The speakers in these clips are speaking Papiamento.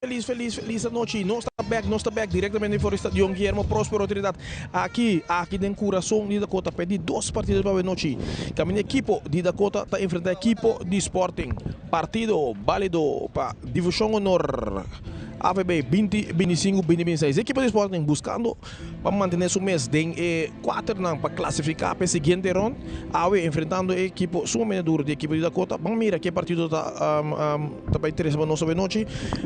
Felis, felis, felis anochi. Nos ta bek, nos ta bek directamente for di Stadion Guillermo Prospero Trinidad. Aki, aki den curason di Dakota p'e di dos partido pa anochi. Caminda ekipo di Dakota ta enfrenta ekipo di Sporting. Partido balido pa Division Honor AVB binti binti sinku binti binti seis. Ekipo di Sporting buscando pa mantene su mes den e kuaternan pa klasifiká pa e siguiente rond. Awe enfrentando e ekipo sumamente duro di ekipo di Dakota. Ban mira ke partido ta ta bai trese pa nos awe nochi.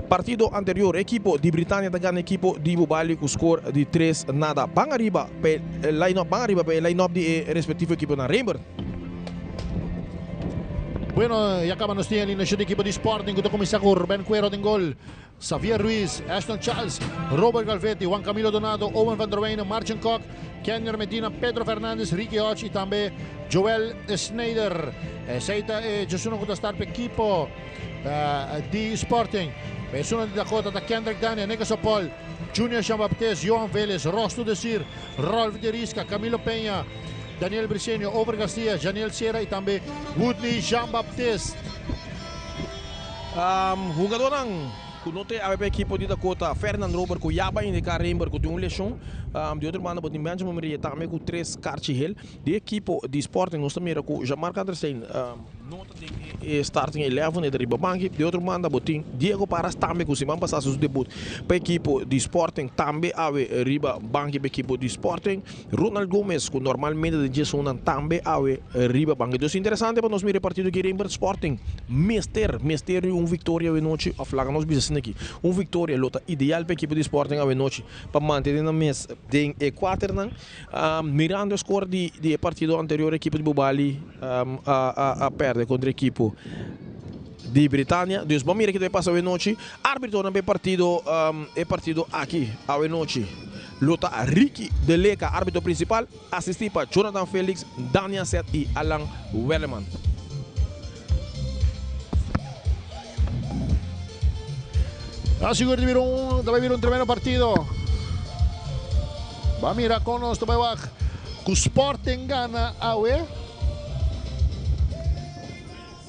Partido anterior ekipo di Britania ta gana ekipo di Bubali ku skor di tres nada. Ban ariba pa e line-up ban ariba pa e line-up di e respektivo ekiponan. Rembert. Bueno, ya kaba nos tin e alineashon di ekipo di Sporting ku ta kuminsá ku Ruben Cuero den gol. Xavier Ruiz, Ashton Charles, Robert Galvetti, Juan Camilo Donado, Owen van der Wijnen, Marcin Kok, Kenner Medina, Pedro Fernandez, Ricky Hodge y tambe Joel Sneijder. Esey ta e djesunan cu ta start pa ekipo di Sporting. Esunnan di Dakota ta Kendrick Daniel, Nicholas Paul, Junior Jean Baptiste, Johan Velez, Rosto Desir, Rolf de Risca, Camilo Peña, Daniel Briceño, Over Garcia, Janiel Sierra y tambe Woodley Jean Baptiste. Hugadónan ku no ta e ekipo di Dakota, Fernand Robert ku ya bai indiká Reinberg ku tin un leshon. Di otro banda bo tin Benjamin Maria tambe ku tres karchi hel. Di ekipo di Sporting nos ta mira ku Jean-Marc Andresen no ta den e starting eleven, e ta riba banki. Di otro banda bo tin Diego Parras tambe ku siman pasá su debut pa ekipo di Sporting tambe awe riba banki pa ekipo di Sporting. Ronald Gomez ku normalmente den djesunnan tambe awe riba banki. Dus interesante pa nos mira e partido aki Rembert Sporting mester mester di un viktoria awe nochi of laga nos bisa asina aki un viktoria lo ta ideal pa ekipo di Sporting awe nochi pa mantene nan mes den e kuaternan. Mirando e skor di di e partido anterior ekipo di Bubali a a perde kontra ekipo di Britania. Dus bo mira kiko ta pasa awe nochi. Arbitronan pa e partido e partido aki awe nochi. Lo ta Ricky de Leca, arbitro principal, asisti pa Jonathan Felix, Daniel Seth y Alan Werleman. Ta sigur di bira un, ta bai bira un tremendo partido. Ba mira kon nos ta bai wak ku Sporting gana awe.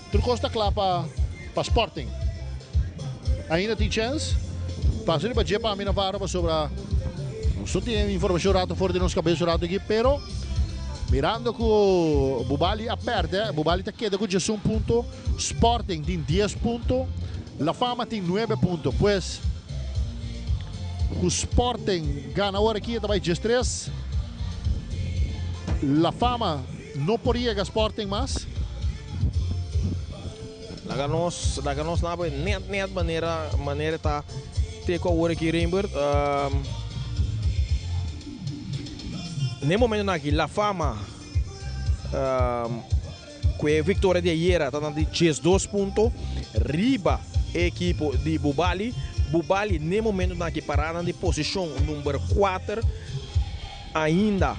Tur kos ta kla pa pa Sporting. Ainda tin chèns. Pasa riba dje pa mi Navarro pasobra nos no tin informashon rato for di nos kabes rato aki pero mirando ku Bubali a pèrdè, Bubali ta keda ku diesun punto, Sporting tin dies punto, La Fama tin nuebe punto. Pues ku Sporting gana awor aki e ta bai diestres. La Fama No por yega Sporting mas. Laga nos, laga nos na bo net net manera manera ta te ku awor aki Rembert. Um, ne momento aki La Fama um, ku e victoria di ayera ta na di 12 punto riba e ekipo di Bubali. Bubali ne momento aki pará na di posishon number 4. Ainda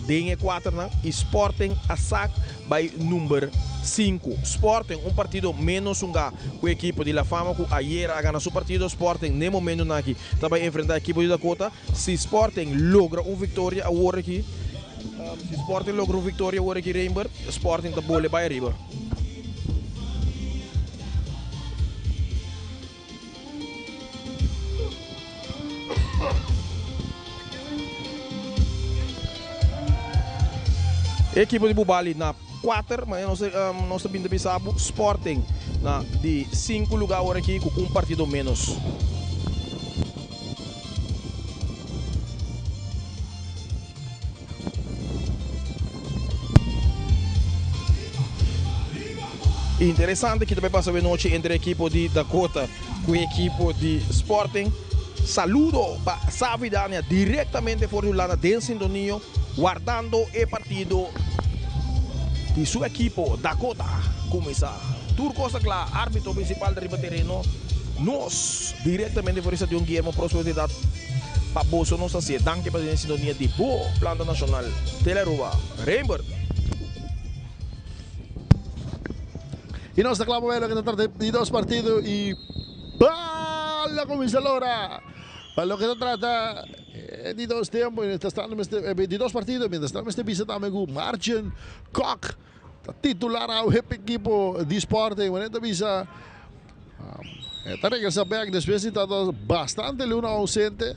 den e kuaternan y Sporting a sak bay number sinku. Sporting un partido menos hunga cu ekipo di La Fama cu ayera a gana su partido. Sporting n'e momentonan aki ta bay enfrenta ekipo di Dakota. Si Sporting logra un victoria awor aki, si Sporting logra un victoria awor aki Reinbert, Sporting ta bole bay ariba. E ekipo di Bubali na kuater, ma nos nos ta bin ta bisa bo Sporting na di sinku luga awor aki ku un partido menos. Interesante ki ta bay pasa awe nochi entre ekipo di Dakota ku ekipo di Sporting. Saludo pa Savi Dania directamente for di Hulanda den sintonio wardando e partido di su ekipo Dakota cuminsa. Tur cos ta cla, arbitro principal ta riba tereno. Nos directamente for di Stadion Guillermo Prosperidad pa boso nos ta hacié. Danki pa den sintonia di bo planta nacional Tele Aruba. Rembert. Y nos ta cla pa bay loke ta trata di dos partido y bal a cuminsa lora pa loke ta trata di dos tempo y mientras tanto mester di dos partido mientras tanto mester bisa tambe cu Marchen Kok ta titular awe pa ekipo di Sporting wanneer ta bisa. E ta regresa bek despues di tabata bastante luna ausente.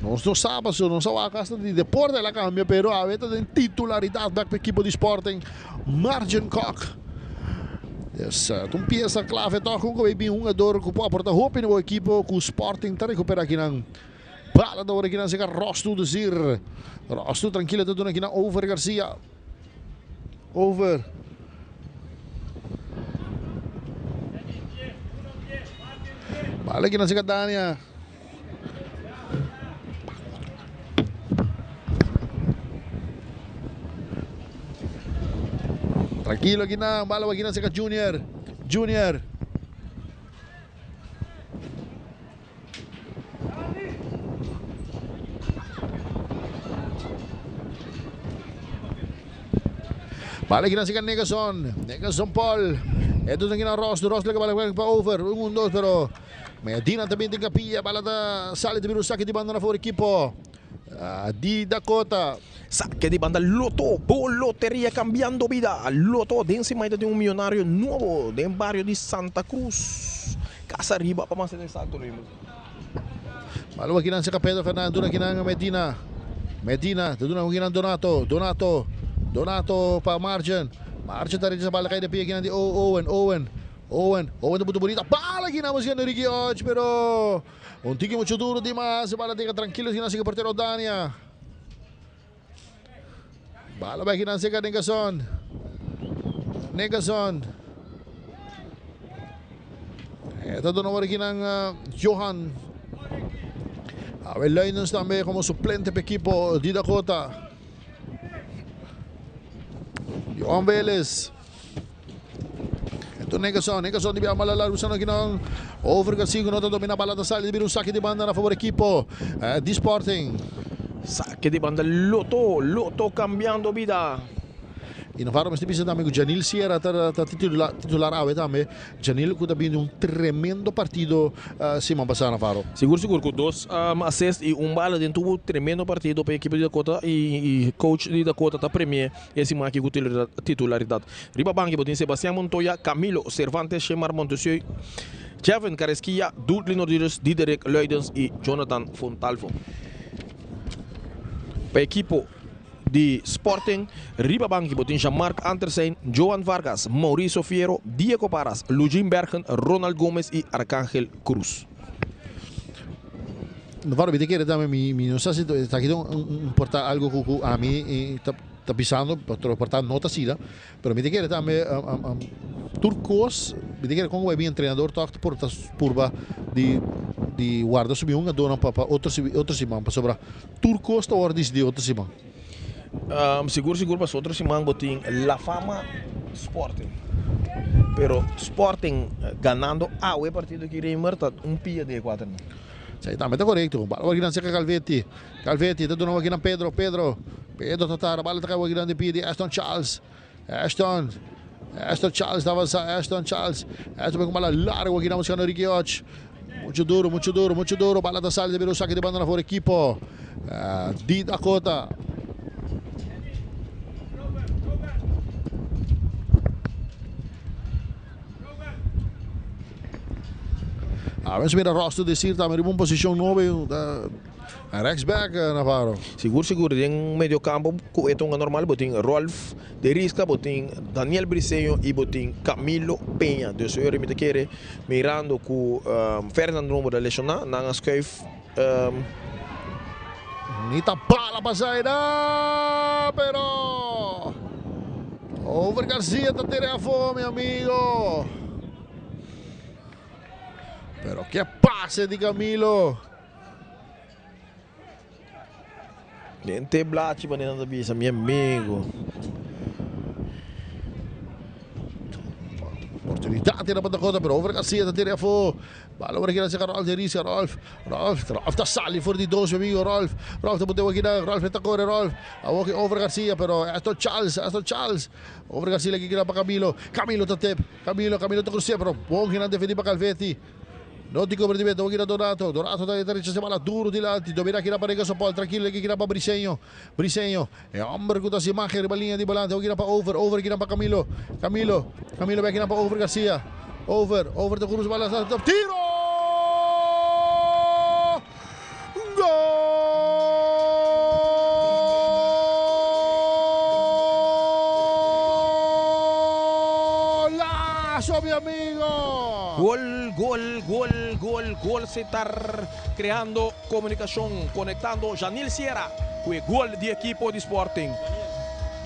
Nos no sa pasobra nos a wak hasta di deporte el a cambia pero awe ta den titularidad bek pa ekipo di Sporting Margin Kok. Yes, ta un pieza clave toch con cu bin hungador cu por aporta hopi na bo ekipo cu Sporting ta recupera akinan. Bala ta ora akinan cerca Rostu Desir. Rostu tranquilo ta duna akinan over Garcia. Over. Bala akinan cerca Dania. Tranquilo akinan, bala akinan cerca Junior. Junior. Bala kinan sika Negason. Negason Paul. Eto sa kinan Ross. Ross leka bala pa over. Un, un, dos, pero Medina también tin capilla. Bala ta sali te saque di banda na for equipo. Uh, di Dakota. Saque di banda Lotto, bo loteria cambiando vida. Lotto, den si de un millonario nuevo den barrio di Santa Cruz. Casa arriba, pa mas exacto. Bala kinan sika Pedro Fernando. Duna kinan Medina. Medina. Duna kinan Donato. Donato. Donato pa Margin. Margin ta rin bala kay de pia kinan di Owen. Owen. Owen. Owen ta bonita. Bala kinan buscando Ricky Hodge, pero un tiki mucho duro di mas. Bala teka tranquilo kinan sika portero Dania. Bala ba kinan sika Negason. Negason. Ito doon awor kinan Johan. Awe Luinens tambe como suplente pa equipo di Dakota. Johan Vélez. Ito Negason, Negason di biya malala usando kinan over Garcia no ta domina bala ta sali di un saque di banda na favor equipo di Sporting. Saque di banda Lotto, Lotto cambiando vida. E Navarro mester bisa tambe cu Janil Sierra ta titular awe tambe. Janil cu ta bin un tremendo partido siman pasa, Navarro. Sigur, sigur, cu dos assist y un bala den tuvo tremendo partido pa equipo di Dakota y coach di Dakota ta premier e siman aki cu titularidad. Riba banki bo tin Sebastián Montoya, Camilo Cervantes, Shemar Montesieu, Jevin Caresquilla, Dudley Nordilus, Diederik Luidens y Jonathan Fontalvo. Pa equipo di Sporting, riba banki bo tin Jean-Marc Andersen, Joan Vargas, Mauricio Fiero, Diego Paras, Lugin Bergen, Ronald Gomez y Arcángel Cruz. Navarro, mi ta kere tambe, mi no sa si ta aki un porta algo cu ami ta pisando, pero porta no ta asina, pero mi ta kere tambe tur cos, mi ta kere con mi entrenador toch por ta purba di guarda su mi hungadornan pa otro siman, pasobra tur cos ta worde di otro siman. Sigur, sigur, pa otro siman bo tin La Fama Sporting. Pero Sporting ganando awe partido aki, Reimer, ta un pia di cuatro. Si, tambe ta correcto. Bala aki na cerca Calvetti. Calvetti, ta duna aki na Pedro. Pedro. Pedro ta bala ta aki na pia di Ashton Charles. Ashton. Ashton Charles ta avansa. Ashton Charles. Ashton cu bala largo aki na buscando Ricky Hodge. Mucho duro, mucho duro, mucho duro. Bala ta sali di saque di banda na for equipo di Dakota. A ver si mira Rosto decir tambe un posicion 9 rechtsback, Navarro. Sigur, sigur, den medio campo cu e normal bo tin Rolf de Risca, bo tin Daniel Briceño y bo tin Camilo Peña. Dus eu mi ta kere mirando cu Fernando Romo ta lesiona, nan a schuif Nita bala pasada, pero Over Garcia ta tira afo, mi amigo. Pero que pase di Camilo. Lente blachi manera ta bisa, mi amigo. Oportunidad era pa Dakota, pero Over Garcia ta tira afo. Bala ora kier Rolf de Risa, Rolf. Rolf, Rolf ta sali for di dos, mi amigo, Rolf. Rolf ta boteu aki na, Rolf ta core, Rolf. Awor Over Garcia, pero Aston Charles, Aston Charles. Over Garcia aki pa Camilo. Camilo ta tip. Camilo, Camilo ta cruce, pero bon kinan defendi pa Calvetti. No tin comprendimento, aki na Donato. Donato ta rechaza bala duro dilanti. Domina aki na pa Regaso Paul, tranquilo aki na pa Briseño. Briseño, e homber cu ta haci magia riba linea di volante. Aki na pa Over, Over aki na pa Camilo. Camilo, Camilo aki na pa Over Garcia. Over, over ta cruza bala, tiro! Gol! Golazo, mi amigo! Gol, gol, gol, gol, gol Setar creando comunicacion, conectando Janil Sierra cu e gol di ekipo di Sporting.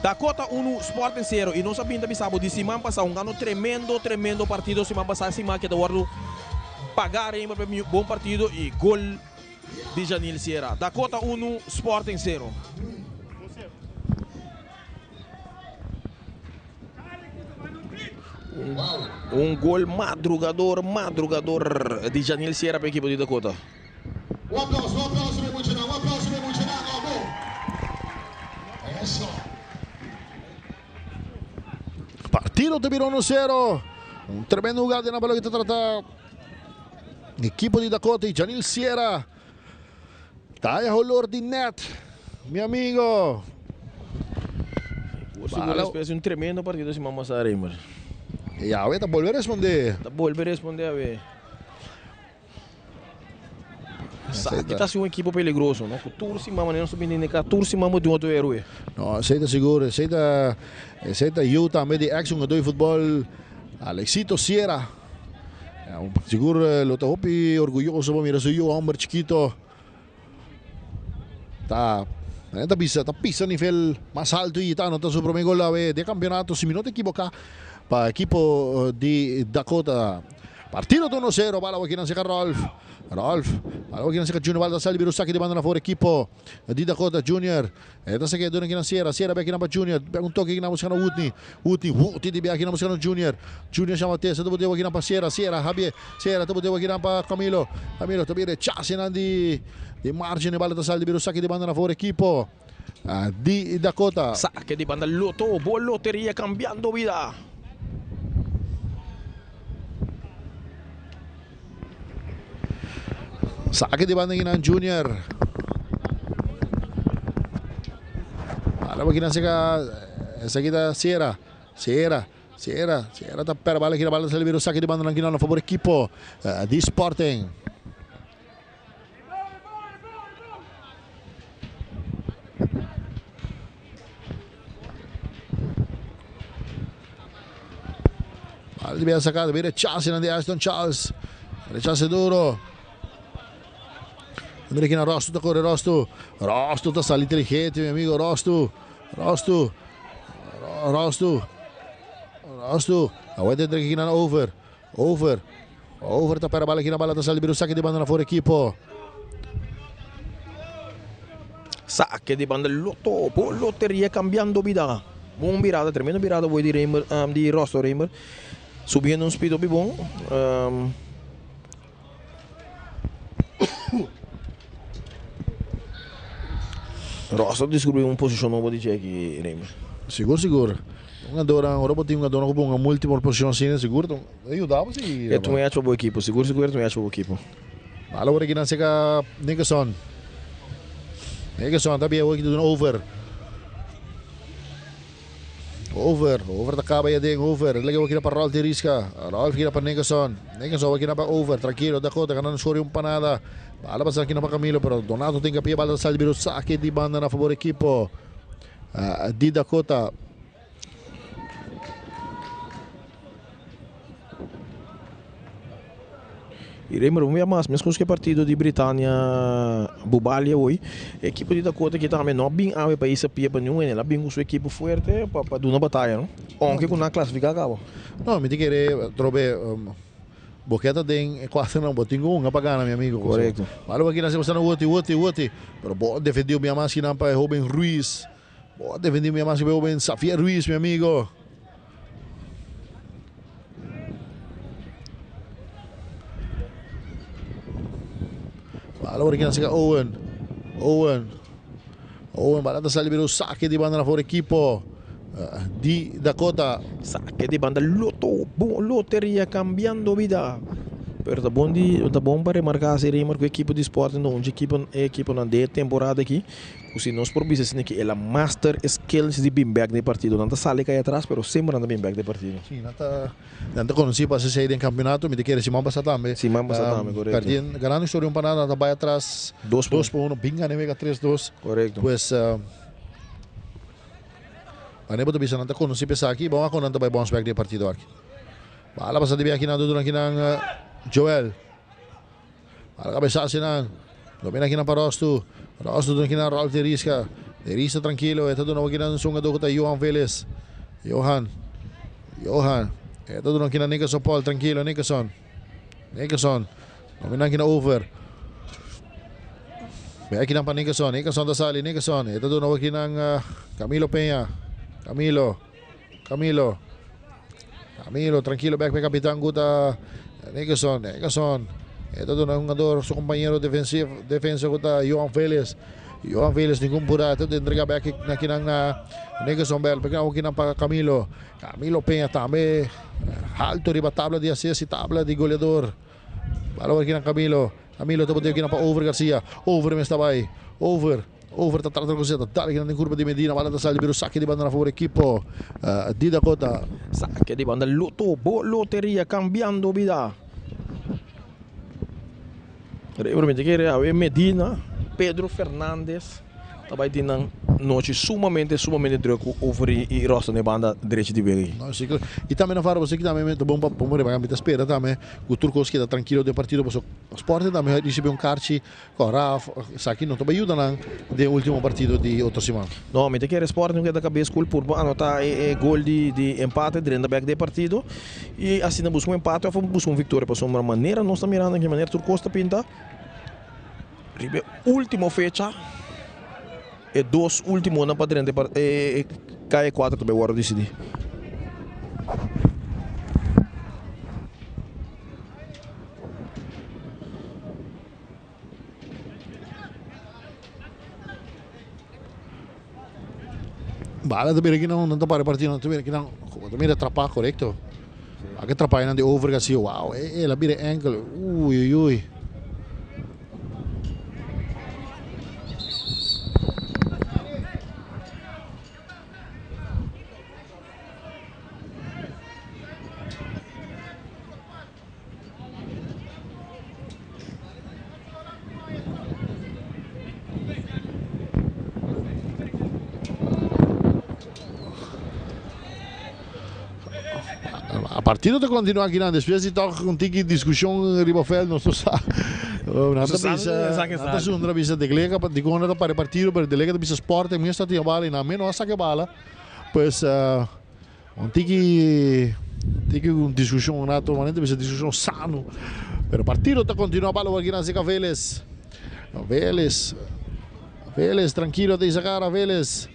Dakota 1, Sporting 0. Y nos a binta bisabo di siman pasa un gano tremendo, tremendo partido siman pasa siman que ta wordo pagar pa bon partido y gol di Janil Sierra. Dakota 1, Sporting 0. Un gol madrugador, madrugador di Janil Sierra pa ekipo di Dakota. Un aplauso, un aplauso, mi muchanan, un aplauso, mi muchanan, amo. Eso. Partido ta bira 1-0. Un tremendo jugada na balon ta trata. Ekipo di Dakota y Janil Sierra. Ta holor di net, mi amigo. Sigur despues un tremendo partido siman pasa, Reimer. Ya, ta bolbe responde. Ta bolbe responde a ver. Esaki ta un ekipo peligroso, no? Tur siman manera nos bin indica, tur siman bo tin otro héroe. No, esey ta sigur, esey ta yiu tambe di ex hungador di futbol Alexito Sierra. Ja, sigur lo ta hopi orguyoso pa mira su yiu homber chikito. Ta pisa nivel mas halto y ta anota su prome gol awe di campeonato, si mi no ta ekivoca, pa ekipo di Dakota. Partido 1-0, bala aki na Rolf. Rolf, bala aki na Junior, bala sali bira saque di banda na for ekipo di Dakota Junior. Ta saque duna aki na Sierra, Sierra aki na pa Junior, un toque aki na buscando Whitney, Whitney, Whitney di aki na buscando Junior. Junior chama Tessa, ta aki na pa Sierra, Sierra, Javier, Sierra, ta aki na pa Camilo. Camilo tambe rechace nan di margem, bala ta sali bira saque di banda na for ekipo di Dakota. Saque di banda Lotto, bo loteria cambiando vida. Saque di banda aki Junior. Bala aki na seka esaki ta Sierra. Sierra. Sierra. Sierra ta per bala aki bala sali bira saque di banda aki na fabor ekipo di Sporting. Bala di bem sacado, bem rechace di Ashton Charles. Rechace duro. Mira aki na Rosto, ta core Rosto. Rosto ta sali inteligente, mi amigo Rosto. Rosto. Rosto. Rosto. Awor ta aki na over. Over. Over ta para bala aki na bala ta sali bira saque di banda na for ekipo. Saque di banda Lotto, bo loteria cambiando vida. Bon virada, tremendo virada boy di Reimer, di Rosto Reimer. Subiendo un speed bon. Rosto descobri un posicion nobo di Jackie Reimer. Sigur, sigur. Un hungador, un robot un hungador cu un multiple posicion asina, sigur, yuda si. E tu hecho bo ekipo, sigur sigur tu hecho bo ekipo. Bala awor aki na seka Nicholson. Nicholson ta bien aki over. Over, over ta caba ya ding over. Lagi aki na pa Rolf de Risca. Rolf aki na pa Nicholson. Nicholson aki na pa over. Tranquilo, Dakota ganando score un panada. Bala pasa aki na pa Camilo, pero Donato tin capia bala sali biro saque di banda na fabor ekipo di Dakota. Y Reimer, un mas, mescos cu partido di Britannia Bubalia hoy, ekipo di Dakota aki tambe no bin awe pa hisa pia pa ningun, el a bin cu su ekipo fuerte pa duna bataya, no? Aunke cu nan a clasifica caba. No, mi ta kere trobe Boqueta den cuatro no, bo tin un pa gana, mi amigo. Correcto. Bala aki na Sebastiano Wuti, Wuti, Wuti. Pero bo defendiu mi mas pa Ruben Ruiz. Bo defendiu mi mas pa Ruben Xavier Ruiz, mi amigo. Bala aki na Owen. Owen. Owen, bala ta sali bira saque di banda na for ekipo di Dakota. Saque di banda Lotto, bo loteria cambiando vida. Pero ta bon di ta bon pa remarca si Raymer cu ekipo di Sporting ta un dje ekipo e ekiponan den e temporada aki cu si nos por bisa asina ki el a master e skills di bin bek den e partido. Nan ta sali cay atras pero semper nan ta bin bek den e partido. Si, nan ta nan ta conoci pa haci esey den campeonato. Mi ta kere siman pasa tambe. Siman pasa tambe, corecto. Perdien ganando historia un pa nada nan ta bay atras Dos pa dos pa uno bin gana e wega tres dos. Corecto. Pues Wanneer bo ta bisa nan ta conoci pa esaki, bon wak con nan ta bay bounce back den e partido aki. Bala pasa di biakinan dor akinan Joel. Bala cabeza asinan. Domina akinan pa Rostu. Rostu dor akinan Rolf de Riska. De Riska tranquilo. E ta duna akinan su hungador ku ta Johan Veles. Johan. Johan. E ta duna akinan Nickerson Paul. Tranquilo Nickerson. Nickerson. Domina akinan over. Ve akinan pa Nickerson. Nickerson ta sali. Nickerson. E ta duna akinan Camilo Peña. Camilo. Camilo. Camilo, tranquilo bek pe capitan cu ta Nickerson. Nickerson. E ta duna hungador su compañero defensivo, defensa cu ta Johan Vélez. Johan Vélez ningun pura. E ta entrega bek na kinan na Nickerson bel. Pe kinan pa Camilo. Camilo Peña tambe alto riba tabla di assist y tabla di goleador. Bala awor kinan Camilo. Camilo ta bote kinan pa Over Garcia. Over mes ta bay. Over. Over ta trata cosita ta dal kinan den curva di Medina. Bala ta sali pero sake di banda na favor equipo di Dakota. Sake di banda Loto bo loteria cambiando bida. River mi ta kere awe Medina, Pedro Fernandez ta bai tin nan nochi sumamente sumamente druk ku Over i Rosta na e banda derechi di wega aki. No, si i tambe na fara bo seki tambe ta bon pa bon pa mi ta spera tambe ku tur kos keda trankilo den partido paso Sporting tambe a risibi un karchi Kora esaki no ta bay yuda nan den ultimo partido di otro siman. No, mi ta kere Sporting keda kabes kul pur pa anota e gol di empate drenta bek den e partido y asina buska un empate of buska un victoria pasobra manera nos ta mirando aki manera tur kos ta pinta riba e ultimo fecha e dos ultimonan pa drenta e kaya kuater ta bay wòrdu disidi. Bala ta bira kinan nan ta para partido nan ta bira kinan bo ta mira trapa korekto a ke trapa nan di over kasi wow e el a bira enkel uy uy uy. A partido ta continua akinan despues di tok un tiki discusion riba veld nos no sa nan ta bisa nan ta zundra bisa de Glega dikon nan ta para e partido pero de Glega ta bisa sport e mes ta tin e bala y nan mes no a saka e bala pues Un tiki tiki un discusion un rato manera ta bisa discusion sano pero partido ta continua bala wak nan cerca Velez Velez Velez tranquilo ta isa cara Velez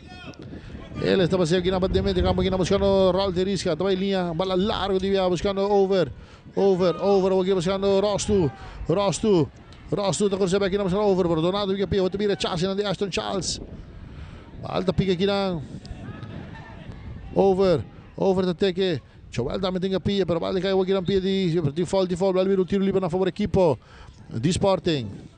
Velez ta pasea kinan pa den medio campo kinan buscando Raul Terisca ta bay linea bala largo di bia buscando over over over awor buscando Rostu Rostu Rostu ta cruza bay kinan buscando over pero Donato bika pia ta bira chance nan di Ashton Charles. Bal ta pika kinan. Over. Over ta teke. Joel tambe tin pia, pero bal ta kai kinan pia di di foul di foul. Bal bira un tiro liber na favor ekipo di Sporting.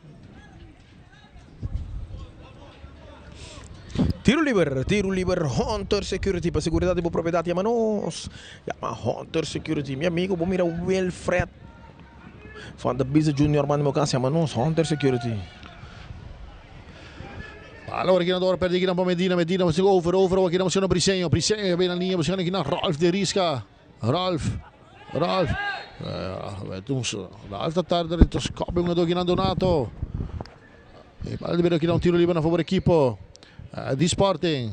Tiro liber, tiro liber, Hunter Security pa seguridad di bo propiedad yama nos. Yama Hunter Security. Mi amigo bo mira Wilfred Van de Bieze Junior manda mi ocasion yama nos Hunter Security. Bala ora kinan dor perdi kinan pa Medina, Medina busca over, over ora kinan buscando Briseño, Briseño ya bena liña buscando kinan Ralph de Risca, Ralph, Ralph, Ralph ta tarda de scope un kinan Donato. E bala de bira kinan un tiro libre na favor equipo di Sporting.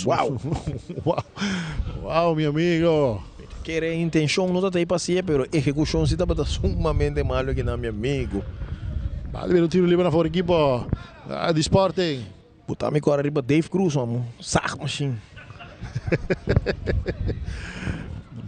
Wow. Wow. Wow, mi amigo. Kere intencion no ta pa sie, pero ejecucion si tabata sumamente malo aki na mi amigo. Vale, bira un tiro libre na favor equipo di Sporting. Buta mi kora riba Dave Cruz, amo. Zaag machine.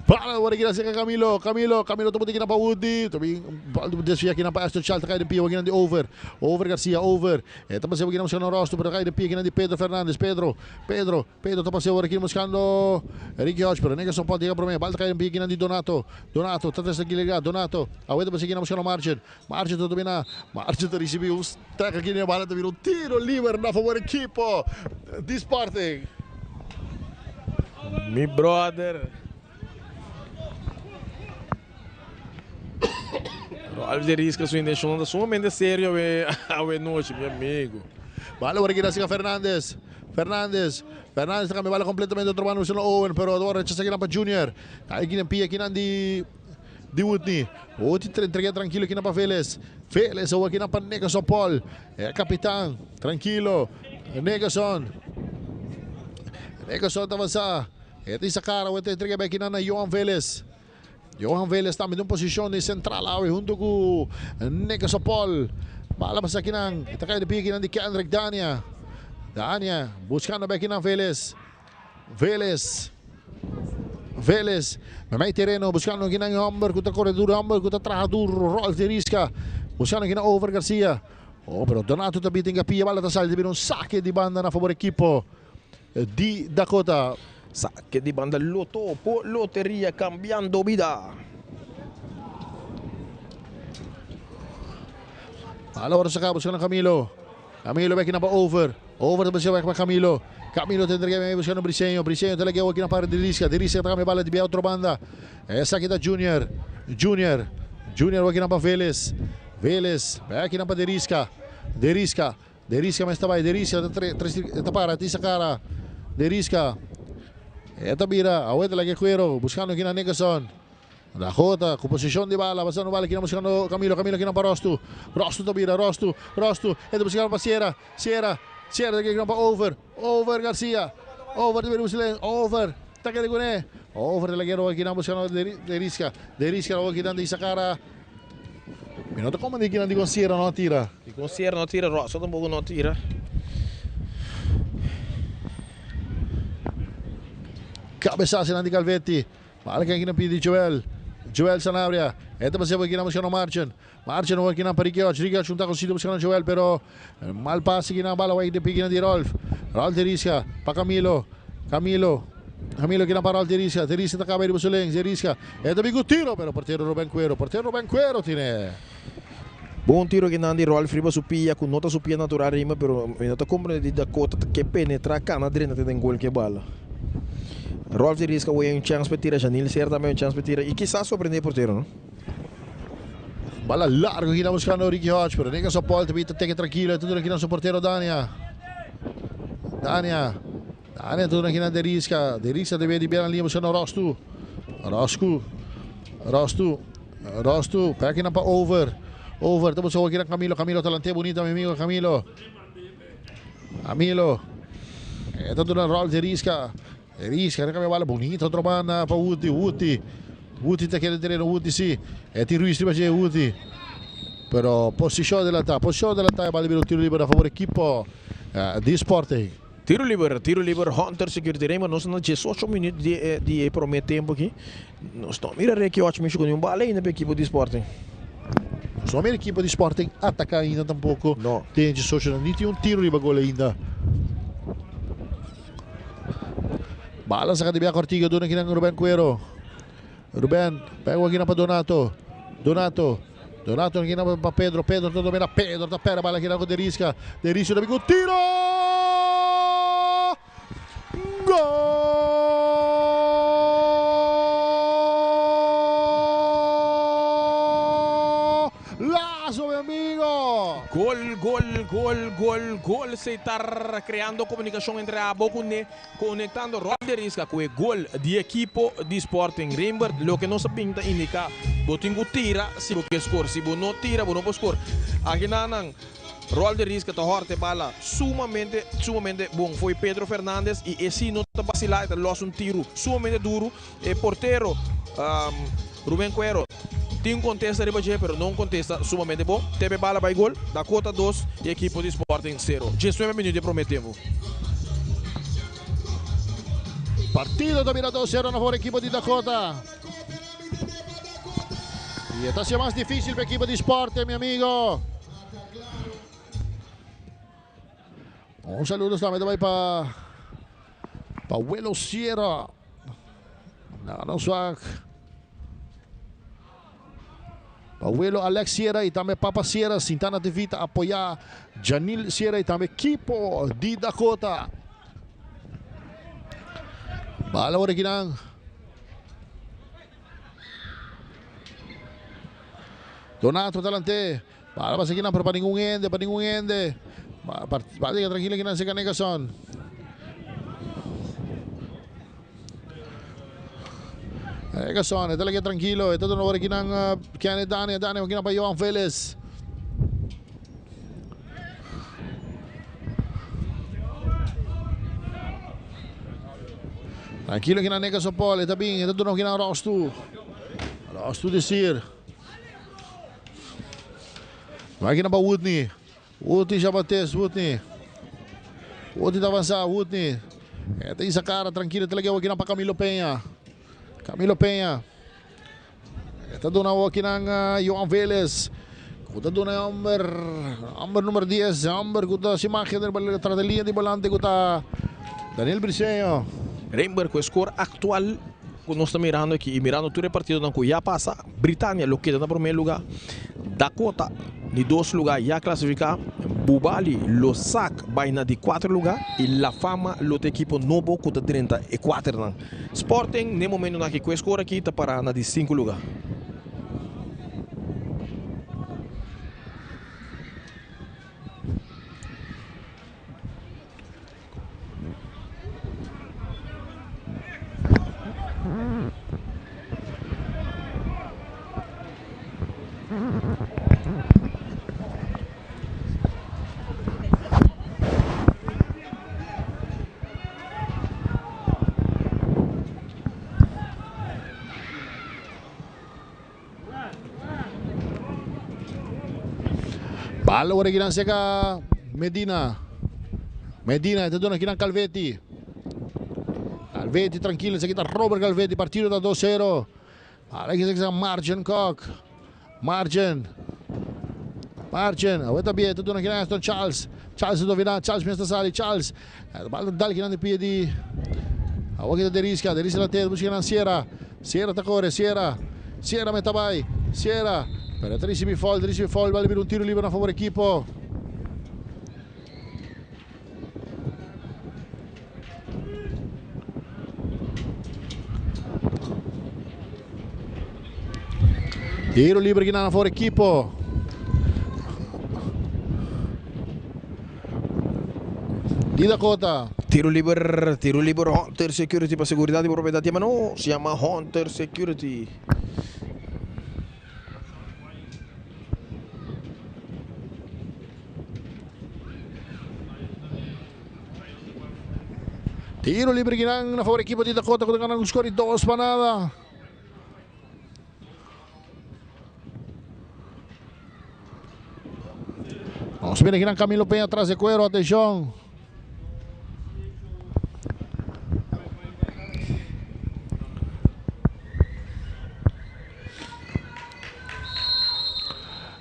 Bala awor aki na Camilo. Camilo, Camilo ta bota pa Woody. Tambe bala desvia aki pa Aston Charles. Ta kai den pia aki di Over. Over Garcia, Over. E ta pasando aki buskando Rosto, pero kai den pia aki di Pedro Fernandes. Pedro, Pedro, Pedro ta pasando aki buskando Ricky Hodge, pero Nickerson pode chegar para mim. Bala kai den pia aki di Donato. Donato, ta testa aki Donato. Awor ta pasando aki buskando Margin. Margin ta domina. Margin ta risibí un tackle aki na bala ta bira un tiro liber na fabor ekipo di Sporting. Mi brother. Ralph de Risca su intenshon ta sumamente serio awe nochi, mi amigo. Bala awor aki na Fernandez. Fernandez. Fernandez ta kambia bala kompletamente otro banda buscando Owen, pero awor rechasa aki pa Junior. Aki na pia aki di di Whitney. Whitney entrega trankilo aki pa Vélez. Vélez awor aki pa Nickerson Paul. E kapitan. Trankilo. Nickerson. Nickerson ta avansá. E tin sakara, awor ta entrega aki na Johan Vélez. Johan Vélez tambe den posishon di sentral huntu ku Nickerson Paul. Bala pasa aki nan. Ta kai den pia aki di Kendrick Dania. Dania buskando aki na Vélez. Vélez. Vélez. Mei tereno buskando aki na homber ku ta kore duru, homber ku ta traha duru. Rolf de Risca. Buskando aki na Over Garcia. Oh, pero Donato tambe tin pia bala ta sali un sake di banda na fabor ekipo di Dakota. Sake di banda Lotto pa Loteria kambiando bida. Awor saka buskando Camilo. Camilo aki pa Over. Over ta pa Camilo. Camilo ta entrega buskando Briseño. Briseño ta lag'é aki pa De Risca. De Risca ta bala di otro banda. Esaki ta Junior. Junior. Junior aki pa Vélez. Vélez. Aki pa De Risca. De Risca. De Risca mas tambe. De Risca ta para. Tisa kara. De Risca. E ta bira. Awor ta lag'é Cuero. Buskando aki na Nickerson. Dakota, ku posishon di bala, pasando bala aki buskando Camilo, Camilo aki pa Rosto, Rosto ta bira, Rosto, Rosto, e ta buskando pa Sierra, Sierra, Sierra aki pa Over, Over Garcia, Over ta bira Over, ta kere kuné, Over ta lag'é aki buskando De Risca, De Risca aki di sakara, Mi no ta komprondé ku di Sierra no tira. Di Sierra no tira, Rosto tampoko no tira. Kabesaso di Calvetti. Bala aki na pia di Joel. Joel Sanabria. E ta pasando aki buskando Marchen. Marchen aki pa Ricky Hodge. Ricky Hodge no ta konsiguiendo buskando Joel, pero mal pase aki na bala bai pia di Rolf. Rolf de Risca pa Camilo. Camilo. Camilo aki pa Rolf de Risca. De Risca ta kaba di Busoleng. De Risca. E ta tiro, pero portero Ruben Cuero. Portero Ruben Cuero tin. Bon tiro aki di Rolf riba su pia, ku no ta su pia natural rima, pero no ta komprondé Dakota ku penetrá kana drenta den gol ku bala. Rolf de Risca un chèns pa tira, Janil Ser tambe un chèns pa tira i kisas sorprendé portero, no? Bala largu aki buskando Ricky Hodge, pero Nickerson Paul tambe ta tene trankilo, tur aki na su portero Dania. Dania. Dania tur aki na De Risca. De Risca debe di bela liña buskando Rosto. Rosto. Rosto. Rosto. Aki na pa Over. Over. Ta buskando aki na Camilo. Camilo talante bunita, mi amigu Camilo. Camilo. Ta duna Rolf De Risca. De Risca, e bala bunita, otro banda pa Woody, Woody. Woody ta kere tereno, Woody si. E tin Ruiz riba Woody. Pero posishon adelantá, posishon adelantá, bala bira tiro liber na fabor ekipo di Sporting. Tiro liber, Hunter Security Raymond, nos na 18 minüt di promé tempu aki. Nos no mira Ricky Hodge mishi ku un bala ainda pa ekipo di Sporting. No mira ekipo di Sporting ataká ainda tampoko. No. Tin 18, no tin un tiro riba gol ainda. Bala saka di Cortigo, duna aki na Ruben Cuero. Ruben, pega aki pa Donato. Donato. Donato aki pa Pedro. Pedro, ta domina. Pedro, ta pera bala aki na De Risca. De Risca, ta tiro! Gol! Lazo, mi amigu! Gol, gol, gol, gol, gol. Se ta kreando komunikashon entre abo ku konektando Rolf de Risca ku e gol di ekipo di Sporting. Rembert, loke nos a bin ta indiká, bo tin ku tira si bo ke score. Si bo no tira, bo no por score. Aki nan Rolf de Risca ta hòrta bala sumamente, sumamente bon. Foi Pedro Fernandes i e no ta vasilá, ta los un tiro sumamente duru. E portero Ruben Cuero tin kontesta riba dje, pero no kontesta sumamente bon. Tebe bala bai gol, Dakota 2 i ekipo di Sporting 0. 19 minüt di promé tempu. Partido ta bira 2-0 na fabor ekipo di Dakota. Y esta sido mas difícil pa equipo di Sporting, mi amigo. Un saludo tambe ta pa pa Welo Sierra. Na swak. Abuelo Alex Sierra y tambe Papa Sierra, Sintana TV ta apoya Janil Sierra y tambe equipo di Dakota. Bala ahora kinan. Donato talante. Bala pasa kinan, pero pa ningún ende, pa ningún ende. Bala tranquilo kinan se Negason. Egason, esta lagi tranquilo. Esta no aquí nan Kenneth Dani, Dani aquí pa Johan Vélez. Tranquilo aquí nan Negason Paul, está bien, esta no aquí nan Rostu. Rostu decir. Aquí nan pa Woodney. Woodney Jabates, Woodney. Woodney ta avanza, Woodney. Esta isa cara, tranquilo, te la llevo aquí pa Camilo Peña. Camilo Peña. Esta dona aqui na Johan Vélez. Kuta dona Amber, Amber número 10, Amber kuta si magia del tras de línea de volante kuta Daniel Briceño. Reinberg, e score actual cu nos ta mirando aki y mirando tur e partido cu ya pasa, Britannia lo keda na prome lugar, Dakota di dos lugar ya clasifica, Bubali lo sak bay na di 4 lugar y La Fama lo ta ekipo nobo cu ta drenta e 4 nan. Sporting na momento aki cu e score aki ta para na di 5 lugar. Bala ora kinan seka Medina. Medina, esta dona kinan Calvetti. Calvetti tranquilo, se quita Robert Calvetti, partido da 2-0. Ahora aquí se Margin Koch. Margin. Margin, aguanta bien, esta dona kinan Aston Charles. Charles dovina, Charles mi sta sali, Charles. Balla dal kinan di piedi. Agora kita Derisca, Derisca la testa, busca Sierra. Sierra ta corre, Sierra. Sierra metta vai, Sierra. Per Trissimi foul, Trissimi foul, vale per un tiro libero a favore equipo. Tiro libero che a favore equipo. Di Dakota. Tiro libero Hunter Security pa seguridad y propiedad. Yama nos, yama Hunter Security. Tiro libre que a favor equipo de Dakota con un score 2-0. Vamos ver aqui na Camilo Penha atrás de cuero, atenção.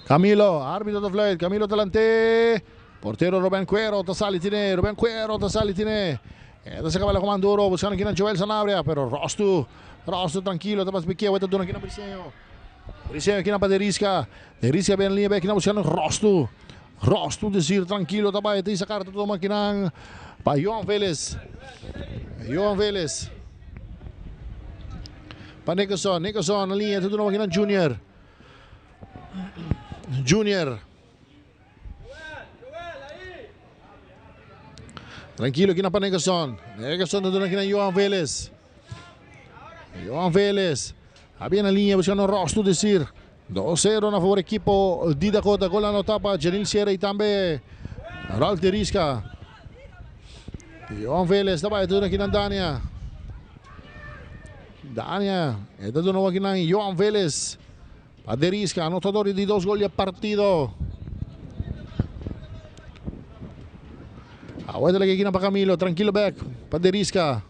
Camilo, árbitro de flight, Camilo delante, portero Rubén Cuero, Tasali tiene, Rubén Cuero, Tasali tiene. Esta se acaba la comando duro, buscando aquí a Joel Sanabria, pero Rostu, Rostu tranquilo, está más piqueo, esta dura aquí na Briceño. Briceño aquí na Paderisca, Derisca bien línea, aquí na buscando Rostu. Rostu decir tranquilo, está para esa carta todo maquinan pa Johan Vélez. Johan Vélez. Pa Nicholson, Nicholson na linha, tudo na máquina Junior. Junior. Tranquilo aqui na para Nicholson. Nicholson dando aqui na Johan Vélez. Johan Vélez. Había na linha buscando Rosto decir. 2-0 na favor equipo di Dakota. Gol anotaba Janil Sierra y también Ralf de Risca. Johan Vélez estaba tudo aqui na Dania. Dania. Está de nuevo aquí na Johan Vélez. Paderisca, anotador di 2 gol a partido. Aguanta la que para Camilo, tranquilo back. Paderisca.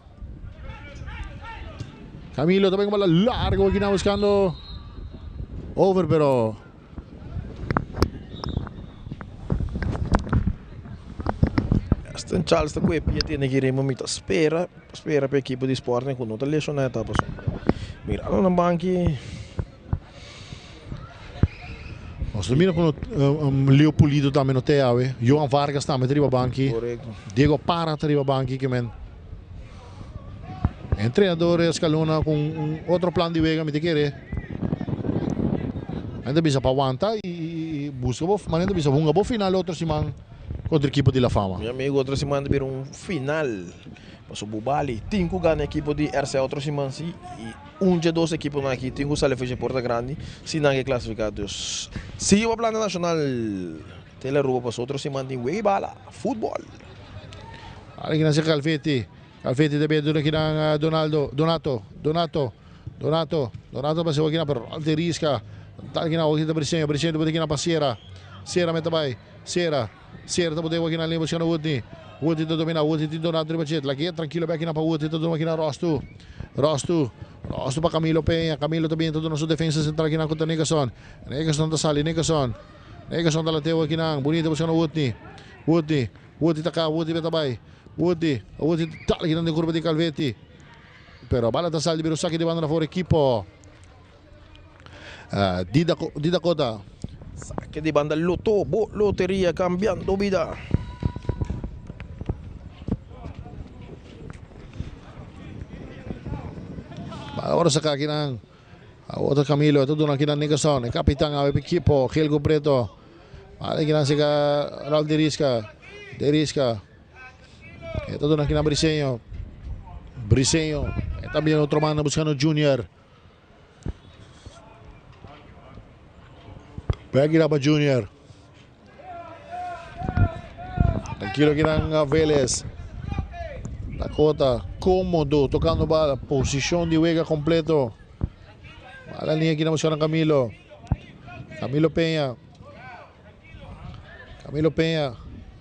Camilo también con bola largo aquí buscando. Over pero. Aston Charles ta ku e pia tene ki Raymond mi ta spera spera pa ekipo di Sporting ku no ta lesiona e ta pasobra mirando nan banki. Nos ta mira ku Leo Pulido tambe no te awe. Johan Vargas tambe ta riba banki. Diego Parra ta riba banki ke men. E entrenador Escalona ku un otro plan di wega mi ta kere. Nan ta bisa pa wanta y busca bo, manera ta bisa hunga bo final otro siman contra ekipo di La Fama. Mi amigo otro siman ta bira un final pasobra bo bali tin cu gana ekipo di RCA otro siman si y un dje dos ekiponan aki tin cu sali fecha porta grandi si nan ke clasifica dus sigui bo planta nacional Tele Aruba pasobra otro siman tin wega y bala futbol. Aleki nan si Calvetti. Calvetti ta bira duna kinan Donaldo, Donato, Donato, Donato, Donato ta pasa kinan pero Ralph de Risca tal kinan awor ta Briseño, Briseño ta bota kinan pa Sierra, Sierra meta bai, Sierra, Sierra ta bota kinan lin buscando Woodney, Woodney ta domina, Woodney tin Donato riba dje, laki trankilo bek kinan pa Woodney ta duna kinan Rostu, Rostu, Rostu pa Camilo Peña, Camilo ta bin ta duna su defensa central kinan contra Nickerson, Nickerson ta sali, Nickerson, Nickerson ta lateo kinan, bunita buscando Woodney, Woodney. Woody ta ka, Woody ta bai. Woody, Woody ta dal kinan den kurpa di Calvetti. Pero bala ta sali di Birosaki di banda na for ekipo di di Dakota. Sake di banda Loto, bo loteria cambiando bida. Bala ora saka kinan. Awor ta Camilo ta duna kinan Nickerson, e kapitan awe pa ekipo Gilgo Preto. Bala kinan seka Raul de Risca, de Risca. E ta duna kinan Briseño, Briseño. E ta bira otro manda buscando Junior. Bek ira pa Junior. Tranquilo kinan Vélez. Dakota cómodo tocando bala. Posicion di wega completo. Bala liña kinan buscando Camilo. Camilo Peña. Camilo Peña.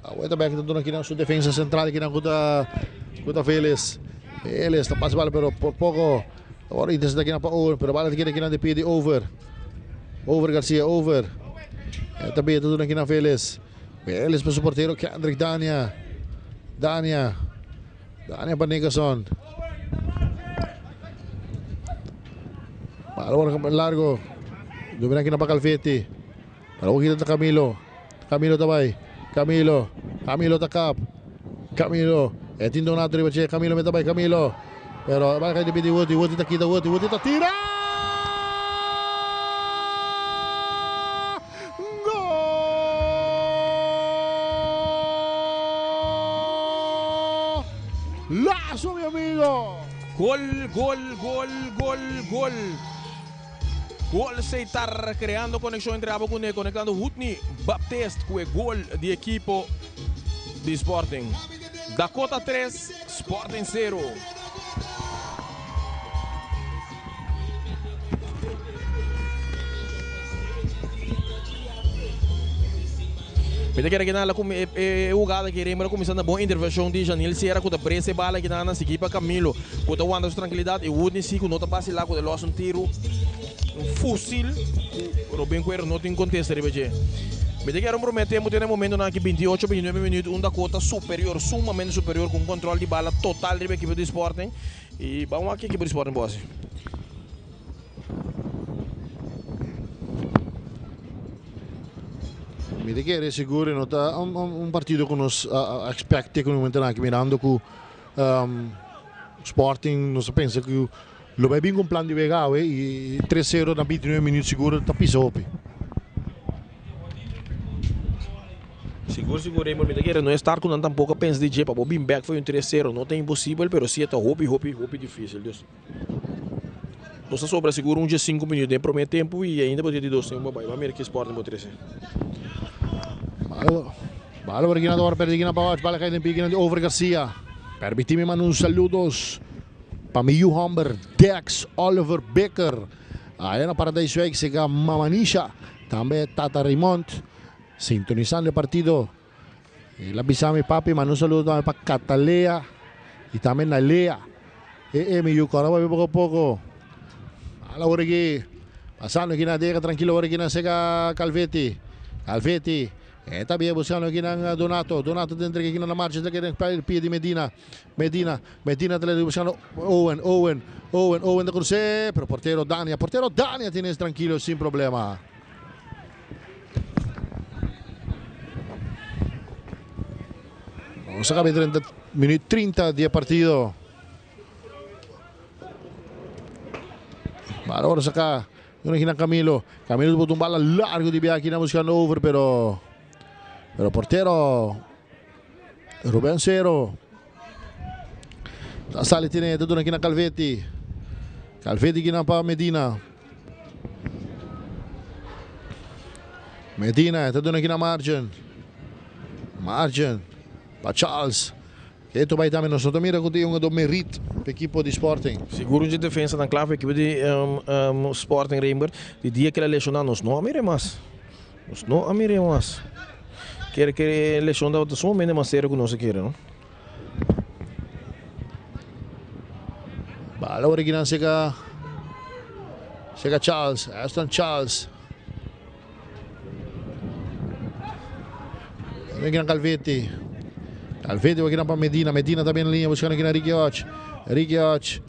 Awor ta bek ta duna kinan su defensa central kinan ku ta ku ta Vélez. Vélez ta pasa bala pero por poco. Awor intercepta kinan pa Owen pero bala ta keda kinan di pie di Over. Over Garcia over. E ta beta duna kinan Vélez. Vélez pa su portero Kendrick Dania. Dania. Dania pa Nickerson. Bala largo. Domina kinan pa Calvetti. Para un ta Camilo. Camilo ta bai. Camilo. Camilo ta kap. Camilo. E tin Donato riba dje. Camilo meta bai. Camilo. Pero bala kai di pidi Woody. Woody ta kita Woody. Woody ta tira! Gol! Lazo mi amigo! Gol, gol, gol, gol, gol. Gol Seitar creando conexion entre abo cu ne, conectando Hutni Baptist cu e gol di ekipo di Sporting. Dakota 3, Sporting 0. Mi ta kere kina la e e hugada aki Remo a cuminsa na bon intervencion di Janil Sierra cu ta bresa e bala aki nan sigui pa Camilo cu ta wanta su trankilidat y Woodney si cu no ta basila cu ta los un tiro un fusil cu Robin Cuero no tin contesta riba dje. Mi ta kere un prome tempo te na e momentonan aki 28 29 minuut un Dakota superior sumamente superior cu un control di bala total riba ekipo di Sporting y ban wak ekipo di Sporting por haci. Mi ta kere sigur e no ta un partido ku nos a expect te ku momentonan aki mirando ku Sporting nos a pensa ku lo bai bin ku un plan di wega awe i tres sero na bintinuebe minuut sigur ta pisa hopi. Sigur sigur Raymond mi ta kere no e start ku nan tampoco a pensa di dje pa bo bin bek for un tres sero no ta imposibel pero si e ta hopi hopi hopi dificil dus. Nos a sobra sigur un dje sinku minuut den prome tempu i ainda bo tin di dos tempu pa bai. Bo a mira ki Sporting bo trese. Bala por aki na tabata perdi kina pa bala kai den pie kina di Over Garcia. Permitimi manda un saludos pa mi yu homber Dex Oliver Bikker aya na Paradijswijk sega Mama Nisha tambe Tata Raymond sintonisando e partido. El a bisa mi papi manda un saludo tambe pa Catalea y tambe Nalea. E e mi yu kora papia poko poko. Ala ora ki. Pasando aki na deja tranquilo ora aki na sega Calvetti. Calvetti. E ta bien buscando aki na Donato. Donato ta entrega aki na Marches. Ta kere pa el pie di Medina. Medina. Medina ta buscando Owen. Owen. Owen. Owen ta cruce. Pero portero Dania. Portero Dania tiene tranquilo sin problema. Nos a caba 30 minuut 30 di e partido. Bala ora saca. Duna aquí na Camilo. Camilo bota un bala largo di aquí na buscando over, pero pero portero Rubén Cero ta sali tiene duna aquí na Calvetti. Calvetti aquí na pa Medina. Medina ta duna aquí na Margin. Margin pa Charles. Eto bai tambe nos no ta mira cu ta e un merit pa ekipo di Sporting. Sigur un dje defensa tan kla pa ekipo di Sporting Rembert. Di dia cu el a lesiona nos no a mira e mas. Nos no a mira e mas. Kere cu e lesion tabata sumamente mas serio cu nos a kere no. Bala ora kinan seca seca Charles, Aston Charles. Ven Calvetti. Calvetti va pa Medina. Medina también en línea buscando aquí a Ricky Och. Ricky Och.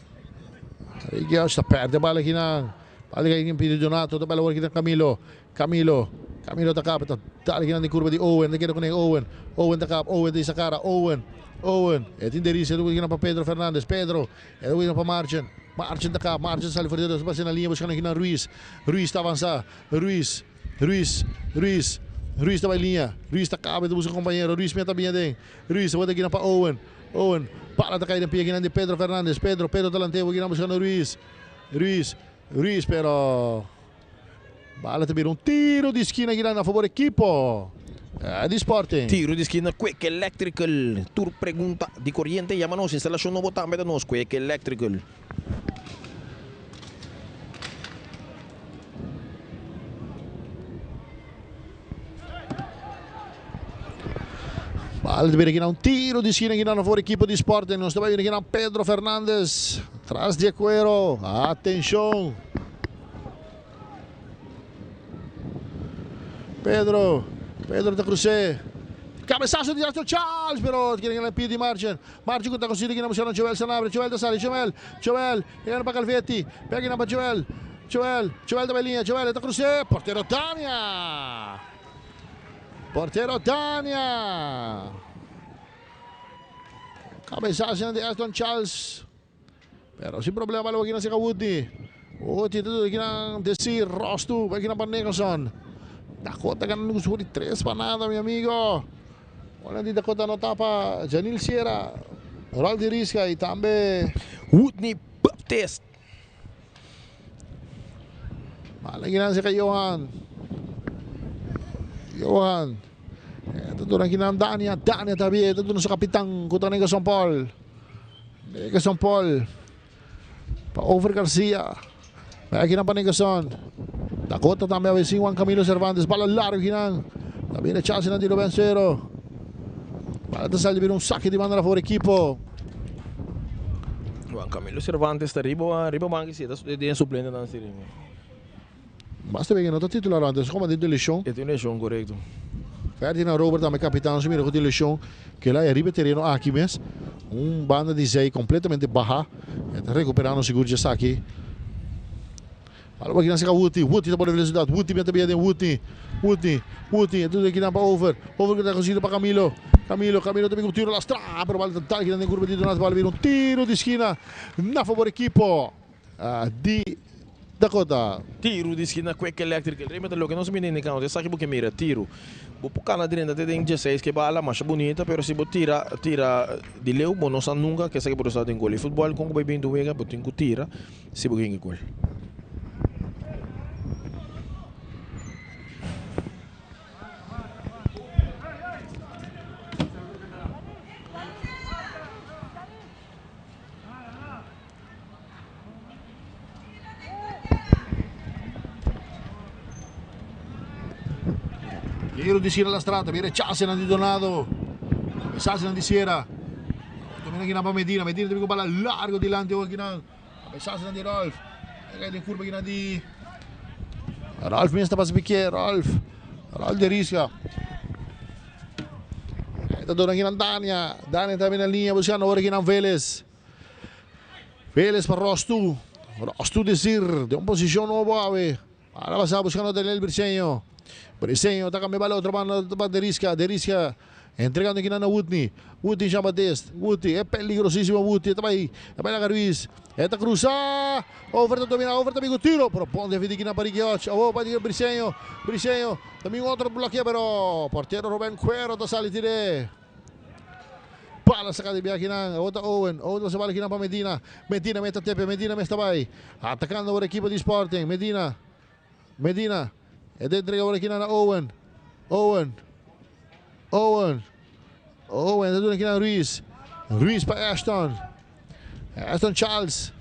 Ricky Och ta perde bala aki na. Bala aki pide Donato. Ta bala aki na Camilo. Camilo. Camilo ta kap. Ta dale aki na curva di Owen. Ta keda con Owen. Owen ta kap. Owen ta cara. Owen. Owen. E tin derice. Aki na pa Pedro Fernandez. Pedro. E aki na pa Marchen. Marchen ta kap. Marchen sale fuera. Pasa na línea buscando aki na Ruiz. Ruiz ta avanza. Ruiz. Ruiz. Ruiz. Ruiz ta bay linea. Ruiz ta kap. Ta busca compañero. Ruiz meta bien den. Ruiz bota aki na pa Owen. Owen. Para ta cay den pie aki na di Pedro Fernandez. Pedro. Pedro delantero aki na buscando Ruiz. Ruiz. Ruiz pero bala ta bira un tiro di esquina aki na favor equipo di Sporting. Tiro di esquina Quick Electrical. Tur pregunta di coriente yama nos. Instalacion nobo tambe ta nos Quick Electrical. Bala ta bira aki na un tiro di esquina aki na favor equipo di Sporting. Nos ta bay bira aki na Pedro Fernandez. Tras di e cuero. Atencion. Pedro. Pedro ta cruce. Cabezazo di Arthur Charles, pero tiene que pie di Marchen. Marchen cu ta consigue aki na buscando Joel Sanabria. Joel ta sali. Joel. Joel. Pega pa Calvetti. Pega pa Joel. Joel. Joel ta bay linea. Joel ta cruce. Portero Dania. Portero Dania. Cabezazo di Aston Charles. Pero sin problema bala aki na seka Woodney. Woodney ta aki na Desir Rostu. Aki na pa Nicholson. Dakota ganando cu di 3-0, mi amigo. Ora di Dakota no tapa Janil Sierra. Roldi Risca y tambe Woodney Baptist. Bala aki na seka Johan. Johan. Ta duna aki na Dania. Dania tambe. Ta duna su capitan cu ta Nicholson Paul. Nicholson Paul. Pa Over Garcia. Aki na pa Nicholson. Dakota tambe a veces Juan Camilo Cervantes. Bala largo aki na. Tambe chance na di Ruben Cero. Bala ta sali un saque di banda na favor equipo. Juan Camilo Cervantes ta riba riba banki si ta den suplente dan siri. Basta ben no ta titular antes como di lesión. E tin lesión correcto. Ferdinand Robert tambe capitán su mira cu lesión que la riba terreno aki mes. Un banda di zij completamente baja. Ta recuperando seguro ya aki. Bala aki na seka Woody. Woody ta por velocidad. Woody mete bien Woody. Woody. Woody. Tudo aki na pa over. Over cu ta conseguido pa Camilo. Camilo. Camilo tambe cu tiro lastra. Pero bala ta aki na curva di Donato. Bala un tiro di esquina. Na favor equipo di Dakota. Tiro di esquina Quick Electric. Realmente loke nos mira indicando, esaki bo mira tiro. Bo por cana drenta te den 16 cu bala mas bunita, pero si bo tira tira di leu, bo no sa nunca cu esaki por ta den gol. E futbol con cu bay bin wega, bo tin cu tira si bo tin gol. Tiro di Sierra la strada, viene chance di Donato. Chance di Sierra. Domina aki pa Medina, Medina tin cu bala largo dilanti aki na. Chance di Rolf. Di curva aki di. Ralph mes ta pasa pique, Ralph. Ralph de Risca. Ta duna kinan Dania. Dania ta na linea buscando ora kinan Vélez. Vélez pa Rostu. Rostu Desir den un posicion nobo awe. Para pasa buscando Daniel Briceño. Briceño ta cambia bala otro banda pa De Risca. De Risca entregando kinan na Woodney. Woodney Jean Baptiste. Woodney e peligrosísimo Woodney. Ta bay. Ta bay laga Ruiz. E ta cruza. Over ta domina. Over ta bin cu tiro. Pero bon defendi kinan pa Ricky Hodge. Awo pa Briceño. Briceño. Ta bin otro bloqueo pero portero Ruben Cuero ta sali tire. Bala saca di biahe nan. Awo ta Owen. Owen ta pasa bala kinan pa Medina. Medina meta tepe. Medina mes ta bay. Atacando awor ekipo di Sporting. Medina. Medina. E ta entrega awor kinan na Owen. Owen. Owen. Owen ta duna kinan Ruiz. Ruiz pa Ashton. Ashton Charles.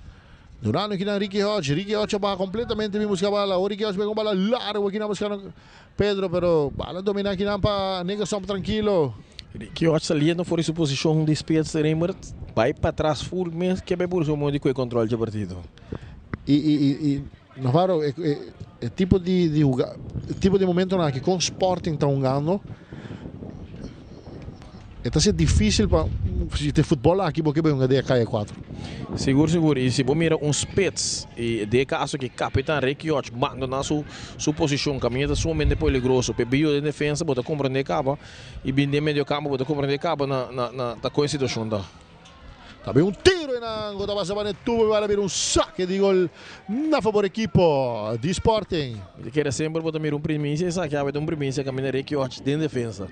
Durando kinan Ricky Hodge. Ricky Hodge a baha completamente bin busca bala. Awor Ricky Hodge bay con bala largo kinan buscando Pedro, pero bala domina kinan pa Nicholson tranquilo. Ricky Hodge saliendo for di su posicion di spits Rembert bay patras full mes ke bay puru su modo di coe control dje partido. Y y y y Navarro e e e tipo di di huga e tipo di momentonan aki con Sporting ta hungando e ta ser dificil pa si te futbol aki bo ke bay hunga den e calle cuatro. Sigur sigur y si bo mira un spits y den e caso aki capitan Ricky Hodge bandona su su posicion caminda ta sumamente peligroso p'e bio den defensa bo ta comprende caba y bin den medio campo bo ta comprende caba na na na ta con e situacion ta. Ta bin un tiro einan ku ta pasa pa ne tubo i bala bira un sake di gol na fabor ekipo di Sporting. Mi ta kere semper bo ta mira un primisia esaki awe ta un primisia kaminda Ricky Hodge den defensa.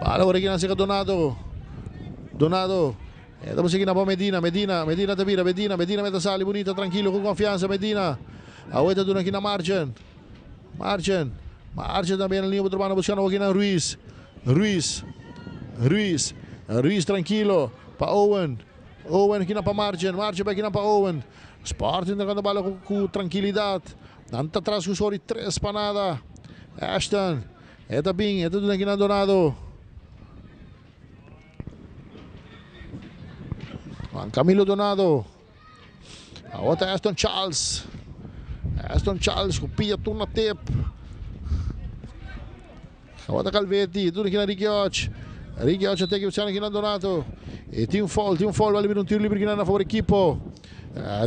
Bala ora kinan seka Donato. Donato. E ta busca kinan pa Medina. Medina, Medina ta bira, Medina, Medina meta sali bunita trankilo ku konfiansa Medina. Awe ta duna kinan Marchen. Marchen. Marchen tambe na liña otro banda buscando kinan Ruiz. Ruiz. Ruiz. Ruiz tranquilo pa Owen. Owen kinan pa Marchen. Marchen pa kinan pa Owen. Sporting ta gana bala ku, ku tranquilidad. Nan ta tras ku score 3 pa nada. Ashton. E ta bin, e ta duna kinan Donado. Juan Camilo Donado. Awor ta Aston Charles. Aston Charles ku pia tur na tep. Awor ta Calvetti. Tur kina Ricky Och. Ricky Och a teki buscando kina Donato. E tin un foul, tin un foul. Vale un tiro libre kina na favor equipo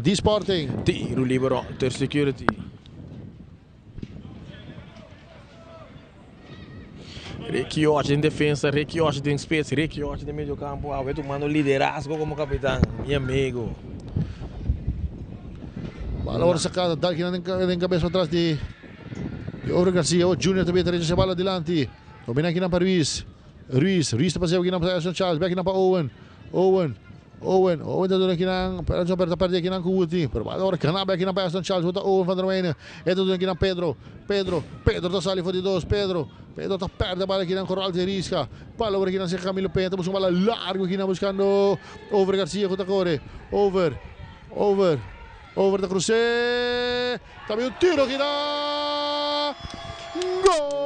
di Sporting. Tiro libre Ter Security. Ricky Hodge den defensa, Ricky Hodge den spits, Ricky Hodge den medio campo. Awe tomando liderazgo como capitán, mi amigo. Bala ora sacada, dal kina den cabeza atrás di di Over Garcia. O Junior también ta rechaza bala adelante. Domina kina pa Ruiz. Ruiz, Ruiz ta paseo kina pa Ashton Charles, back kina pa Owen. Owen, Owen, Owen ta duna kinan, pero Edson ta perde kinan ku Woody. Pero bala ora gana bek kinan pa Ashton Charles, bota Owen van der Wijne. E ta duna kinan Pedro, Pedro, Pedro ta sali for di dos, Pedro, Pedro ta perde bala kinan ku Ralph de Risca. Bala ora kinan serka Camilo Peña, ta buska un bala largo kinan buskando Over Garcia ku ta kore. Over, Over, Over ta krus'é. Ta bin un tiro kinan. Gol!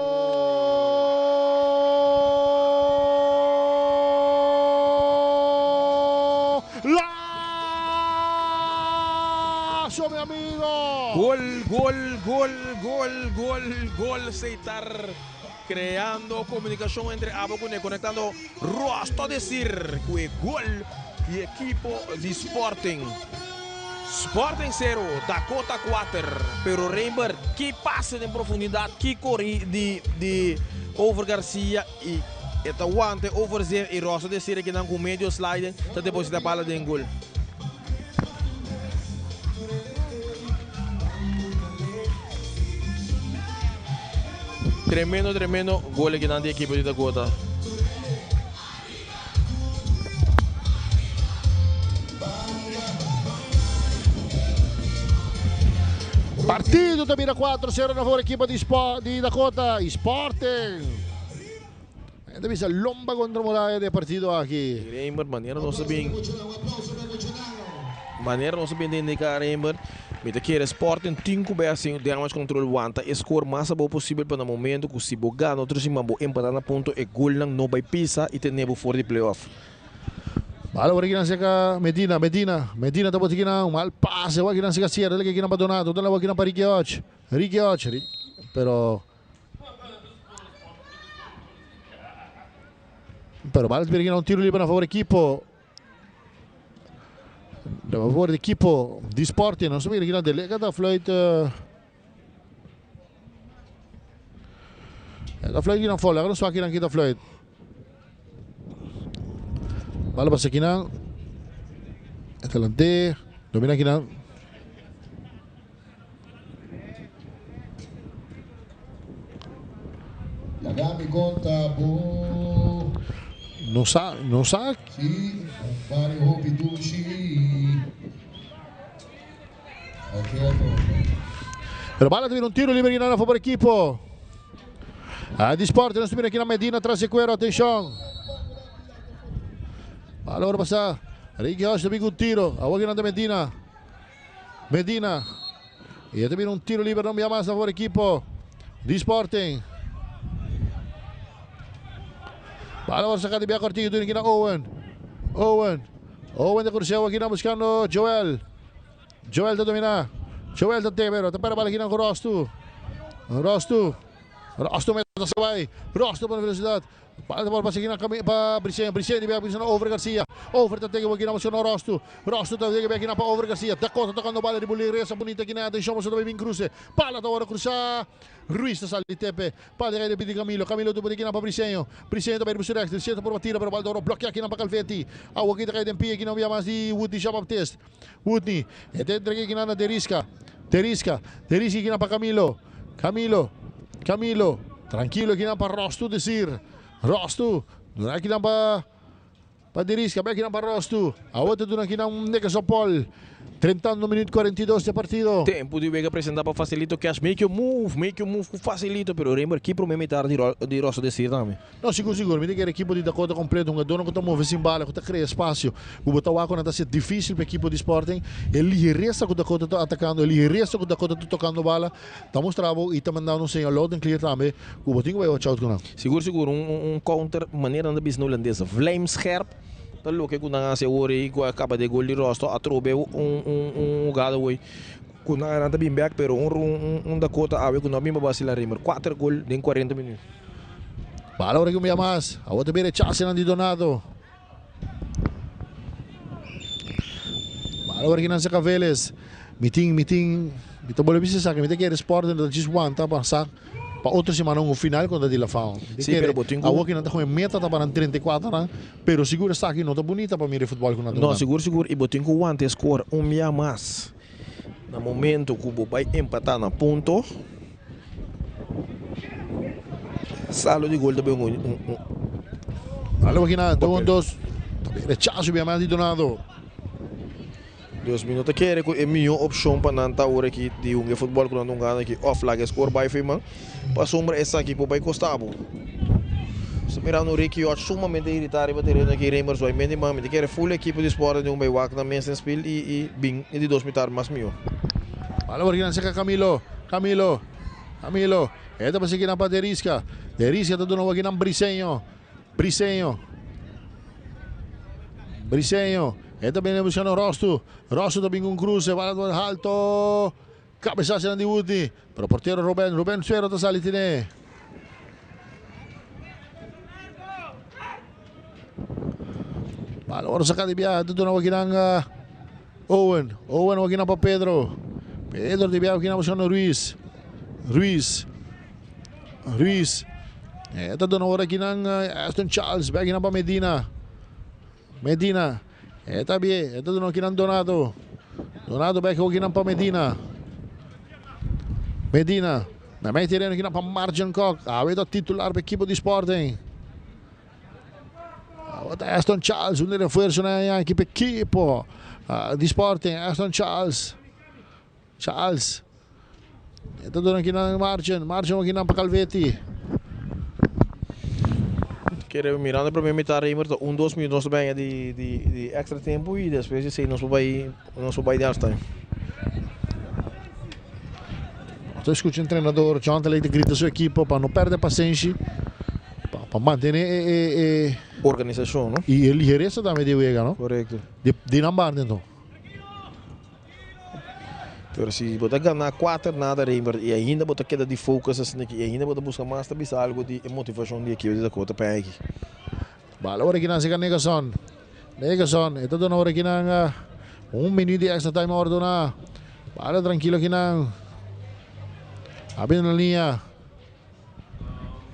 Lazo, mi amigo! Gol, gol, gol, gol, gol, gol Seitar creando comunicacion entre abo cu ne conectando Rosto decir cu e gol di equipo di Sporting. Sporting sero, Dakota kuater, pero Rembert ki pase den profundidad, ki kori di di Over Garcia y e ta wanta e overzet y Rosa decide ki nan cu medio sliding ta deposita bala den gol. Tremendo tremendo gol aki nan di ekipo di Dakota. Partido ta bira 4-0 na favor ekipo di Spo di Dakota y Sporting. Ta bisa lomba contra muraya de partido aki. Rembert, manera nos a bin manera nos a bin ta indica Rembert, mi ta kere Sporting tin cu bay haci damage control wanta e score mas abou posibel pa na momento cu si bo gana otro siman bo empata na punto e golnan no bay pisa y tene bo for di playoff. Bala por akinan cerca Medina, Medina, Medina ta bota akinan, un mal pase, wak akinan cerca Sierra, dale akinan pa Donato, dale wak akinan pa Ricky Hodge, Ricky Hodge, Ricky, pero pero bala ta bira akinan un tiro libre na favor equipo na favor di equipo di Sporting, nos ta mira akinan Delega ta fluit uh, ta fluit akinan foul, laga nos wak akinan kita fluit. Bala pasa kinan. Adelante. Domina kinan. Laga mi conta bo. No sa, no sa. Si, un barrio hopi dushi. Pero bala ta bira un tiro libre kinan a favor equipo. Ah, di Sporting nos ta mira kinan Medina tras e cuero, atencion. Bala ora pasa. Ricky Hodge ta bin cu un tiro. Awor kinan ta Medina. Medina. Y ta bira un tiro libre no bia mas a favor equipo di Sporting. Bala ora saca di bia cortico duri kinan Owen. Owen. Owen ta crucea awor kinan buscando Joel. Joel ta dominá. Joel ta teme, pero ta pera bala kinan ku Rostu. Rostu. Rostu meta sa bai. Rostu pone velocidad. Bala ta por pasa kinan kami pa Briseño. Briseño di bia bisa na Over Garcia. Over ta teke kinan busca Rostu. Rostu ta teke bia kinan pa Over Garcia. Dakota tokando bala riba Lireza bunita kinan. Atenshon pasobra ta bai bin kruse. Bala ta wòrdu krusá. Ruiz ta sali tepe. Pal rei di Camilo. Camilo ta pone kinan pa Briseño. Briseño ta bai riba su rechts. Briseño ta purba tira pero bal ta wòrdu blokia kinan pa Calvetti. Awo aki ta kai den pia kinan bia mas di Woodney Jean Baptiste. Woodney e ta entrega kinan na Derisca. Derisca. Derisca kinan pa Camilo. Camilo. Camilo. Trankilo kinan pa Rostu Desir. Rostu. Duna kinan pa pa Derisca. Bai kinan pa Rostu. Awo ta duna kinan Nickerson Paul. Trentando minuut 42 di e partido. Tempu di wega presenta pa Facilito Cash. Make your move, make your move ku Facilito. Pero Raymer ki prome mitar di di Rosso Desir tambe. No, sigur sigur. Mi ta kere ekipo di Dakota kompleto, hungadornan ku ta move sin bala, ku ta krea espasio. Ku bo ta wak ku nan ta hasi difisil pa ekipo di Sporting. E liheresa ku Dakota ta atakando, e liheresa ku Dakota ta tokando bala, ta mustra bo i ta manda un señal loud and clear tambe ku bo tin ku bai watch out ku nan. Sigur sigur. Un counter manera nan ta bisa na hulandes, vlijmscherp. Ta loke ku nan hasi awor ei ku a kaba di e gol di Rosto atrobe un un hugada awor ku nan nan ta bin bek pero un un Dakota awe ku no a bin pa basila Raymer kuater gol den kuarenta minüt. Bala ora ku un bia mas awor ta bira e chasenan di Donato. Bala ora ki nan saka Velez. Mi tin mi tin mi ta bolbe bisa esaki mi ta kere Sporting ta djis wanta pa sa. Pa otro semana un final contra di La Fao. Di Sí, kere pero bo tin ku. awor ki nan ta goe meta ta pa nan 34 nan, pero sigur esaki no ta bunita pa mira e futbol ku nan ta No, hunga. sigur sigur i bo tin ku wanta e score un bia mas. Na momento ku bo bai empatá na punto, salo di gol ta bai un un un. Alo aki nan, un Papel. dos, ta bin rechazo bia mas di Donado. Dus mi no ta kere ku e mihó opshon pa nan ta ora aki di hunga e futbòl ku nan ta hungando aki òf laga e skor bai firman, pasobra esaki por bai kosta bo. Nos ta mirando Ricky Hodge sumamente iritá riba tereno aki, Raymer Zoy Mendy man, mi ta kere ful ekipo di Sporting di un bai wak nan mes den spil i i bin e di dos mitar mas mihó. Bala por kinan seka Camilo, Camilo, Camilo, e ta pasa kinan pa Derisca, Derisca ta duna wak kinan Briseño, Briseño, Briseño, e ta bini buscando Rostu, Rostu ta bin cu un cruce, bala ta halto, cabezazo di Woodney, pero portero Ruben, Ruben Suero ta sali tine. Bala ora saca di biaha, ta duna wakinan Owen, Owen wakinan pa Pedro, Pedro di biaha wakinan buscando Ruiz, Ruiz. Ruiz. E ta duna ora kinan Aston Charles. Bek kinan pa Medina. Medina. E ta bie. E ta duna kinan Donato. Donato bek kinan pa Medina. Medina. Na mei tereno kinan pa Marjan Kok. Awe ta titular pa ekipo di Sporting. Awe ta Aston Charles. Un refuerzo na ekipo ekipo di Sporting. Aston Charles. Charles. E ta duna kinan Marchen. Marchen wak kinan pa Calvetti. Kere mirando e prome mitad Raymer ta un dos minuut nos ta benya di di di extra tempo y despues di esey nos por bay nos por bay di halftime. Nos ta escucha entrenador John Taley ta grita su ekipo pa no perde pasenshi pa pa mantene e e e. Organisashon, no? I e ligeresa tambe di e wega, no? Korekto. Di di nan banda enton. Pero si bo ta gana kuater nada Reinbert i ainda bo ta keda di focus asina aki i ainda bo ta buska mas ta bisa algu di e motivashon di ekipo di Dakota pa aki. Bala ora ki nan seka Negerson. Negerson e ta duna ora ki nan un minuut di extra time a ora duna. Bala trankilo ki nan. A bini na liña.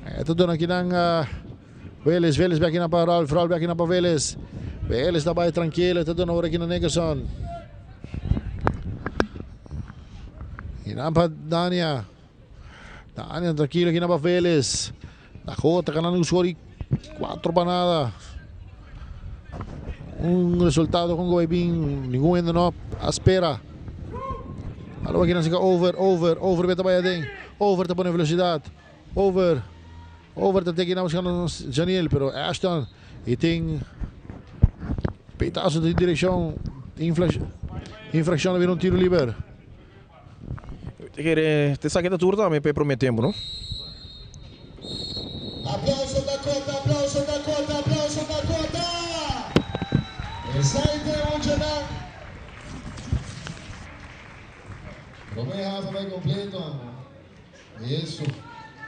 E ta duna kinan Veles, Veles bek kinan pa Ralf, Ralf bek kinan pa Veles. Veles ta bai trankilo, e ta duna ora kinan Nickerson. Kinan pa Dania. Dania trankilo kinan pa Veles. Dakota kanan un score di 4 pa nada. Un resultado con goe bin ningun hende no a spera. Alo kinan sika over, over, over beta bai aden. Over ta pone velocidad. Over. Over ta teki na buscando Janiel, pero Ashton y tin petazo di direccion. Infraccion bira un tiro liber. Te kere te saki ta tur tambe pa e prome tempo, no? Aplauso Dakota, aplauso Dakota, aplauso Dakota! Esai ta e muchanan. Prome half a bai completo amo. Eso.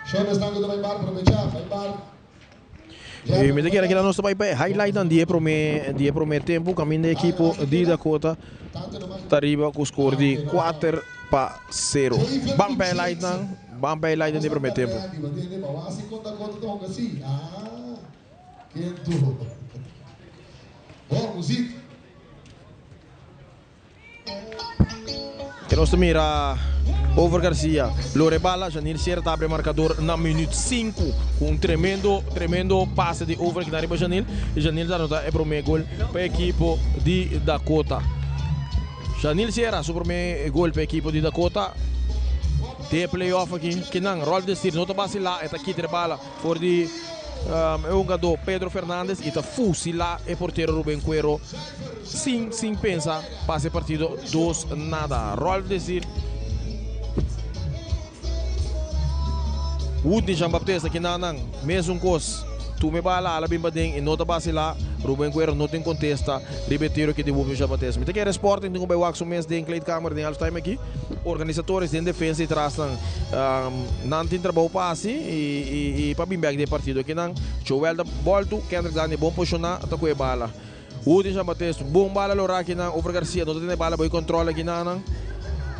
Shon esnan cu ta bai bar probecha, bai bar. E mi ta kere keda nos ta bai pa e highlightnan di e prome di e prome tempo kaminda e ekipo di Dakota ta riba ku skor di kuater pa sero. Ban pa e highlightnan, ban pa e highlightnan di e prome tempo. E nos ta mira Over Garcia lora e bala, Janir Sierra ta abri e marcador na minuut 5 cu un tremendo tremendo pase di Over kita riba Janil y Janil ta anota e prome gol pa e ekipo di Dakota. Janil Sierra su prome gol pa e ekipo di Dakota den e playoff aki. Kinan Rolf Desir no ta basila, e ta kita e bala for di e hungadó Pedro Fernandez y ta fusila e portero Ruben Cuero sin sin pensa pasa e partido dos nada. Rolf Desir Woodney Jean Baptiste aki na nan mesun kos tuma e bala ala bin paden y no ta basila Ruben Cuero no tin kontesta riba e tiro aki di Woodney Jean Baptiste. Mi ta kere Sporting tin ku bai wak su mes den kleedkamer den halftime aki. Organisatores den defensa y trasnan nan tin trabou pa haci y pa bin bek den e partido. Akinan Joel ta boltu, Kendrick Dani bon posiciona ta cu e bala. Woody Jean Baptiste bon bala lora akinan, Over Garcia no ta tene bala bo e control akinanan.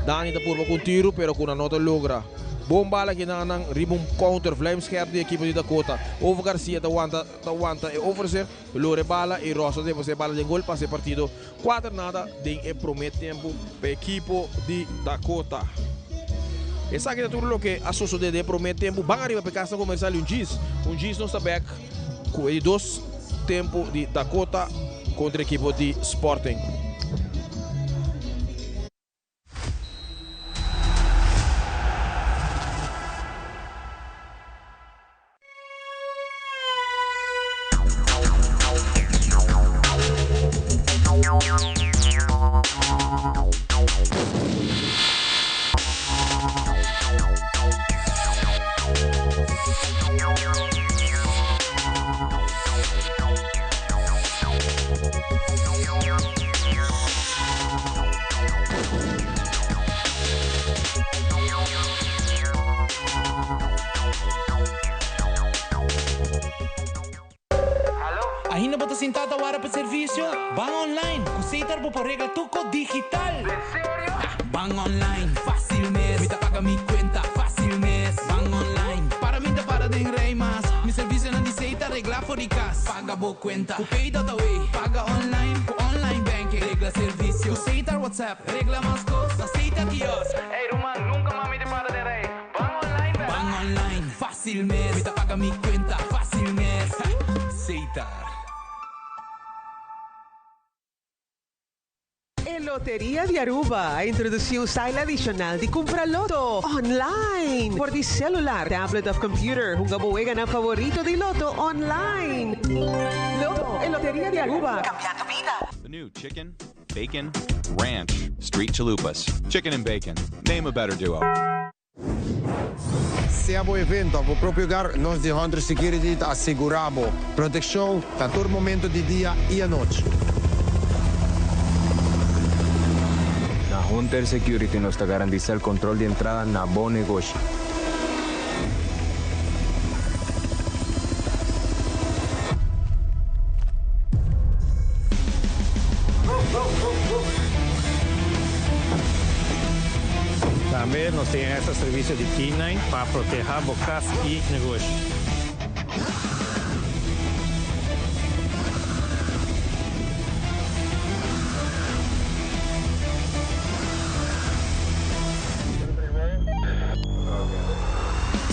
Dani ta purba cu un tiro pero cu nan no ta logra. Bon bala akinanan riba un counter vlijmscherp di ekipo di Dakota. Over Garcia ta wanta ta wanta e overzet, lora e bala y Ross ta deposita e bala den gol pasa e partido Kuater nada den e promé tempu pa ekipo di Dakota. Esaki ta tur loke a sosodé den e promé tempu. Ban ariba pa e kasnan komersial di un djis. Un djis nos ta bèk ku e di dos tempu di Dakota kontra ekipo di Sporting. Ainda bo ta sintá ta wara pa servisio? Ban online! Ku Setar bo por regla tur kos digital! Ban online, fásil mes! Mi ta paga mi kuenta, fásil mes! Ban online, para mi ta para den rei mas! Mi servisionan di Setar reglá for di kas! Paga bo kuenta ku Pay.away, paga online ku online banking, regla servisio ku Setar WhatsApp, regla mas kos na Setar Kiosk. Ey ruman, nunka mas mi ta para den rei! Ban online bèk! Ban online, fásil mes! Mi ta paga mi kuenta, fásil mes! Setar. E Loteria di Aruba a introduci un style adicional di cumpra loto online for di celular, tablet of computer. Hunga bo weganan favorito di loto online. Loto, e Loteria di Aruba, cambiando bida. The new chicken, bacon, ranch, street chalupas. Chicken and bacon. Name a better duo. Sea bo evento of bo propio hogar, nos di Hunter Security ta asegura bo proteccion na tur momento di dia y anochi. Na Hunter Security nos ta garantisa el control di entrada na bo negoshi. Tambe nos tin extra servicio di K-nine pa proteha bo cas y negoshi.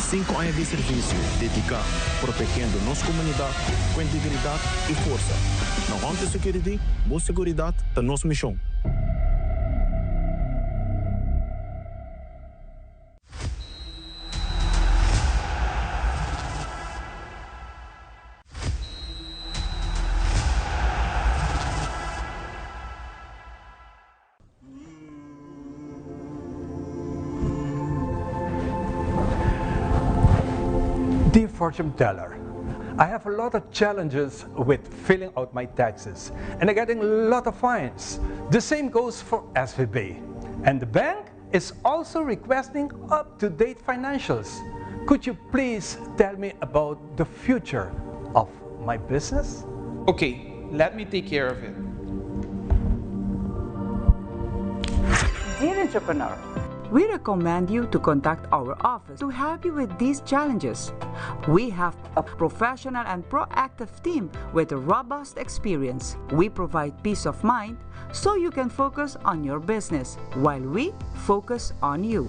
Sinku aña di servisio dediká protegiendo nos komunidat ku integridat i forsa. Na Hunter Security, bo seguridat ta nos mishon. Dear fortune teller, I have a lot of challenges with filling out my taxes and I'm getting a lot of fines. The same goes for SVB. And the bank is also requesting up-to-date financials. Could you please tell me about the future of my business? Okay, let me take care of it. Dear entrepreneur, we recommend you to contact our office to help you with these challenges. We have a professional and proactive team with robust experience. We provide peace of mind so you can focus on your business while we focus on you.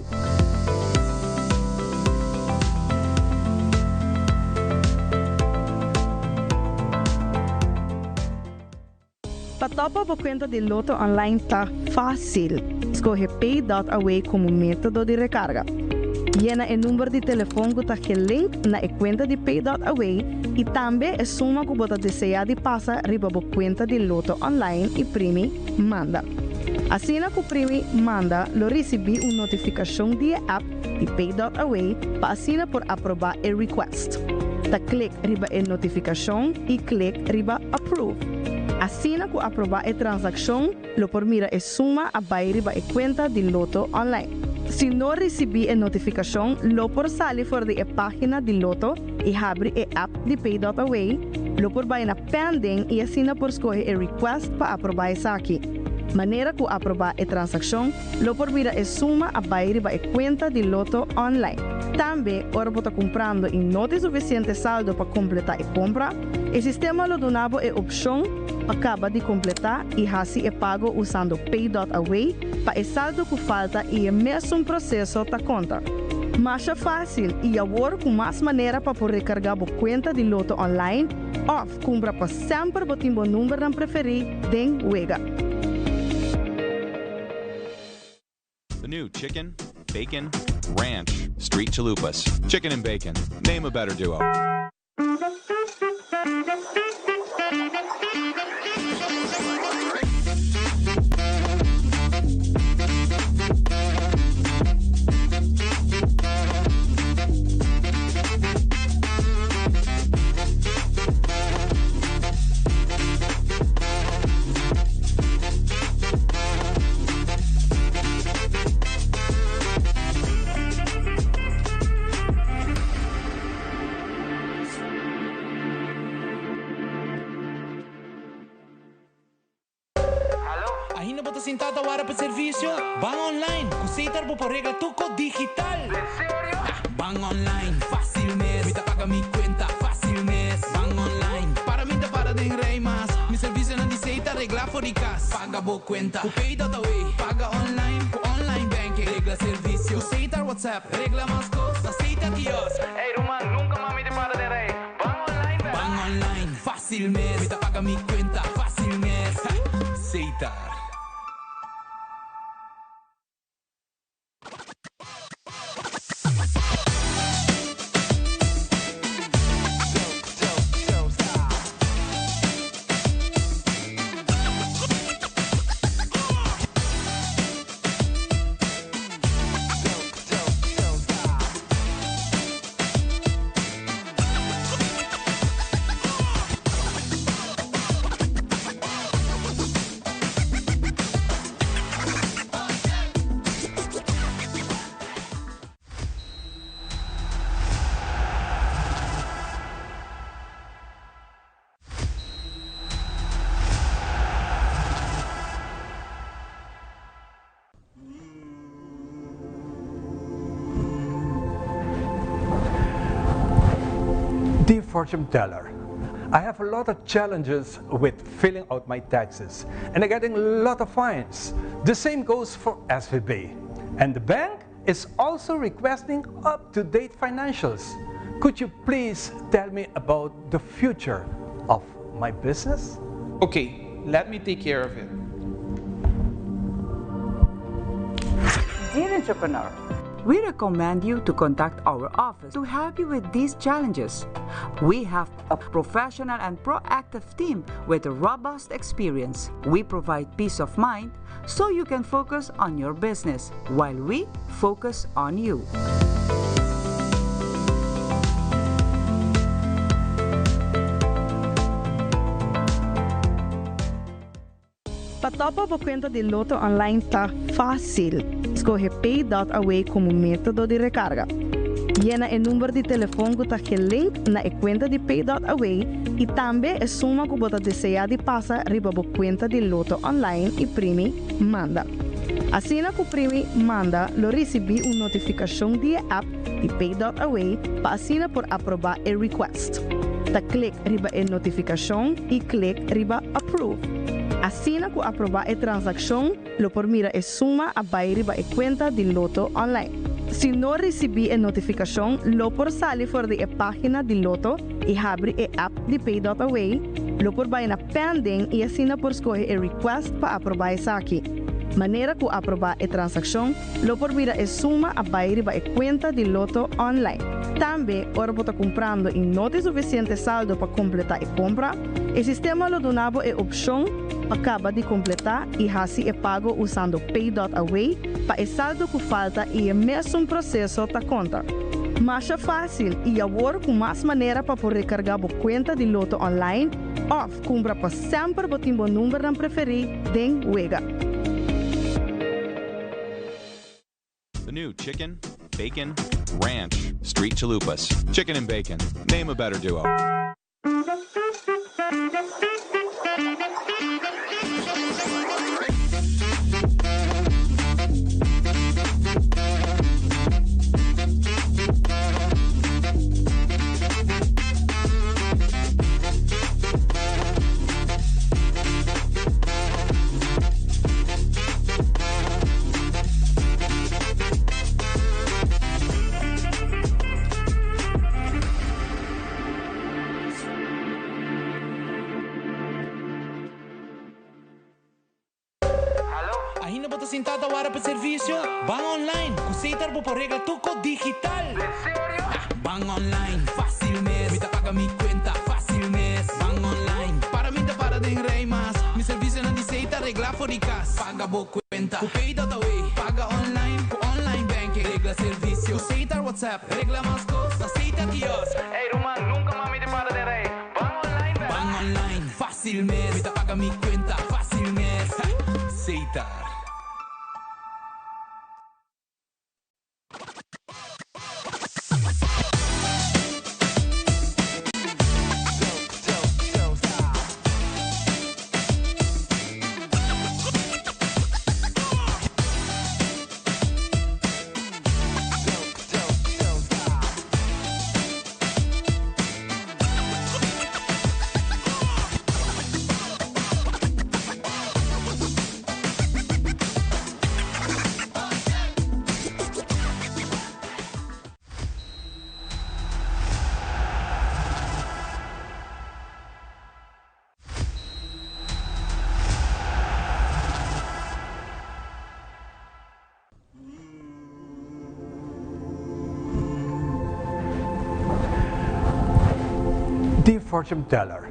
Pa topa bo cuenta di Lotto Online ta facil. Scoge Pay.Away como metodo di recarga. Yena e number di telefon cu ta gelink na e cuenta di Pay.Away y tambe e suma cu bo ta desea di pasa riba bo cuenta di Lotto Online y primi Manda. Asina cu primi Manda lo ricibi un notificacion di e app di Pay.Away pa asina por aproba e request. Ta click riba e notificacion y click riba Approve. Asina cu aproba e transaccion lo por mira e suma a bay riba e cuenta di Lotto Online. Si no ricibi e notificacion lo por sali for di e pagina di Lotto y habri e app di Pay.Away, lo por bay na Pending y asina por scoge e request pa aproba esaki. Manera cu aproba e transaccion, lo por mira e suma a bay riba e cuenta di Lotto Online. Tambe, ora bo ta cumprando y no tin suficiente saldo pa completa e compra, e sistema lo duna bo e opcion pa caba di completa y haci e pago usando Pay.Away pa e saldo cu falta y e mesun proceso ta conta. Masha facil y awor cu mas manera pa por recarga bo cuenta di Lotto Online of cumpra pa semper bo tin bo numbernan preferi den wega. The new chicken, bacon, ranch, street chalupas. Chicken and bacon. Name a better duo. Ainda bo ta sinta ta wara pa servicio? Ban online! Cu Setar bo por regla tur cos digital! Den serio? Ban online, facil mes! Mi ta paga mi cuenta, facil mes! Ban online, para mi ta para den rij mas! Mi servicionan di Setar regla for di cas! Paga bo cuenta cu Pay.away! Paga online cu online banking! Regla servicio cu Setar WhatsApp! Regla mas cos na Setar kiosk! Ey ruman, nunca mas mi ta para den rij! Ban online bek! Ban online, facil mes! Mi ta paga mi cuenta, facil mes! Setar. Dear fortune teller, I have a lot of challenges with filling out my taxes and I'm getting a lot of fines. The same goes for SVB. And the bank is also requesting up-to-date financials. Could you please tell me about the future of my business? Okay, let me take care of it. Dear entrepreneur, we recommend you to contact our office to help you with these challenges. We have a professional and proactive team with a robust experience. We provide peace of mind so you can focus on your business while we focus on you. Pa topa bo kuenta di Lotto Online ta fásil. Skohe Pay.awe komo método di rekarga. Yena e number di telefon ku ta gelink na e kuenta di Pay.awe i tambe e suma ku bo ta deseá di pasa riba bo kuenta di Lotto Online i primi Manda. Asina ku primi Manda lo risibí un notifikashon di e app di Pay.awe pa asina por aprobá e request. Ta klik riba e notifikashon i klik riba Approve. Asina ku aprobá e transakshon, lo por mira e suma a bai riba e kuenta di Lotto Online. Si no risibí e notifikashon, lo por sali for di e página di Lotto i habri e app di Pay dot Away, lo por bai na Pending i asina por skohe e request pa aprobá esaki. Manera ku aprobá e transakshon, Lo por mira e suma a bai riba e kuenta di Lotto online. Tambe, ora bo ta kumprando i no tin sufisiente saldo pa kompletá e kompra, e sistema lo duna bo e opshon pa kaba di kompletá i hasi e pago usando Pay dot Away pa e saldo ku falta i e mesun proseso ta konta. Masha fásil i awor ku mas manera pa por rekargá bo kuenta di Lotto online òf kumpra pa semper bo tin bo numbernan preferí den wega. The new chicken, bacon, ranch, street chalupas. Chicken and bacon. Name a better duo. Ainda bo ta sintá ta wara pa servisio? Ban online! Ku Setar bo por regla tur kos digital! Ban online, fácil mes. Mi ta paga mi cuenta, fácil mes. Ban online, para mi ta para den rij mas. Mi servicionan di Setar ta regla for di cas. Paga bo cuenta, cu Pay.awe. Paga online, cu online banking. Regla servicio, cu Setar WhatsApp. Regla mas cos, na Setar kiosk. Ey ruman, nunca mas mi ta para den rij. Ban online, bel. Ban online, fácil mes. Mi ta paga mi cuenta, fácil mes. Setar. Dear fortune teller,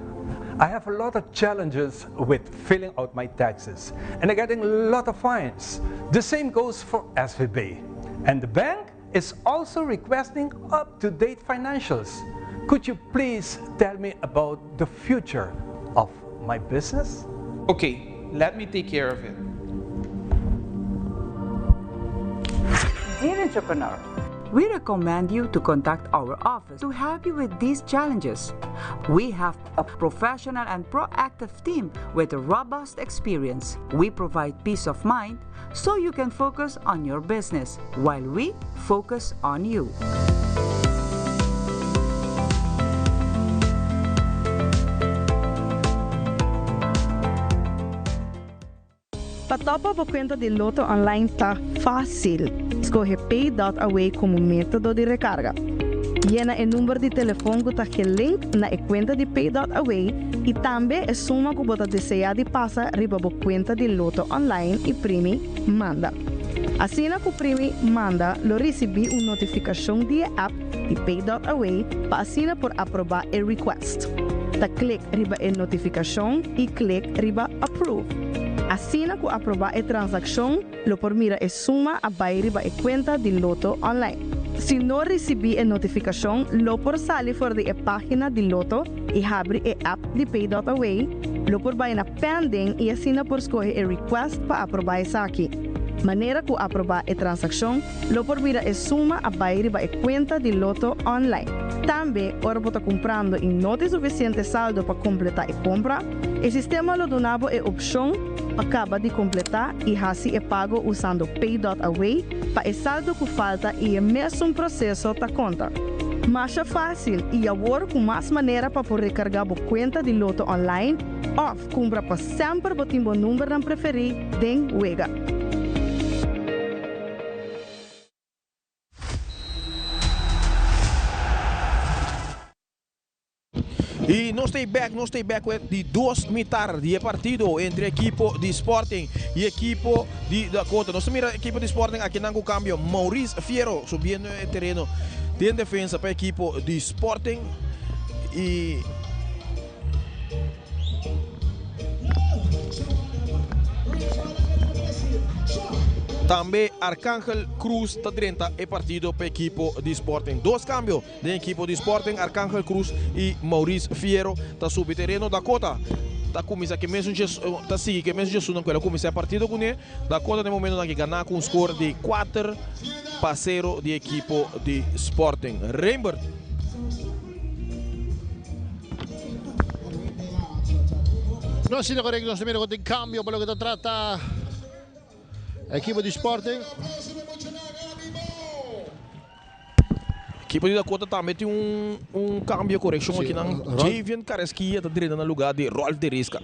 I have a lot of challenges with filling out my taxes and I'm getting a lot of fines. The same goes for SVB. And the bank is also requesting up-to-date financials. Could you please tell me about the future of my business? Okay, let me take care of it. Dear entrepreneur, we recommend you to contact our office to help you with these challenges. We have a professional and proactive team with a robust experience. We provide peace of mind so you can focus on your business while we focus on you. top up bo kuenta di Lotto online ta fásil. Skohe Pay.aw komo método di rekarga. Yena e number di telefon ku ta gelink na e kuenta di Pay.aw i tambe e suma ku bo ta deseá di pasa riba bo kuenta di Lotto online i primi Manda. Asina ku primi Manda lo risibí un notifikashon di e app di Pay.aw pa asina por aprobá e request. Ta klik riba e notifikashon i klik riba Approve. Asina ku aprobá e transakshon lo por mira e suma a bai riba e kuenta di Lotto Online. Si no risibí e notifikashon lo por sali for di e página di Lotto i habri e app di Pay.aw, lo por bai na Pending i asina por skohe e request pa aprobá esaki. Manera ku aprobá e transakshon lo por mira e suma a bai riba e kuenta di Lotto Online. Tambe ora bo ta kumprando i no tin sufisiente saldo pa kompletá e kompra, e sistema lo duna bo e opshon pa kaba di kompletá i hasi e pago usando Pay.aw pa e saldo ku falta i e mesun proseso ta konta. Masha fásil i awor ku mas manera pa por rekargá bo kuenta di Lotto Online òf kumpra pa semper bo tin bo numbernan preferí den wega. Y nos ta back, nos ta back with di dos mitar di e partido entre equipo di Sporting y equipo di Dakota. Nos ta mira equipo di Sporting aki nan cu cambio. Maurice Fierro subiendo e tereno den defensa pa equipo di Sporting. Y Tambe Arcangel Cruz ta drenta e partido pa equipo di Sporting. Dos cambio den equipo di Sporting, Arcangel Cruz y Maurice Fierro ta subi tereno. Dakota ta cuminsa ke mesun ta sigui ke mesun Jesunan cu el a cuminsa e partido cune. Dakota den momentonan aki gana cu un score di 4-0 di equipo di Sporting. Rembert. No asina correcto, nos ta mira cu tin cambio pa loke ta trata equipo di Sporting. Equipo di Dakota tambe tin un un cambio correccion aki nan. Javian Carrasquilla ta drenta na lugar di Rolf de Risca.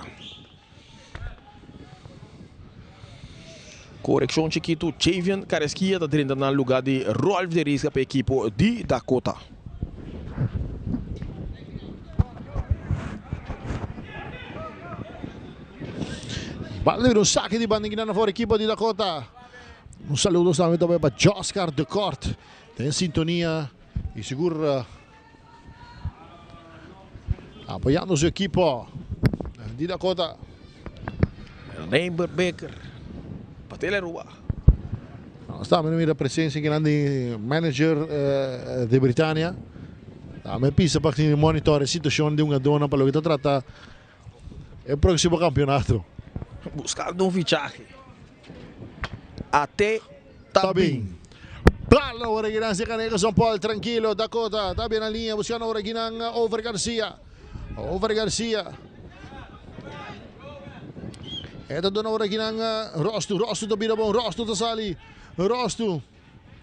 Correccion chikito, Javian Carrasquilla ta drenta na lugar di Rolf de Risca pa equipo di Dakota. Bal un saque di bandinguina na for equipo di Dakota. Un saludo tambe tambe pa Joscar de Kort. Den sintonia y sigur apoyando su equipo di Dakota. Rembert Baker, Patele Aruba. Nos tambe mira presencia kinan di manager di Britania. Tambe pisa pa monitor e situacion di hungadornan pa loke ta trata e proximo campeonato. Buscando un fichaje. Ate ta bin. Plano ora kinan si Caneco San Paul tranquilo Dakota ta bien na linea buscando ora kinan Over Garcia. Over Garcia. E ta duna ora kinan Rostu, Rostu ta bira bon, Rostu ta sali. Rostu.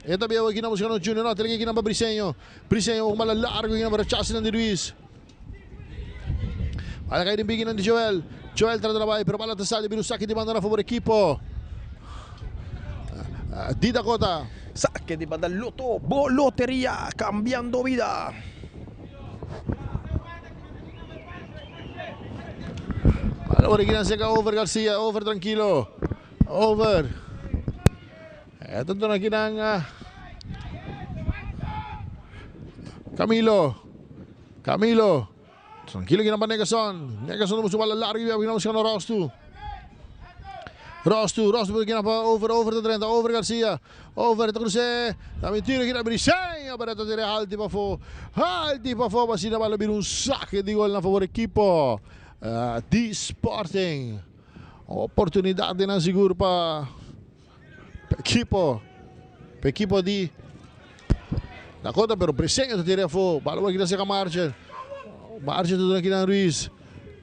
E ta bira kinan buscando Junior, no, tele kinan pa Briseño. Briseño un bala largo kinan pa rechace nan di Ruiz. Bala cai den bigi nan di Joel. Joel trata na bai, pero bala ta sali bira un saque di banda na favor equipo di Dakota. Saque di banda Lotto, bo loteria cambiando vida. Bala ora kinan seca over Garcia, over tranquilo. Over. E ta duna kinan Camilo. Camilo. Tranquilo kinan pa Negason. Negason ta busca bala largo y kinan buscando Rostu. Rostu, Rostu kinan pa over, over ta drenta, over Garcia. Over ta cruce. Ta mentira kinan Briseño, pero ta tira halti pafó. Halti pafó, asina bala bira un saque di gol na favor equipo di Sporting. Oportunidad den nan sigur pa equipo, pa equipo di Dakota, pero Briseño ta tira afó. Bala wak kinan seka Marcher. Marcher ta duna kinan Ruiz.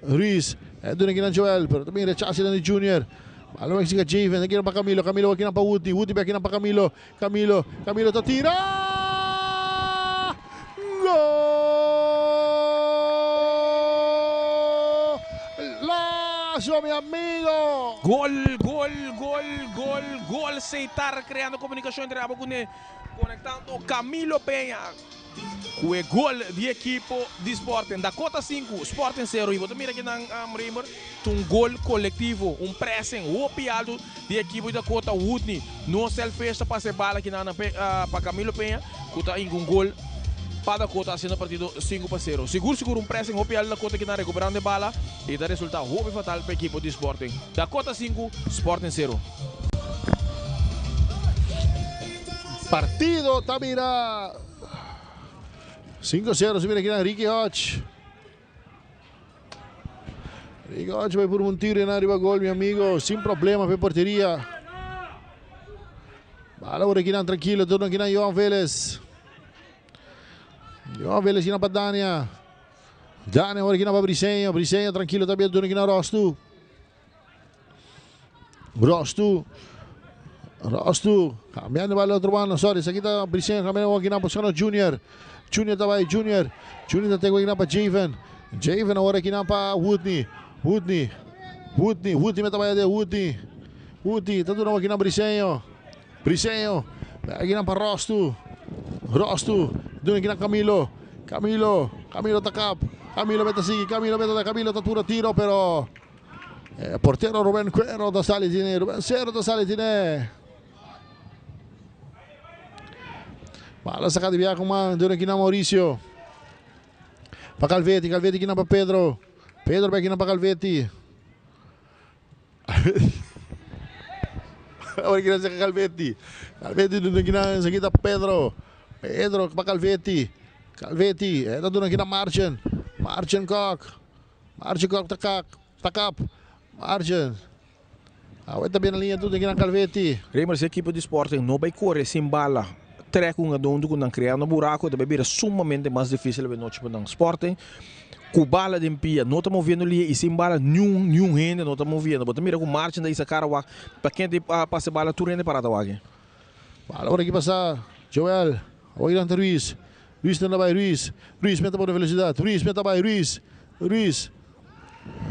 Ruiz e duna kinan Joel, pero ta bin rechace nan di Junior. Bala wak seka Javen, ta kinan pa Camilo. Camilo wak kinan pa Woody. Woody bek kinan pa Camilo. Camilo, Camilo ta tira! Gol! Golazo, mi amigo! Gol, gol, gol, gol, gol Seitar creando comunicacion entre abo cune, conectando Camilo Peña cu e gol di ekipo di Sporting. Dakota sinku, Sporting sero. Y bo ta mira kinan, Raymer, ta un gol colectivo, un pressing hopi alto di ekipo di Dakota. Woodney no selfish ta pasa e bala kinan pa Camilo Peña cu ta hinca un gol pa Dakota haciendo partido 5-0. Sigur sigur un pressing hopi alto Dakota kinan recuperando e bala y ta resulta hopi fatal pa ekipo di Sporting. Dakota sinku, Sporting sero. Partido ta bira 5-0. Si mira kinan Ricky Hodge. Ricky Hodge bai por un tiro en arriba gol, mi amigo. Sin problema pe porteria. Bala por kinan tranquilo. Turno kinan Johan Vélez. Johan Vélez kinan pa Dania. Dania ahora kinan pa Briseño. Briseño tranquilo también. Turno kinan Rostu. Rostu. Rostu. Cambiando bala otro banda. Sorry, esaki ta Briseño cambiando kinan buscando Junior. Junior ta bai Junior. Junior ta tego kinan pa Javen. Javen ahora kinan pa Woodney. Woodney. Woodney. Woodney meta bai de Woodney. Woodney ta duna kinan Briseño. Briseño. Kinan pa Rostu. Rostu. Duna kinan Camilo. Camilo. Camilo ta kap. Camilo meta sigui. Camilo meta Camilo ta tura tiro pero portero Ruben Cuero ta sali tine. Ruben Cero ta sali tine. Bala saca di biaha man. Duna kinan Mauricio. Pa Calvetti. Calvetti kinan pa Pedro. Pedro bai kinan pa Calvetti. Awor kinan saca Calvetti. Calvetti duna kinan esaki ta Pedro. Pedro pa Calvetti. Calvetti e ta duna kinan Marchen. Marchen Kok. Marchen Kok ta kak. Ta kap. Marchen. Awor ta bira liña tur den kinan Calvetti. Raymer, si ekipo di Sporting no bai kore sin bala, trek un adonde ku nan kreando buraku, e ta bai bira sumamente mas difisil awe nochi pa nan. Sporting ku bala den pia no ta moviendo lihe i sin bala niun niun hende no ta moviendo. Bo ta mira ku Marchen ta hisa kara wak pa ken ta pasa e bala tur hende para ta wak. Bala ora ki pasa Joel, awor kinan ta Ruiz, Ruiz ta bai Ruiz, Ruiz meta por velocidad, Ruiz meta bai Ruiz, Ruiz.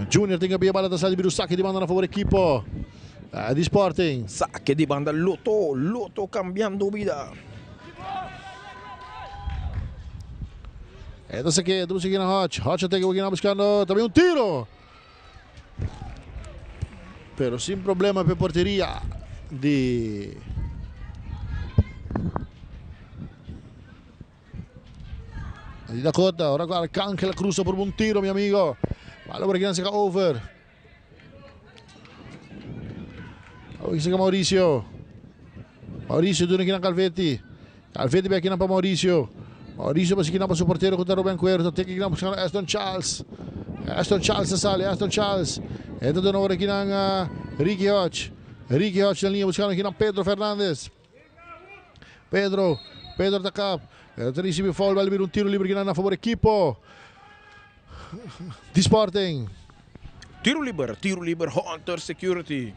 Junior tin kabia bala ta sali biru sake di banda na favor ekipo di Sporting. Sake di banda Lotto, Lotto cambiando bida. E ta sake, ta busca na Hodge, Hodge ta teke buscando tambe un tiro. Pero sin problema pe porteria di Di Dakota, ora cu Arcangel a cruza por un tiro, mi amigo. Bala por aquí, saca over. Awor saca Mauricio. Mauricio duna aquí na Calvetti. Calvetti bij aquí pa Mauricio. Mauricio pa aquí pa su portero contra Ruben Cuero. Ta teke aquí buscando Aston Charles. Aston Charles sale, Aston Charles. Entra de nuevo aquí na Ricky Hodge. Ricky Hodge na linha buscando aquí na Pedro Fernandez. Pedro, Pedro ta kap. Pedro ta ricibi foul, bal bira un tiro libre kinan na favor equipo di Sporting. Tiro liber, tiro liber, Hunter Security.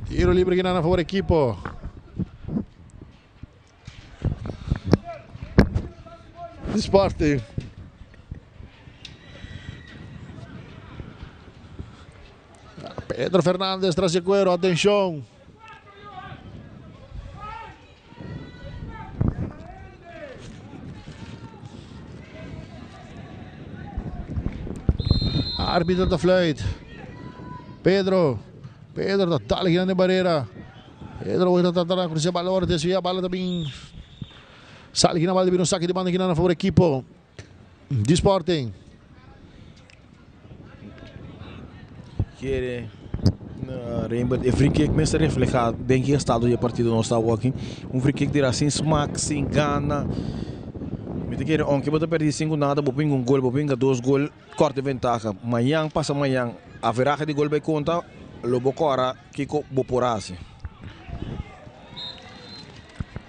Tiro libre kinan na favor equipo. Di Sporting. Pedro Fernandez tras de cuero, atención. Arbitro ta fluit. Pedro. Pedro ta dale grande barrera. Pedro hoy ta trata cruza balón, desvia bala también. Sale aquí na bala, un saque de banda aquí na favor equipo di Sporting. Quiere Rembert, e free kick mester refleha den ki estado di e partido nos ta awo aki. Un free kick dirá sin smak, sin gana. Mi ta kere, aunke bo ta perdi 5-0, bo pinga un gol, bo pinga dos gol, korte ventaha. Mañan pasa mañan, averahe di gol bai konta, lo bo kora kiko bo por hasi.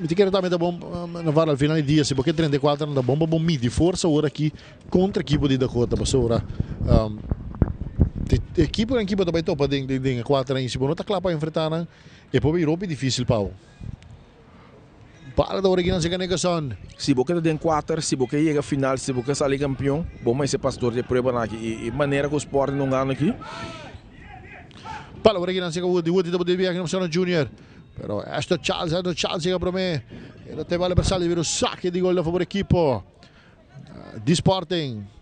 Mi ta kere tambe ta bon Navarro al final di dia, si bo ke 34 ta bon pa bo midi forsa ora aki kontra ekipo di Dakota, pasobra ekiponan ki bo ta bai topa den den e kuater aña, si bo no ta kla pa enfrenta nan, e por bay hopi dificil pa bo. Bala ta originan cerca Nickerson. Si bo ke ta den kuater, si bo ke yega final, si bo ke sali kampion, bo mester pas dor di e pruebanan aki. I e manera ku Sporting ta hungando aki. Bala originan cerca Woody. Woody ta bota biaha na Junior. Pero Ashton Charles, Ashton Charles yega prome. E ta te bala per sali, pero sake di gol na favor ekipo di Sporting.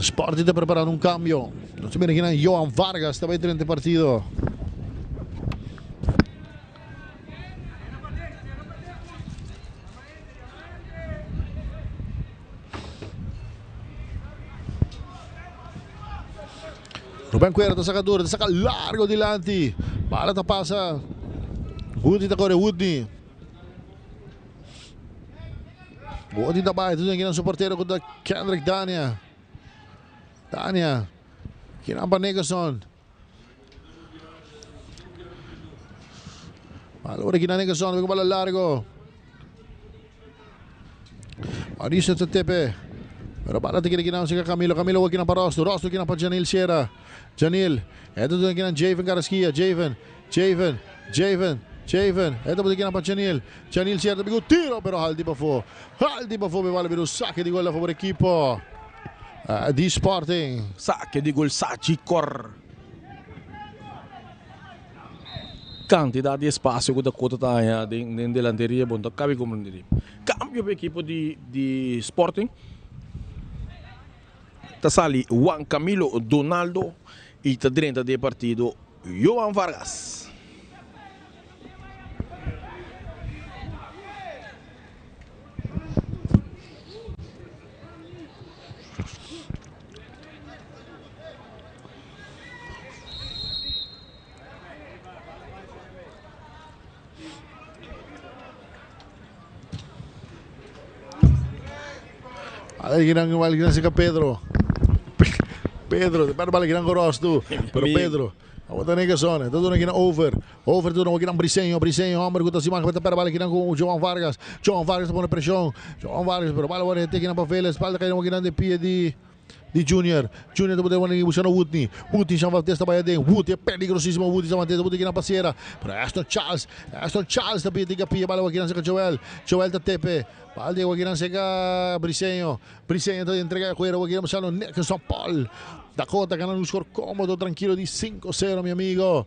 Sporting ta preparando un cambio. Nos ta mira kinan Johan Vargas ta bay drenta e partido. Ruben Cuero ta saca duro, ta saca largo dilanti. Bala ta pasa. Woodney ta corre Woodney. Woodney ta bay, tudo su portero contra Kendrick Dania. Dania. Kinan pa Nickerson. Bala ora kinan Nickerson, bala largo. Mauricio ta tepe. Pero bala ta keda kinan sika Camilo. Camilo wak kinan pa Rosto. Rosto kinan pa Janil Sierra. Janil. Eta duna kinan Javen Carrasquilla. Javen. Javen. Javen. Javen. Eta bota kinan pa Janil. Janil Sierra ta bigu tiro pero halti pafó. Halti pafó be bala bira un sake di gol a favor ekipo di Sporting. Sake di gol Sachi Cor. Kantidat di espasio ku Dakota ta haña den delanteria bo no ta kabi komprendé. Kambio pa ekipo di Sporting ta sali Juan Camilo Donaldo i ta drenta den e partido Johan Vargas. Pedro. Pedro, pero bala kinan Rosto. Pero Pedro, aguanta nega zona. Todo na over. Over todo na kinan Briseño, Briseño, hombre que está cima, que pero bala kinan con Joan Vargas. Joan Vargas pone presión. Joan Vargas, pero bala agora tem kinan pa Vélez, espalda cai kinan de pie de di Junior. Junior ta poder wani buscando Woodney. Woodney Jean Baptiste ta den. Woodney é peligrosíssimo. Woodney Jean Baptiste Woodney na passeira. Pero Aston Charles. Aston Charles ta pide pia bala aqui na seca Joel. Joel ta tepe. Bala de aqui na seca Briseño. Briseño ta entrega cuero aqui buscando Nickerson Paul. Dakota ganando un score cómodo, tranquilo di 5-0, mi amigo.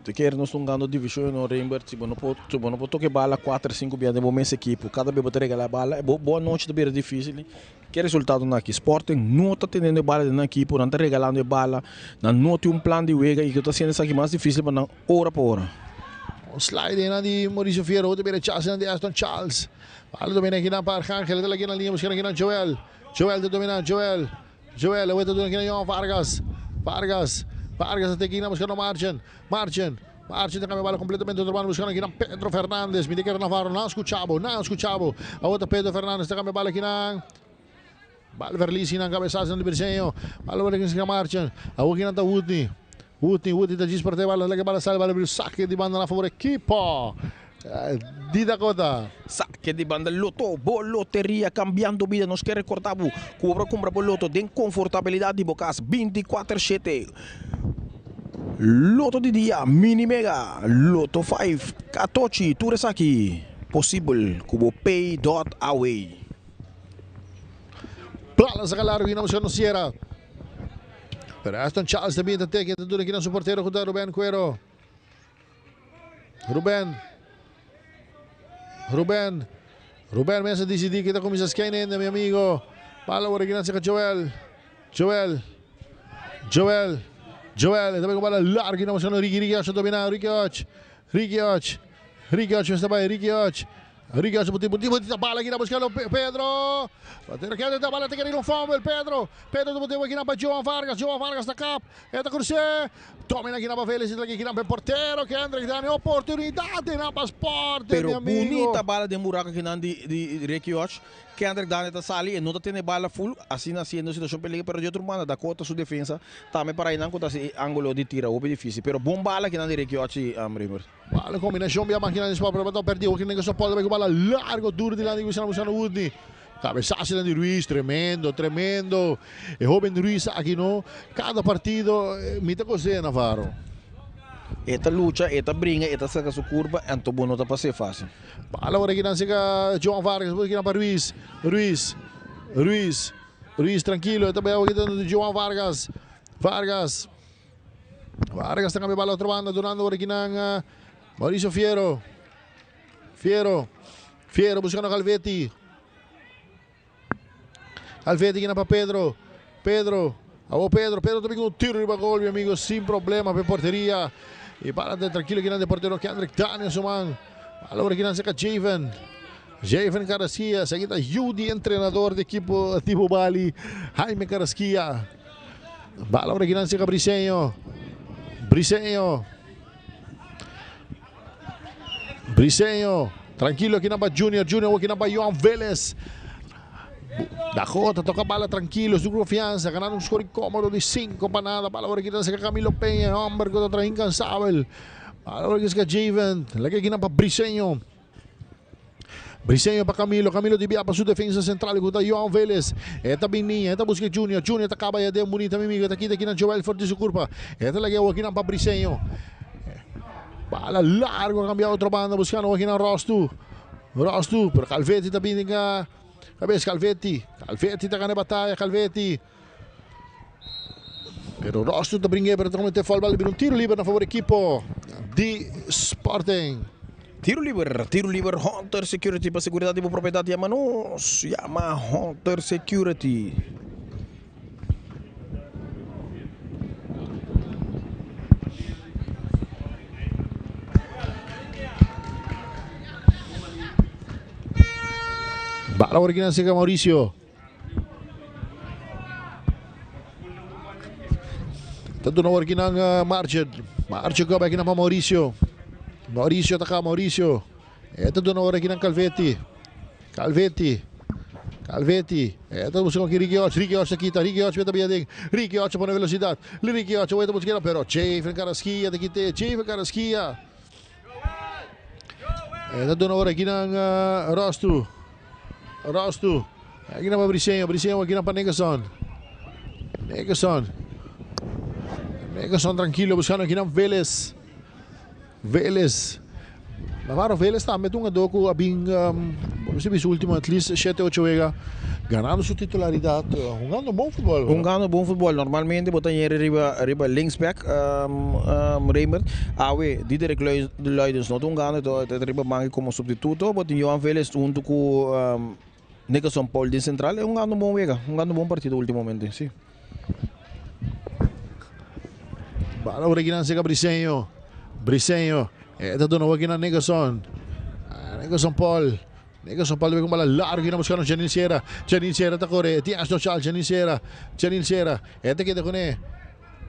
Te quer nos hungando division no Rembert, si bo no por, si bo no por toque bala 4, 5 bia den bo mes equipo, cada bes bo ta regala bala, bo bo anochi ta bira dificil. Ke resultado nan aki? Sporting no ta teniendo e bala den nan equipo, nan ta regalando e bala, nan no tin un plan di wega y ke ta haciendo esaki mas dificil pa nan ora pa ora. Un slide einan di Mauricio Fierro, otro bira chance einan di Aston Charles. Bala domina akinan pa Arcangel, ta laki na linea buscando akinan Joel. Joel ta domina, Joel. Joel, awor ta duna kina Johan Vargas. Vargas, Vargas ta teki kina buskando Marchen. Marchen, Marchen ta kambia bala kompletamente otro banda buskando kina Pedro Fernandez. Mi ta kere Navarro, nan skucha bo, nan skucha bo. Awor ta Pedro Fernandez ta kambia bala kinan. Bala verlies kinan kabesazo di Briseño. Bala awor kina Marchen. Awor kinan ta Woodney. Woodney, Woodney ta djis parte bala, leke bala sali, bala bira sake di banda na favor ekipo di Dakota. Sake di banda Loto, bo loteria cambiando bida. Nos ke recorda bo cu bo por cumpra bo loto den confortabilidad di bo cas binticuater shete. Loto di dia, Mini Mega, Loto Five, Catochi, tur esaki posibel cu bo pay dot away. Bala saka largo y nan buscando Sierra. Pero Aston Charles también ta teke ta duna kinan su portero junto a Ruben Cuero. Ruben. Ruben. Ruben mesa decidi que ta comienza skynen, mi amigo. Bala ora kinan saka Joel. Joel. Joel. Joel. También con bala larga y no Ricky Ricky Och domina Ricky Och. Ricky Och. Ricky Och está bij Ricky Och. Ricky Och buti buti buti bala aqui na buscando Pedro. Bater que da bala tem que ir um fumble Pedro. Pedro botou aqui na para João Vargas. João Vargas da cap. Eta cruce. Domina aqui na Vélez aqui na portero que André dá oportunidade na passaporte Pero bonita bala de buraco aqui na di di Ricky Och. Kendrick Daniel ta sali e no ta tene bala full, asina haciendo situacion peligro, pero di otro banda Dakota su defensa tambe para einan cu ta haci e angulo di tira hopi dificil, pero bon bala kinan di Ricky Och y Rivers. Bala combinacion bia makina di sport pero bato perdi hoki nenga so polo bai cu bala. bala largo duro dilanti Luciano Luciano Woodney. Cabezazo di Ruiz, tremendo, tremendo. E hoben Ruiz aki no, cada partido mi ta goz'é Navarro. E ta lucha, e ta bringa, e ta saca su curpa, anto bo no ta pas'é facil. Bala ora kinan cerca Joan Vargas, despues kinan pa Ruiz, Ruiz, Ruiz, Ruiz tranquilo, e ta bay awo kinan di Joan Vargas, Vargas, Vargas ta cambia bala otro banda, dunando ora kinan Mauricio Fiero, Fiero, Fiero buscando Calvetti. Calvetti kinan pa Pedro, Pedro, awo Pedro, Pedro ta bin un tiro riba gol mi amigo sin problema pe porteria. Y bala de tranquilo kinan de portero Kendrick Daniel su man. Bala ora kinan cerca Javen. Javen Carrasquilla, esaki ta yu di entrenador di equipo Tibo Bali, Jaime Carrasquilla. Bala ora kinan cerca Briseño. Briseño. Briseño, tranquilo aquí pa Junior, Junior aquí pa Joan Vélez. Dakota toca bala tranquilo, su confianza, ganando un score incómodo de 5 pa nada. Bala por aquí cerca Camilo Peña, hombre que otra incansable. Bala por aquí cerca Javen, la que aquí pa Briseño. Briseño pa Camilo, Camilo di bia pa su defensa central ku ta Joan Vélez. E ta bin niña, e ta busca Junior, Junior ta caba ya den bonita mi amigo, ta kita kinan Joel for di su curpa. E ta laga kinan pa Briseño. Bala largo cambia otro banda buscando kinan Rostu. Rostu, pero Calvetti ta bin den cabeza Calvetti. Calvetti ta gana batalla, Calvetti. Pero Rostu ta bringue, pero ta comete foul, bala bira un tiro liber na favor equipo di Sporting. Tiro liber, tiro liber, Hunter Security pa seguridad di bo propiedad yama nos, yama Hunter Security. Bala original cerca Mauricio. Ta duna awor kinan eh, Marche. Marche ko bai kinan pa Mauricio. Mauricio ta ka Mauricio. E ta duna awor kinan Calvetti. Calvetti. Calvetti. E ta busca ki Ricky Och. Ricky Och ta kita. Ricky Och ta bia ding. Ricky Och pone velocidad. Ricky Och ta busca pero Javen Carrasquilla ta kite. Javen Carrasquilla. E ta duna awor kinan uh, Rostu. Rostu. Aki na pa Briseño. Briseño aki na pa Nickerson. Nickerson. Nickerson tranquilo buscando aki na Vélez. Vélez. Navarro Vélez tambe ta un jugador cu a bin, um, su ultimo at least 7, 8 wega, ganando su titularidad, jugando bon futbol. Jugando bon futbol. Normalmente bo ta yere riba riba linksback Raymond. Awe Diederik Luidens no ta hungando, ta riba banki como sustituto. Bo tin Johan Vélez hunto cu Nicholson Paul den central. E hungando un bon wega, hungando un bon partido ultimamente, si. Bala por aki cerca Briseño. Briseño. E ta duna aki na Nicholson. Nicholson Paul. Nicholson Paul con bala largo aki buscando Janil Sierra. Janil Sierra ta core. Tin Ashton Charles. Janil Sierra. Janil Sierra. E ta keda cune.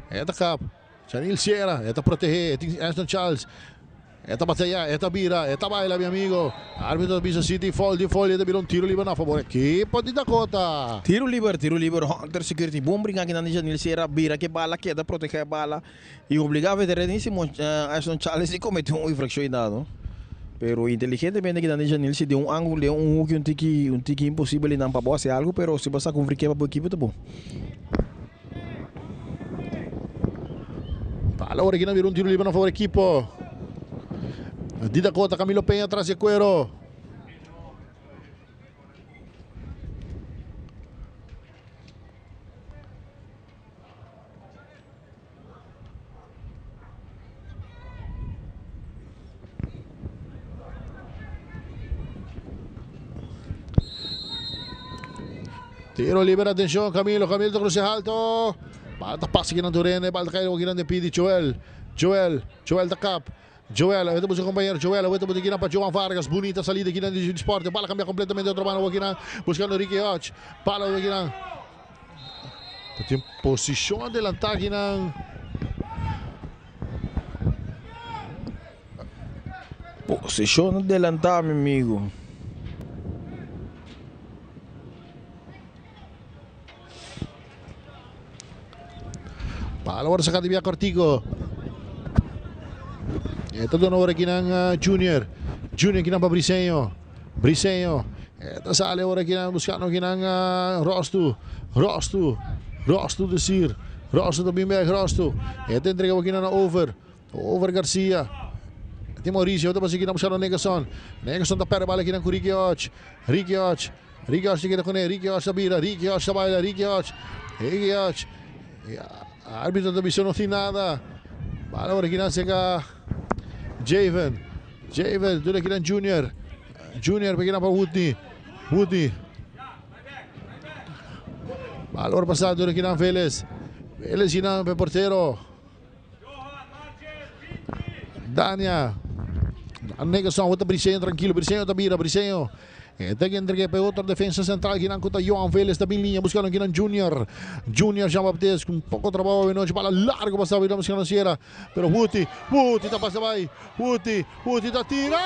E ta kap. Janil Sierra. E ta protege. Tin Ashton Charles. E ta batalla, e ta bira, e ta baila, mi amigo. Arbitro bisa City, foul di foul, e ta bira un tiro liber na favor equipo di Dakota. Tiro liber, tiro liber, Hunter Security. Bon brinca aki nan di Janil Sierra, bira ke bala, keda protege e bala y obliga veterenísimo Ashton Charles di comete un infraccion y dado. Pero inteligentemente aki nan di Janil si den un angulo, den un hoek, un tiki, un tiki imposibel y nan pa bo haci algo, pero si bo saca un free kick pa bo equipo ta bon. Bala ora aki nan bira un tiro liber na favor equipo di Dakota. Camilo Peña tras e cuero. Tiro liber, atención, Camilo. Camilo ta cruce alto. Bala ta pasa aki na Turene. Bala ta cay aki na pidi Joel. Joel. Joel ta kap. Joel, awor ta busca compañero Joel, awor ta busca aki pa Joan Vargas. Bonita salida aki na di Sport. Bala cambia completamente otro banda aki na buscando Ricky Hodge. Bala aki na. Tin posicion adelanta aki na. Posicion adelanta, mi amigo. Bala awor saca di via Cortico. E ta duna awor aki na Junior. Junior aki na pa Briseño. Briseño. E ta sali awor akinan buscando akinan Rostu. Rostu. Rostu desir. Rostu ta bin bek Rostu. E ta entrega akinan na Over. Over Garcia. Tin Mauricio ta pasa akinan buscando Negerson. Negerson ta perde bala akinan cu Ricky Hodge. Ricky Hodge. Ricky Hodge ta keda cune. Ricky Hodge ta bira. Ricky Hodge ta baila. Ricky Hodge. Ricky Hodge. Arbitro ta bisa no tin nada. Bala awor akinan cerca Javen. Javen duna akinan Junior. Junior pa akinan pa Woodney. Woodney. Bala awor pasa duna akinan Velez. Velez akinan pa e portero. Dania. Negerson awor ta Briseño tranquilo. Briseño ta bira. Briseño. E ta entrega pa e otro defensa central kinan ku ta Johan Vélez ta bin liña buscando kinan Junior. Junior Jean Baptiste con poco trabajo awe noche. Bala largo pasa bira buscando Sierra. Pero Wuti, Wuti ta pasa bai. Wuti, Wuti ta tira.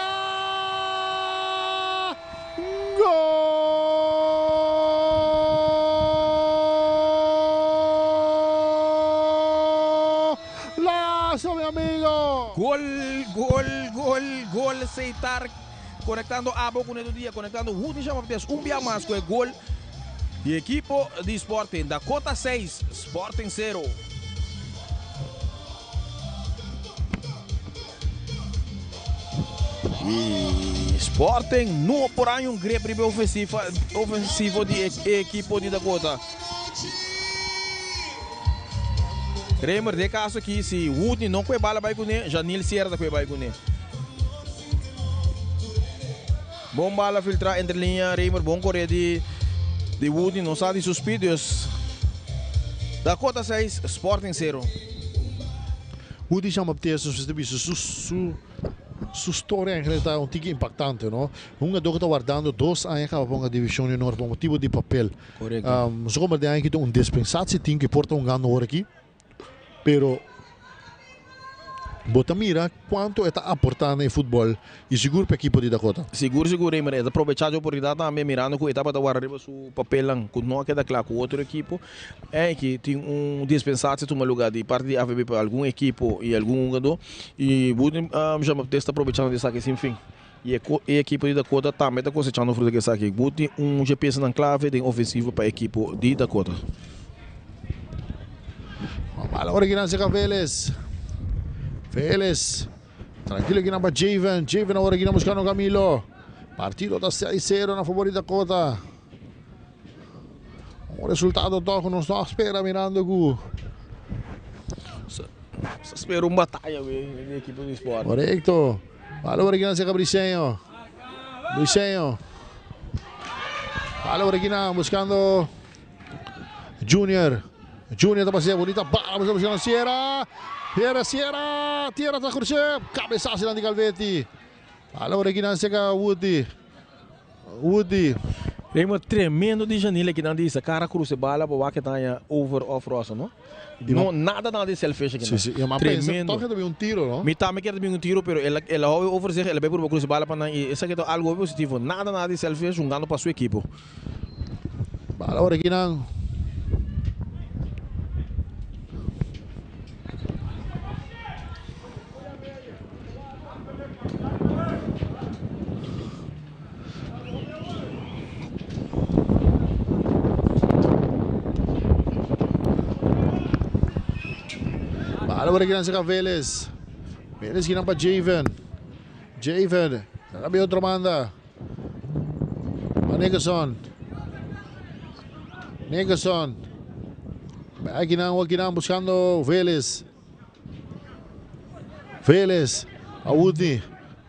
Golazo mi amigo! Gol, gol, gol, gol Seitar Konektando abo ku Neto Dia, konektando Woody Jean Baptiste un bia mas ku e gol di ekipo di Sporting. Dakota 6, Sporting 0. I Sporting no por haña un grip riba e ofensiva ofensivo di e ekipo di Dakota. Raymer, den e kaso aki si Woodney no ku e bala bai kuné, Janil Sierra ta ku e bai kuné. Bon bala filtrá entre liña, Raymer bon koré di di Woodney, no sa di su speed, dus Dakota 6, Sporting 0. Woodney Jean Baptiste nos mester bisa su su su storia eigenlijk ta un tiki impactante no. Un hungador ku ta wardando dos aña kaba pa hunga Divishon di Honor pa motibu di papel. Korekto. Nos a komprende aña ki ta un dispensatie tin ku e por ta hungando ora aki. Pero bo ta mira cuanto e ta aporta na e futbol y sigur pa ekipo di Dakota. Sigur sigur Raymer, e ta probecha dje oportunidad tambe mirando cu e tabata warda riba su papelnan cu no a keda cla cu otro ekipo. Eyki tin un dispensatie tuma lugar di parti di AVB pa algun ekipo y algun hungador y Woodin Jean Baptiste ta probechando di esaki sin fin. Y e ekipo di Dakota tambe ta cosechando fruta di esaki. Wood tin un dje piesanan clave den ofensivo pa ekipo di Dakota. Bala ora kinan cerca Vélez. Vélez. Tranquilo kinan pa Javen. Javen awor kinan buscando Camilo. Partido ta 6-0 na favor di Dakota. Un resultado toch nos no spera mirando cu. Sa spera un batalla we di equipo di Sport. Correcto. Bala ora kinan cerca Briseño. Briseño. Bala ora kinan buscando Junior. Junior ta pasea bonita bala buscando buscando Sierra. Sierra, Sierra. Tierra ta cruce. Cabezazo di Calvetti. Bala ora kinan cerca Woody. Woody. Raymond tremendo di Janile ki nan di sa cara cruce bala pa wak e ta haña over of rosa no. No nada nada di selfish aki nan. Si si, ma pensa toch e ta bin un tiro no. Mi tambe kier ta bin un tiro pero el a hou over zich el a bay purba cruce bala pa nan y esaki ta algo hopi positivo nada nada di selfish hungando pa su ekipo. Bala ora ki nan. Bala por aquí cerca Vélez. Vélez gira para Javen. Javen. Rabbi otro banda. Pa Nickerson. Nickerson. Aquí nan, buscando Vélez. Vélez a Woodney.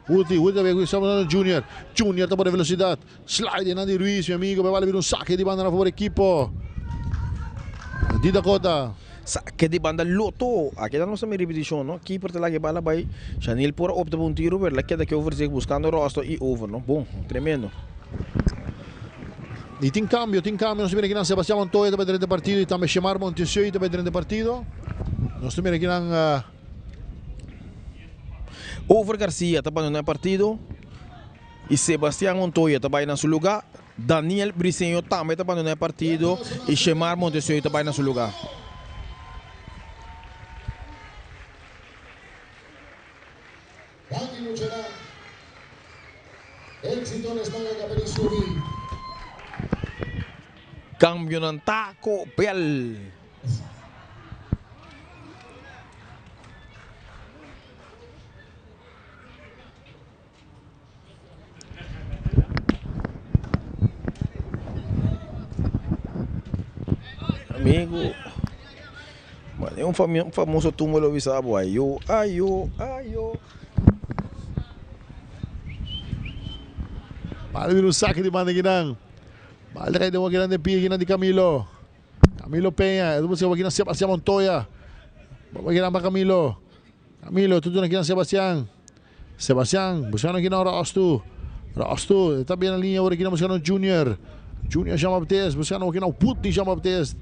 Woodney, Woodney también estamos hablando Junior. Junior está por velocidad. Slide en Andy Ruiz, mi amigo. Me vale ver un saque de banda a favor equipo. Di Dakota. Saque de banda Lotto. Aki dan nos ta mira repeticion, no? Keeper ta laga e bala bai. Chanil por a opta pa un tiro, pero la keda aki over zich buscando rostro y over, no? Bon, tremendo. Y tin cambio, tin cambio. Nos ta mira akinan Sebastian Montoya ta bai drenta partido y tambe Shemar Montesieu ta bai drenta partido. Nos ta mira akinan. Over Garcia ta bandona e partido y Sebastian Montoya ta bai na su lugar. Daniel Briceño tambe ta bandona e partido y Shemar Montesieu ta bai na su lugar. Éxito na esnan a caba di subi. Cambionan Taco Bell. Amigo, mane un famoso tumba lo bisa bo, ayo, ayo, ayo. Bala bira un saque di banda kinan. Bala ta kai den wakinan den pia kinan di Camilo. Camilo Peña, e ta busca wakinan Sebastian Montoya. Wakinan pa Camilo. Camilo, ta duna kinan Sebastian. Sebastian, buscando kinan Rostu. Rostu, e ta bien na linea ora kinan buscando Junior. Junior Jean Baptiste, buscando wakinan Woodney Jean Baptiste.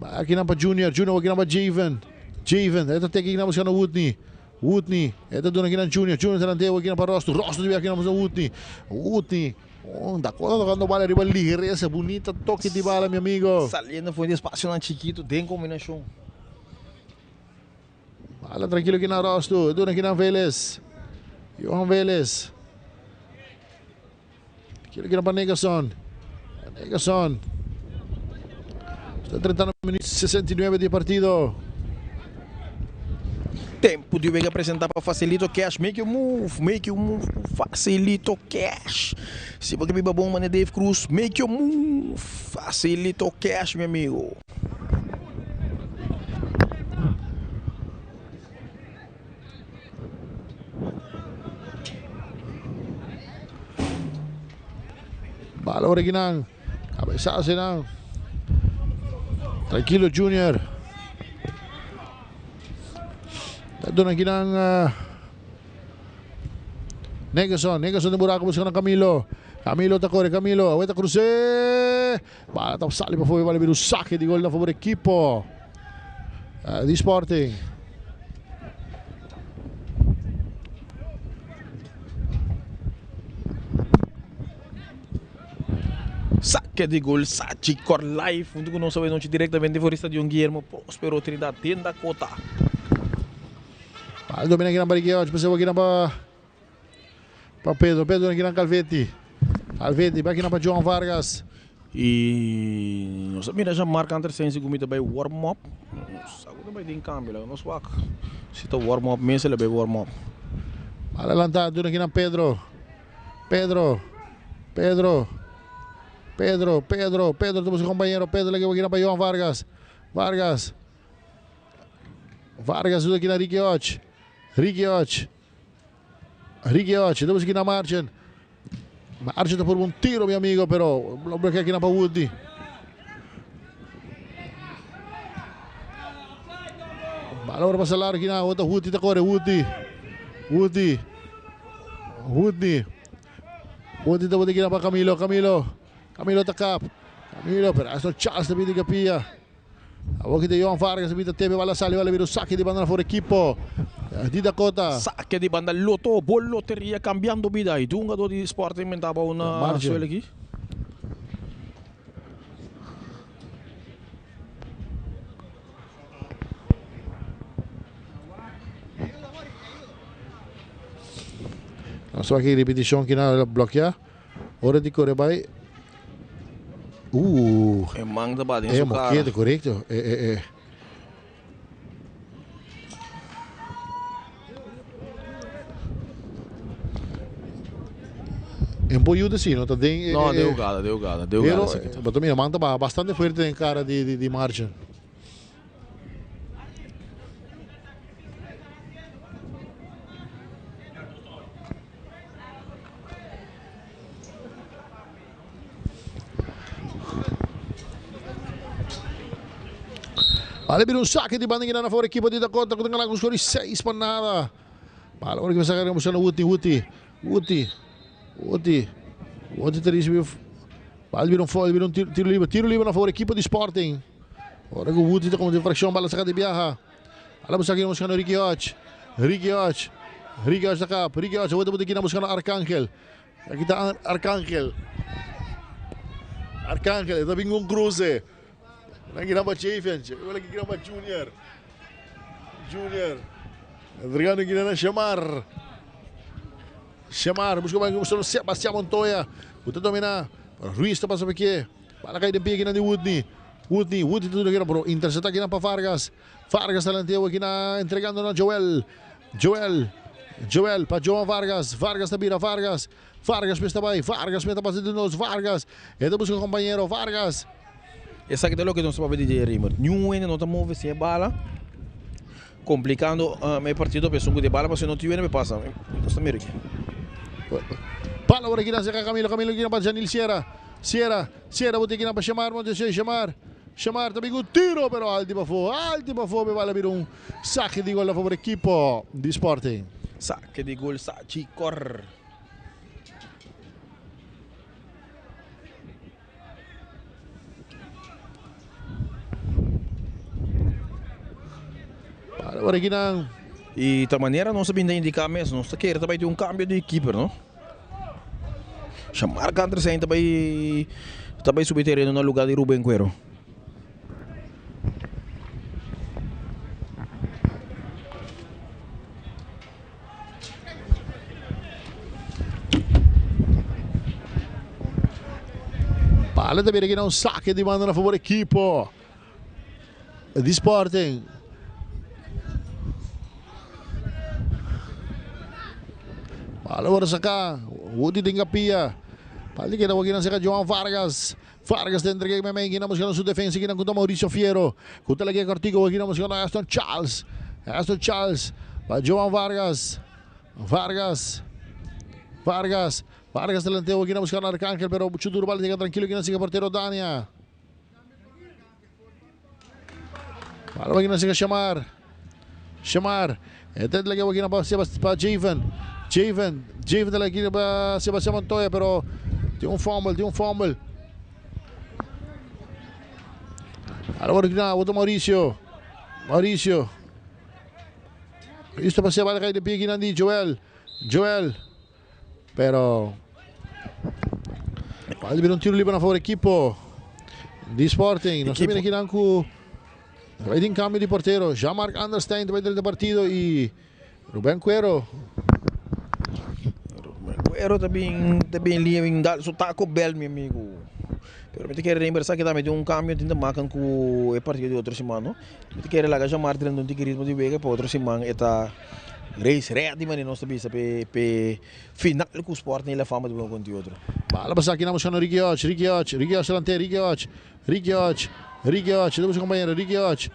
Bai kinan pa Junior, Junior wakinan pa Javen. Javen, e ta teke kinan buscando Woodney. Woodney, e ta duna kinan Junior, Junior ta lant'e wakinan pa Rostu. Rostu di kinan buscando Woodney. Woodney, oh, Dakota tocando bala riba ligereza, bunita toque di bala, mi amigo. Saliendo for di espacionan chikito den combinacion. Bala tranquilo aquí na Rosto. Duna aquí na Vélez. Johan Vélez. Tranquilo aquí na para Negason. Negason. Está 30 minutos 69 de partido. Tempo di wega presenta pa Facilito Cash. Make your move, make your move. Facilito Cash. Si bo ke biba bon mane Dave Cruz, make your move. Facilito Cash, mi amigo. Bala ora kinan. Cabezazo nan. Tranquilo Junior. Ta duna kinan uh, Negerson, Negerson den buraco buscando Camilo. Camilo ta core, Camilo, aweta cruce. Bala ta sali pa fobi, bala bira un saque di gol na favor equipo di Sporting. Saque di gol Sagicor Live hunto cu nos awe nochi directamente for di Stadion Guillermo Prospero Trinidad den Dakota. Bala domina kinan pa Ricky Hodge, pasa kinan pa pa Pedro, Pedro kinan Calvetti. Calvetti pa kinan pa Johan Vargas. Y nos a mira Jean-Marc Andersen si cu mi ta bay warm up. Nos sa cu ta bay den cambio, laga nos wak si ta warm up mes el a bay warm up. Bala lanta duna kinan Pedro. Pedro. Pedro. Pedro, Pedro, Pedro ta busca compañero, Pedro la kinan pa Johan Vargas. Vargas. Vargas usa kina Ricky Och. Ricky Och. Ricky Och. Ta busca kina Marchen. Marchen ta por un tiro, mi amigo, pero lo bloquea kina pa Woody. Bala ora pasa largo kina, ota Woody ta corre, Woody. Woody. Woody. Woody ta bota kina pa Camilo, Camilo. Camilo ta kap. Camilo, pero Aston Charles ta pidi kapia. Awor ki ta Johan Vargas a bita tebe bala sali bala bira un sake di banda na for ekipo di Dakota. Sake di banda Lotto, bo loteria cambiando bida y tur hungador di Sporting men ta abao na suelo aki. Nos wak e ripeticion ki nan a blokea. Ora di kore bai. E man ta bati den su kara. E mokete, korekto. E, e, e. En por yuda si, no ta den. No, den hugada, den hugada, den hugada. Pero, but mira, man ta baha bastante fuerte den kara di, di, di Marchen. Bale bira un saque di banda na for equipo di Dakota ku ta gana ku score di 6 pa nada. Bale ora ki saca buscando Wuti, Wuti, Wuti, Wuti, Wuti ta ricibi. Bale bira un foul, bira un tiro, tiro libre, tiro libre na for equipo di Sporting. Ora ku Wuti ta comete infraccion, bala saca di biaha. Bala busca aki buscando Ricky Hodge, Ricky Hodge, Ricky Hodge ta kap, Ricky Hodge, Wuti buta kina buscando Arcangel. Aki ta Arcangel. Arcangel, e ta bin un cruce. Aki na pa Chafen, aki na pa Junior. Junior. Entregando aki na Shamar. Xamar busca bal cu Sebastian Montoya cu ta domina. Ruiz ta pasa p'e. Bala cay den pie kinan di Woodney. Woodney, Woodney ta duna kinan pero intercepta kinan pa Vargas. Vargas ta lanteo kinan entregando na Joel. Joel, Joel pa Joan Vargas. Vargas ta bira Vargas. Vargas mes ta bay. Vargas mes ta pasa di nos. Vargas. E ta busca compañero. Vargas. Esaki ta loke nos ta papia di Jerry Riemer. Niun hende no ta move sin e bala, complicando e partido pa esun cu tin e bala pasobra no tin hende pa pasa. Nos ta mira aki. Bala ora kinan cerca Camilo, Camilo kinan pa Janil Sierra, Sierra, Sierra bo tin kinan pa Shemar, Montesio, Shemar, Shemar ta bin cu tiro pero alti pafo, alti pafo pe bala bira un saque di gol a favor ekipo di Sporting. Saque di gol Sachi Cor. Ora ki nan. Y ta manera nos a bin ta indica mes, nos ta kere ta bay tin un cambio di keeper, no? Shamar Andersen ta bay ta bay subi tereno na lugar di Ruben Cuero. Bala ta bira aki na un sake di banda na favor ekipo di Sporting. Bala ora saka Woody den kapia. Bala di keda aki na saka Joan Vargas. Vargas ta entrega meme aki na buskando su defensa aki na kontra Mauricio Fierro. Ku ta lag'e kortiko aki na buskando Aston Charles. Aston Charles pa Joan Vargas. Vargas. Vargas. Vargas delanteo aki na buskando Arcangel pero mucho duro bala llega tranquilo aki na siga portero Dania. Bala aki na siga Shamar. Shamar. E ta lag'e aki na pa pa Javen. Javen. Javen ta lag'e pa Sebastian Montoya pero tin un fumble, tin un fumble. Bala aki na otro Mauricio. Mauricio. Listo pa Seba lag'e di pie aki na di Joel. Joel. Pero Bala bira un tiro liber na favor equipo di Sporting. Nos ta mira kinan cu bai tin cambio di portero. Jean-Marc Anderstein ta bai drenta partido y Ruben Cuero. Ruben Cuero ta bin ta bin liña bin dal su taco bel mi amigo. Pero mi ta kere Reinber sa ki tambe tin un cambio tin ta makan cu e partido di otro siman no. Mi ta kere laga Jean-Marc drenta un tiki ritmo di wega pa otro siman e ta race ready manera nos ta bisa p'e p'e final cu Sporting y La Fama ta bin contra otro. Bala pasa aki na buscando Ricky Hodge, Ricky Hodge, Ricky Hodge delante, Ricky Hodge, Ricky Hodge, Ricky Hodge, ta busca compañero, Ricky Hodge.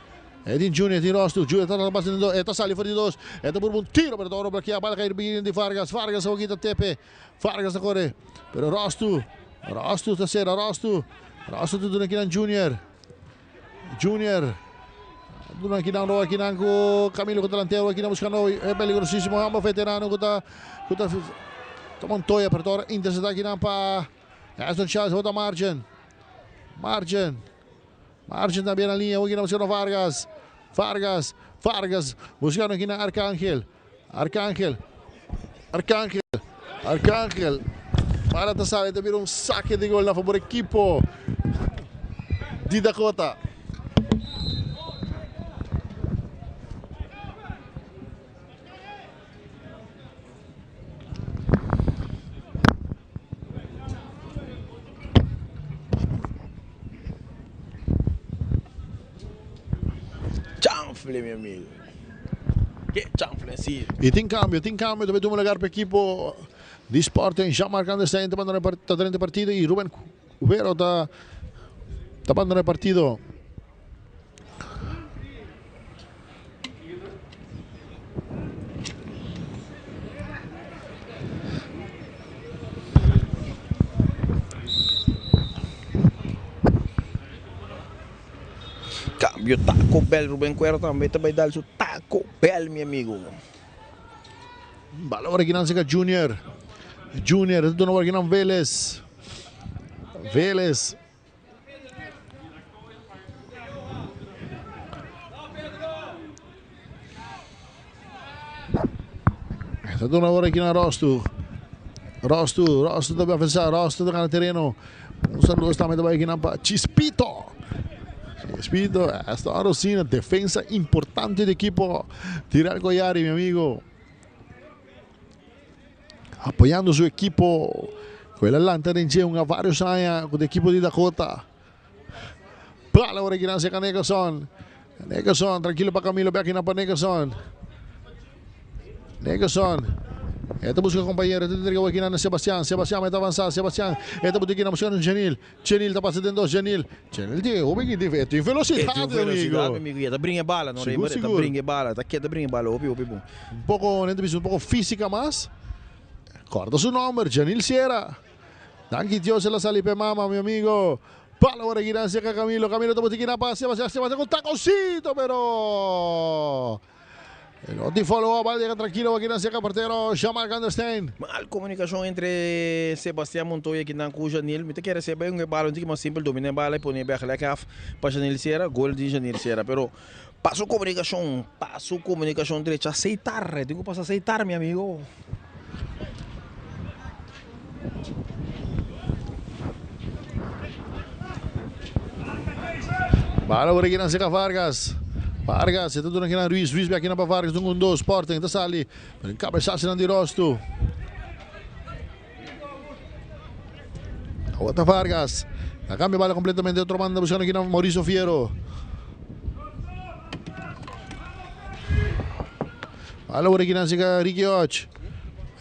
E tin Junior, e tin Rostu, Junior ta pasa den dos, e ta sali for di dos, e ta purba un tiro pero ta oro bloquea, bala cay riba di Vargas, Vargas a kita tepe, Vargas ta core, pero Rostu, Rostu ta cera, Rostu, Rostu ta duna kinan Junior. Junior. Duna kinan roa kinan ku Camilo ku delantero kinan buscando e peligrosísimo ambos veterano ku ta ku ta ta Montoya pero tora intercepta kinan pa Aston Charles bota Margin. Margin. Margin también na línea kinan buscando Vargas. Vargas. Vargas buscando kinan Arcángel. Arcángel. Arcángel. Arcángel. Para ta sale ta bira un saque de gol na favor equipo di Dakota. Chanfle, mi amigo. Ke chanfle si. Y tin cambio, tin cambio tambe tuma lugar pa equipo di Sporting. Jean-Marc Anderstein ta bandona ta drenta e partido y Ruben Cuero ta ta bandona e partido. Cambio Taco Bell, Ruben Cuero tambe ta bay dal su Taco Bell, mi amigo. Bala ora kinan seca Junior. Junior, duna ora kinan Vélez. Vélez. Ta duna ora kinan Rostu. Rostu, Rostu ta avansa, Rostu ta gana tereno. Un saludo tambe ta bai kinan pa Chispito. Chispito, esta ora asina, defensa importante di equipo Tirar Goyari, mi amigo. Apoyando su ekipo ku el a lanta den dje un a varios aña ku ekipo di Dakota. Bala ora kinan serka Nicholson. Nicholson trankilo pa Camilo bek kinan pa Nicholson. Nicholson. E ta buska kompañero, e ta entrega awor kinan na Sebastian. Sebastian meta avansa, Sebastian e ta buta kinan buskando Janil. Janil ta pasa den dos, Janil. Janil tin hopi ki tin, e tin velosidat, E tin velosidat, mi amigo. E ta bringa e bala, no Sigur, Raymer? E ta sigur. bringa e bala, e ta keda bringa e bala hopi, hopi bon. Un poko, nan ta bisa un poko físika mas. Kòrda su nòmber, Janil Sierra. Danki Dios el a sali p'e mama, mi amigo. Bala ora kinan serka Camilo, Camilo ta buta kinan pa Sebastian, Sebastian ku takoncito, pero e no tin follow up, bala yega trankilo ora kinan serka portero Jean-Marc Anderstein. Mal komunikashon entre Sebastian Montoya kinan ku Janil. Mi ta kere seba un e bala un tiki mas simpel, domina e bala i pone e bek lek af pa Janil Sierra, gol di Janil Sierra. Pero pa su komunikashon, pa su komunikashon drecha, aceitar, e tin ku pasa aceitar mi amigo. Bala por aki nan cerca Vargas. Vargas, e ta duna aki nan Ruiz. Ruiz bia aki nan pa Vargas. Un un dos. Sporting ta sali. Pero un cabezazo nan di Rostu. Awor ta Vargas. A cambia bala completamente otro banda buscando aki nan Mauricio Fierro. Bala por aki nan cerca Ricky Och.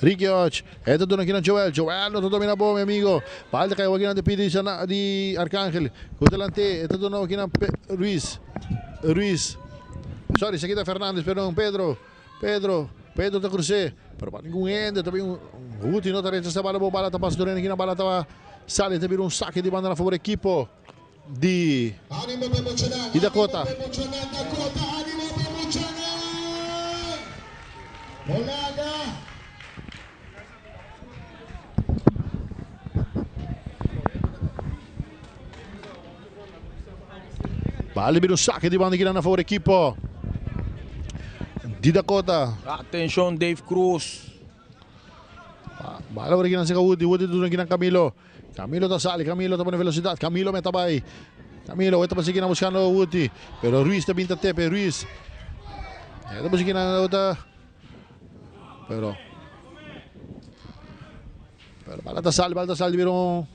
Ricky Och. E ta duna aki nan Joel. Joel no ta domina bon, mi amigo. Bal ta kai aki nan di di, di Arcangel. Ku delante. E ta duna aki nan Ruiz. Ruiz. Sorry, esaki ta Fernandez, perdon. Pedro. Pedro. Pedro ta crucé. Pero pa ningun hende. Ta bin Guti no ta rechasa bala bon. Bala ta pasa durante aki nan. Bala ta sali. Ta bira un saque di banda na favor equipo di di Dakota. Bala bira un saque di banda kinan na favor equipo di Dakota. Atencion Dave Cruz. Bala ora kinan seka Woody, Woody duna kinan Camilo. Camilo ta sali, Camilo ta pone velocidad, Camilo meta bay. Camilo ota pa kinan buscando Woody, pero Ruiz ta bin ta tepe, Ruiz. Ota pa kinan ota pero Pero bala ta sali, bala ta sali bira un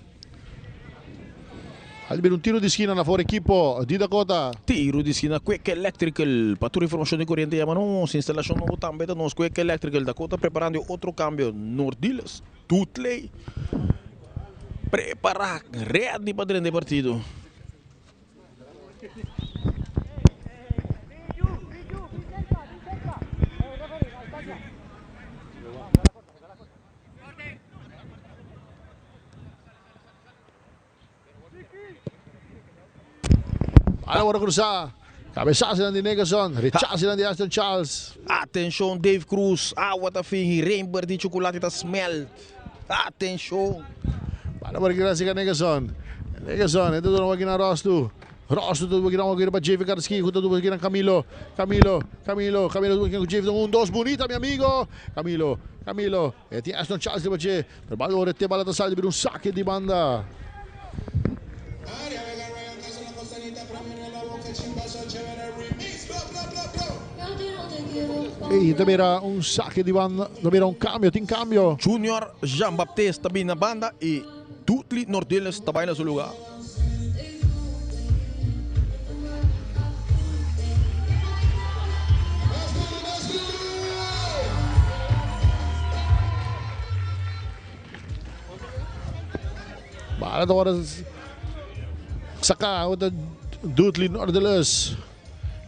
Sali bira un tiro di skina na for ekipo di Dakota. Tiro di skina Quick Electrical. Pa tur informashon di koriente yama nos. Instalashon nobo tambe ta nos Quick Electrical. Dakota preparando e otro kambio. Noordiles Dutley prepara ready pa drenta e partido. Bala worde cruza. Cabezazo di Nicholson. Rechazo di Ashton Charles. Atencion Dave Cruz. Awa ta fingi. Rainbird di chocolate ta smelt. Atencion. Bala worde cruza Nicholson. Nicholson. Ito doon wagi na Rostu. Rostu ta wagi na wagi pa JV Karski. Junto wagi na Camilo. Camilo. Camilo. Camilo wagi na JV. Un, dos. Bonita mi amigo. Camilo. Camilo. E tin Ashton Charles riba dje. Pero bal ora te bala ta sali bira un sake di banda. Ey, ta bira un sake di banda. Ta bira un cambio. Tin cambio. Junior Jean Baptiste ta bini na banda y Dudley Nordiles ta bai na su lugar. Bala ta worde saca ota Dudley Nordeles.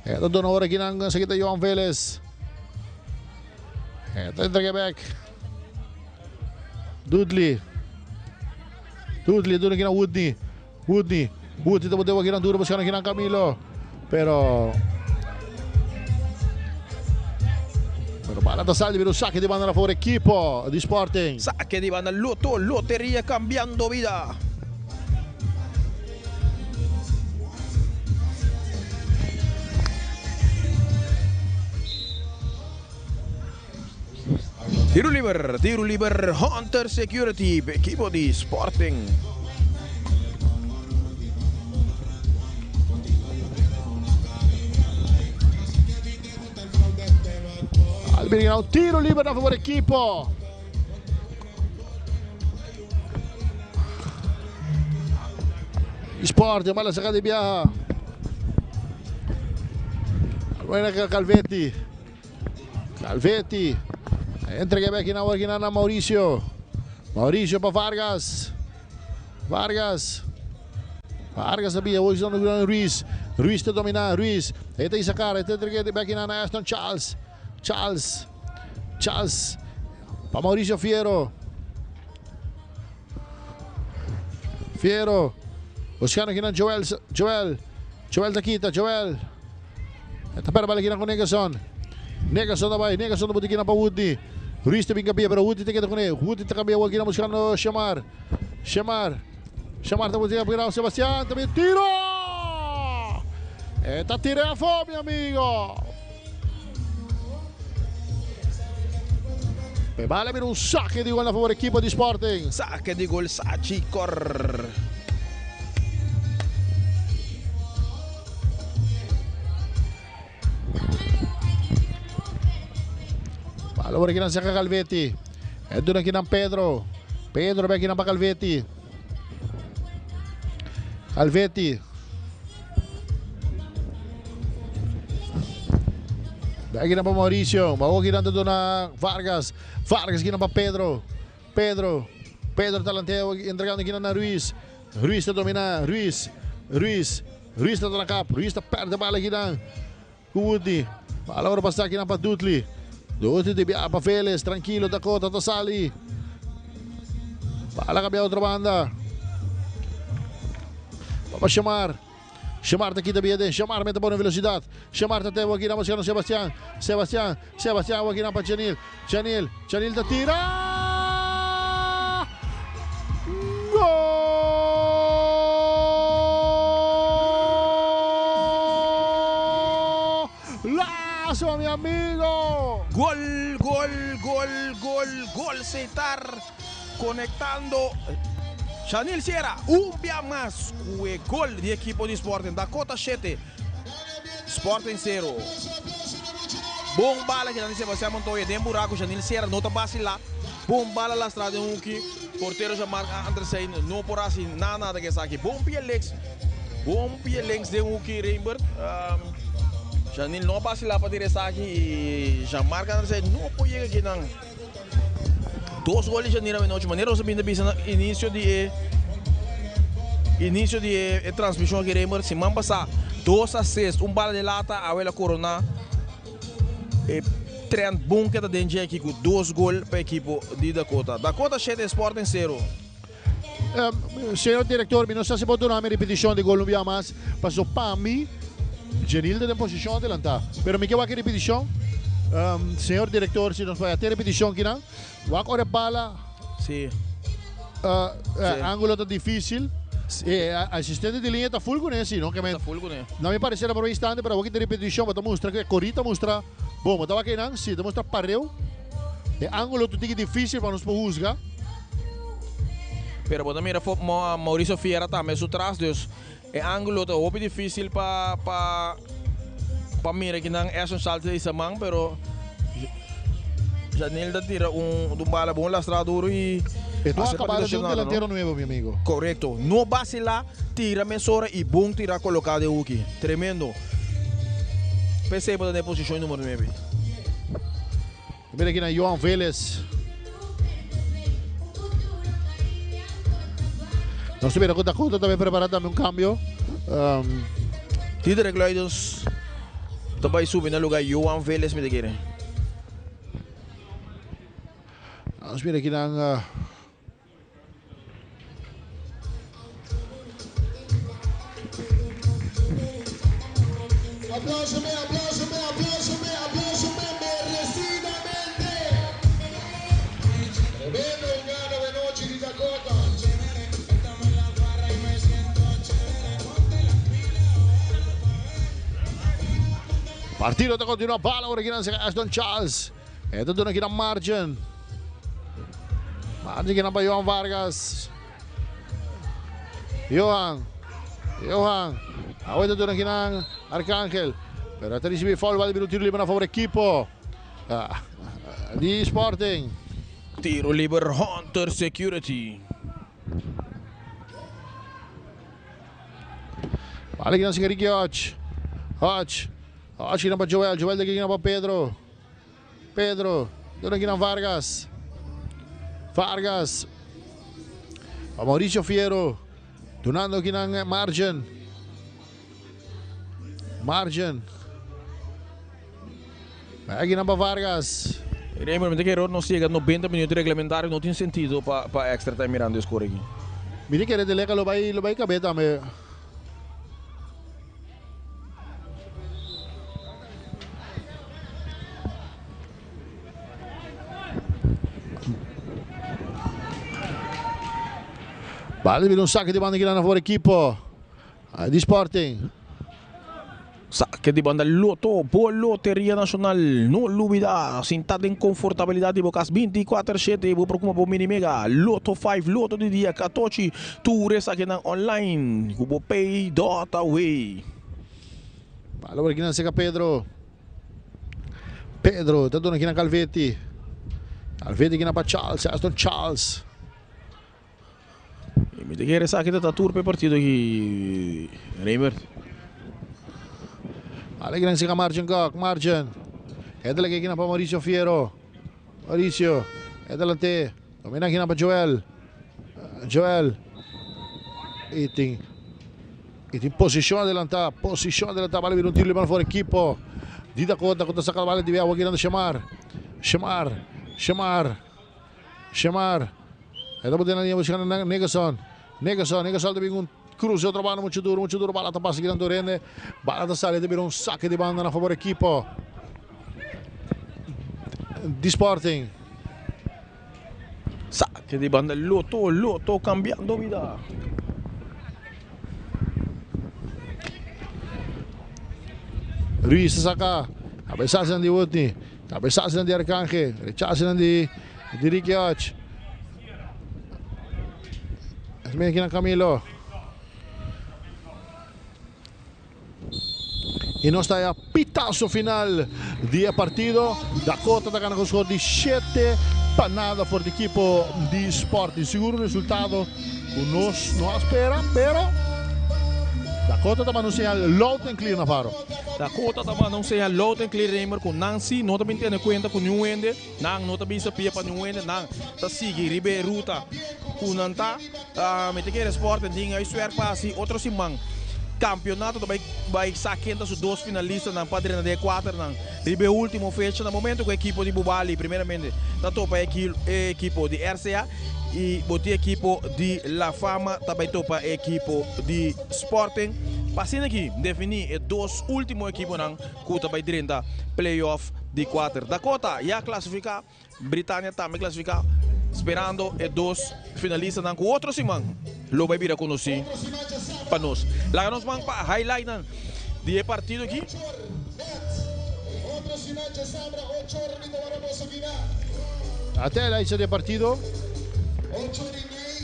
E ta duna ora kinan esaki ta Johan Velez. E ta entrega bek. Dudley. Dudley duna kinan Woodney. Woodney. Woodney ta botewa kinan duro buscando kinan Camilo. Pero Pero bala ta sali bira un saque di banda na favor equipo di Sporting. Saque di banda Lotto, Loteria cambiando vida. Tiro liber, tiro liber, Hunter Security, equipo di Sporting. Albirigao, tiro liber na favor equipo. Sporting, bala saca di biaha. Buena Calvetti. Calvetti. Entrega bek na working na Mauricio. Mauricio pa Vargas. Vargas. Vargas sabia hoje no Ruiz. Ruiz te domina, Ruiz. Eta Isakar, eta entrega bek na Aston Charles. Charles. Charles. Pa Mauricio Fiero. Fiero. Buscando aki na Joel. Joel. Joel ta kita. Joel. Ta pera bala aki na ku Negason. Negason ta bai. Negason ta buti aki na pa Woodney. Ruiz ta bin kambia, pero Woodney ta keda kuné. Woodney ta kambia aki na buscando Shamar. Shamar. Shamar ta buti aki na Sebastian. Ta bin tiro! E ta tira afó, mi amigo. E bala bira un saque di gol na favor equipo di Sporting. Saque di gol Sachi Cor. Bala ora kinan saca Calvetti. E duna kinan Pedro. Pedro be kinan pa Calvetti. Calvetti. Aki pa Mauricio. Mauricio aki duna Vargas. Vargas aki pa Pedro. Pedro. Pedro talanteo entregando aki na Ruiz. Ruiz ta domina. Ruiz. Ruiz. Ruiz ta na kap. Ruiz ta perde bala aki na Woody. Bala ora pasa aki pa Dudley. Dudley di pa Vélez. Trankilo Dakota ta sali. Bala kambia otro banda. Pa Shamar. Shamar ta kita bien. Shamar mete bola velosidat. Shamar ta tebo aki na buscando Sebastián. Sebastián. Sebastián aki na pa Chanil. Chanil. Chanil ta tira. Gol! Lazo, mi amigo. Gol, gol, gol, gol, gol. Setar konektando. Chanil Sierra, un bia mas ku e gol di ekipo di Sporting. Dakota 7, Sporting 0. Bon bala ku Sebastián Montoya den buraku. Chanil Sierra no ta vasilá. Bon bala lastra den huki. Portero Jean-Marc Andersen no por hasi nada nada ku esaki. Bon pia links. Bon pia links den huki Reinbert. Chanil no vasilá pa tira esaki i Jean-Marc Andersen no por yega akinan. Dos gol di Chanil anochi. Manera nos a bin ta bisa na inisio di e inisio di e transmishon aki Reinbert. Siman pasá 2-6. Un bala di lata awe el a koroná e trend bon ku ta den dje aki ku dos gol pa ekipo di Dakota. Dakota 7, Sporting 0. Señor director, mi no sa si por duna mi repeticion di gol un bia mas, paso pa mi, Genil ta den posicion adelanta. Pero mi ke wak e repeticion. Señor director, si nos por te repeticion kinan, wak ora e bala. Si. Angulo ta dificil. E asistente di linea ta full cune, si, no? Ke men, Ta full cune. Na mi parecer na prome instante, pero awor ki ta repeticion, bo ta mustra cu e corita mustra bon. Bo ta wak einan, si, ta mustra pareu. E angulo ta tiki dificil pa nos por huzga. Pero bo ta mira fo Mauricio Fiera tambe su tras, dus e angulo ta hopi dificil pa pa pa mira kinan Ashton Charles ta isa man, pero Janil ta tira un un bala bon lastra duro y E no hace acabado de un partido delantero nuevo, mi amigo. Correcto. No vacila, tira mesora y bon tira coloca den huki. Tremendo. P'esey bo ta den posicion numero 9. Mira aki na Johan Vélez. Nos ta mira cu Dakota ta bay prepara tambe un cambio. Diederik Luidens ta bay subi na lugar Johan Vélez mi ta kere. Nos mira aki nan. Aplauso me, aplauso me, aplauso me, aplauso me, merecidamente. Tremendo gana de noche de Dakota. Partido ta continua bala ora aki nan Ashton Charles. E ta duna aki na Margin. Margin aki nan pa Johan Vargas. Johan. Johan. Awe ta duna aki nan Arcangel. Pero ta ricibi foul bal bira un tiro liber na favor ekipo di Sporting. Tiro liber Hunter Security. Bala aki nan siga Ricky Hodge. Hodge. Hodge aki nan pa Joel. Joel ta aki nan pa Pedro. Pedro. Duna aki nan Vargas. Vargas. Pa Mauricio Fiero. Dunando aki nan Margin. Margin. Aki nan pa Vargas. Raymond, mi ta kere nos yega 90 minuut reglamentario no tin sentido pa pa extra time mirando e score aki. Mi ta kere Deleka lo bai lo bai kabe tambe. Bala bira un sake di banda kinan na for ekipo di Sporting. Sake di banda Lotto, bo Loteria Nacional. No lubida, sinta den confortabilidad di bo cas 24 shete, bo por kuma bo mini mega Lotto 5, Lotto di dia 14, tur esakinan online cu bo pay dot away. Bala por kinan seka Pedro. Pedro ta duna kinan Calvetti. Calvetti kinan pa Charles, Aston Charles. Y mi ta kere esaki ta ta tur p'e partido aki, Reymert. Bala kinan seka Margen Kok, Margen. E ta leke kinan pa Mauricio Fiero. Mauricio, e ta lante. Domina kinan pa Joel. Joel. Y tin y tin posicion adelanta, posicion adelanta. Bala bira un tiro liber for ekipo di Dakota ku ta saka bala di awa kinan ta Shemar. Shemar, Shemar, Shemar. E ta bota na liña buscando Negerson. Negerson, Negerson ta bin un cruce otro banda mucho duro, mucho duro. Bala ta pasa kinan tur hende. Bala ta sali ta bira un sake di banda na favor ekipo di Sporting. Sake di banda Lotto, Lotto cambiando vida. Ruiz ta saka. Cabesazo di Whitney. Cabesazo di Arcangel. Rechazo di di Ricky Hodge. Mira aki na Camilo. Y nos ta ya pitazo final di e partido. Dakota ta gana con score di 7 pa nada for di equipo di Sporting. Seguro un resultado cu nos no a spera, pero Dakota ta manda un señal loud and clear, Navarro. Dakota ta manda un señal loud and clear, Raymer, cu nan si no ta bin tene cuenta cu niun hende. Nan no ta bisa pia pa niun hende. Nan ta sigui riba e ruta cu nan ta. Mi ta kere Sporting tin huiswerk pa hasi otro siman. Campeonato ta bai bai sa ken ta su dos finalistanan pa drenta den e cuaternan riba e ultimo fecha. Na momento cu e ekipo di Bubali primeramente ta topa e ekipo di RCA y bo tin ekipo di La Fama ta bai topa e ekipo di Sporting pa asina aki defini e dos ultimo ekiponan cu ta bai drenta playoff di cuater. Dakota ya clasifica. Britania tambe clasifica sperando e dos finalistanan cu otro siman lo bay bira conoci pa nos. Laga nos man pa highlightnan di e partido aki. Ate highlights di e partido.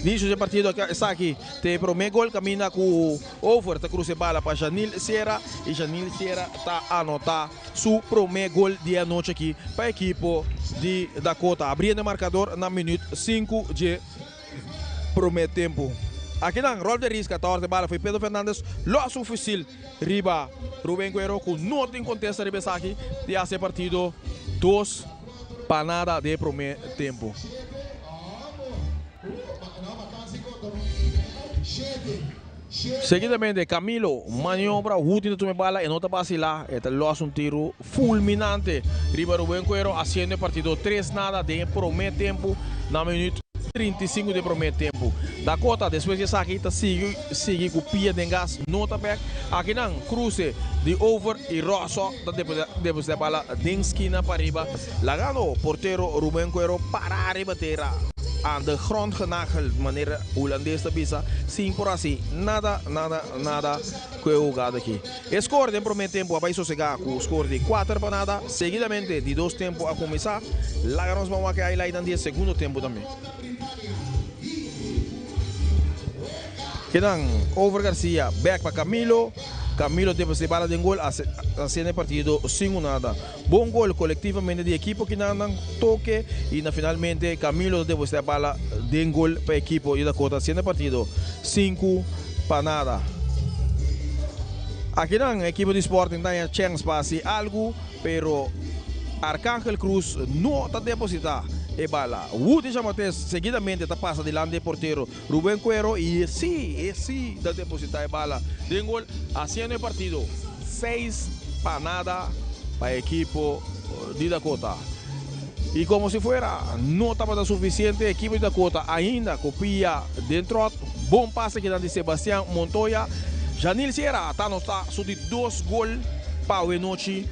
Inicio di e partido esaki ta e prome gol caminda cu Over ta cruza e bala pa Janil Sierra y Janil Sierra ta anota. Su prome gol di e anochi aki pa ekipo di Dakota, abriendo e markador na minuut sinku dje prome tempu. Akinan Rolf de Risca ta orde bala fo'i Pedro Fernandez los un fusil riba Ruben Guerrero ku no tin kontesta riba esaki di hasi e partido 2-0 den e prome tempu. Seguidamente Camilo maniobra Hutin ta tuma e bala e no ta basila e ta los un tiro fulminante riba Ruben Cuero haciendo e partido 3-0 den e prome tempo na minuut 35 di e prome tempo. Dakota despues di esaki ta sigui sigui cu pia den gas no ta bek akinan cruce di Over y Rosso ta deposita e bala den skina pariba lagando portero Ruben Cuero para riba tera. Aan de grond genageld, manera Hulandes ta bisa, sin por hasi nada, nada, nada ku e hugada aki. E skor den promé tempu a bai sosegá ku skor di 4-0. Seguidamente di dos tempu a kuminsá. Laga nos ban wak e highlightnan di e segundo tempu tambe. Kinan over Garcia, bek pa Camilo. Camilo deposita e bala den gol, hasiendo e partido 5-0. Bon gol kolektivamente di ekipo kinan nan toke y na finalmente Camilo ta deposita e bala den gol pa ekipo di Dakota haciendo e partido 5-0. Akinan ekipo di Sporting ta haña chèns pa hasi algu, pero Arcangel Cruz no ta depositá e bala. Woody Jamates seguidamente ta pasa dilanti e portero Ruben Cuero i e sí, e sí ta depositá e bala den gol, hasiendo e partido 6-0 pa ekipo di Dakota. I komo si fuera no tabata sufisiente, ekipo di Dakota ainda ku pia den tròt. Bon pase kinan di Sebastian Montoya. Janil Sierra ta anotá su di dos gol pa awe nochi.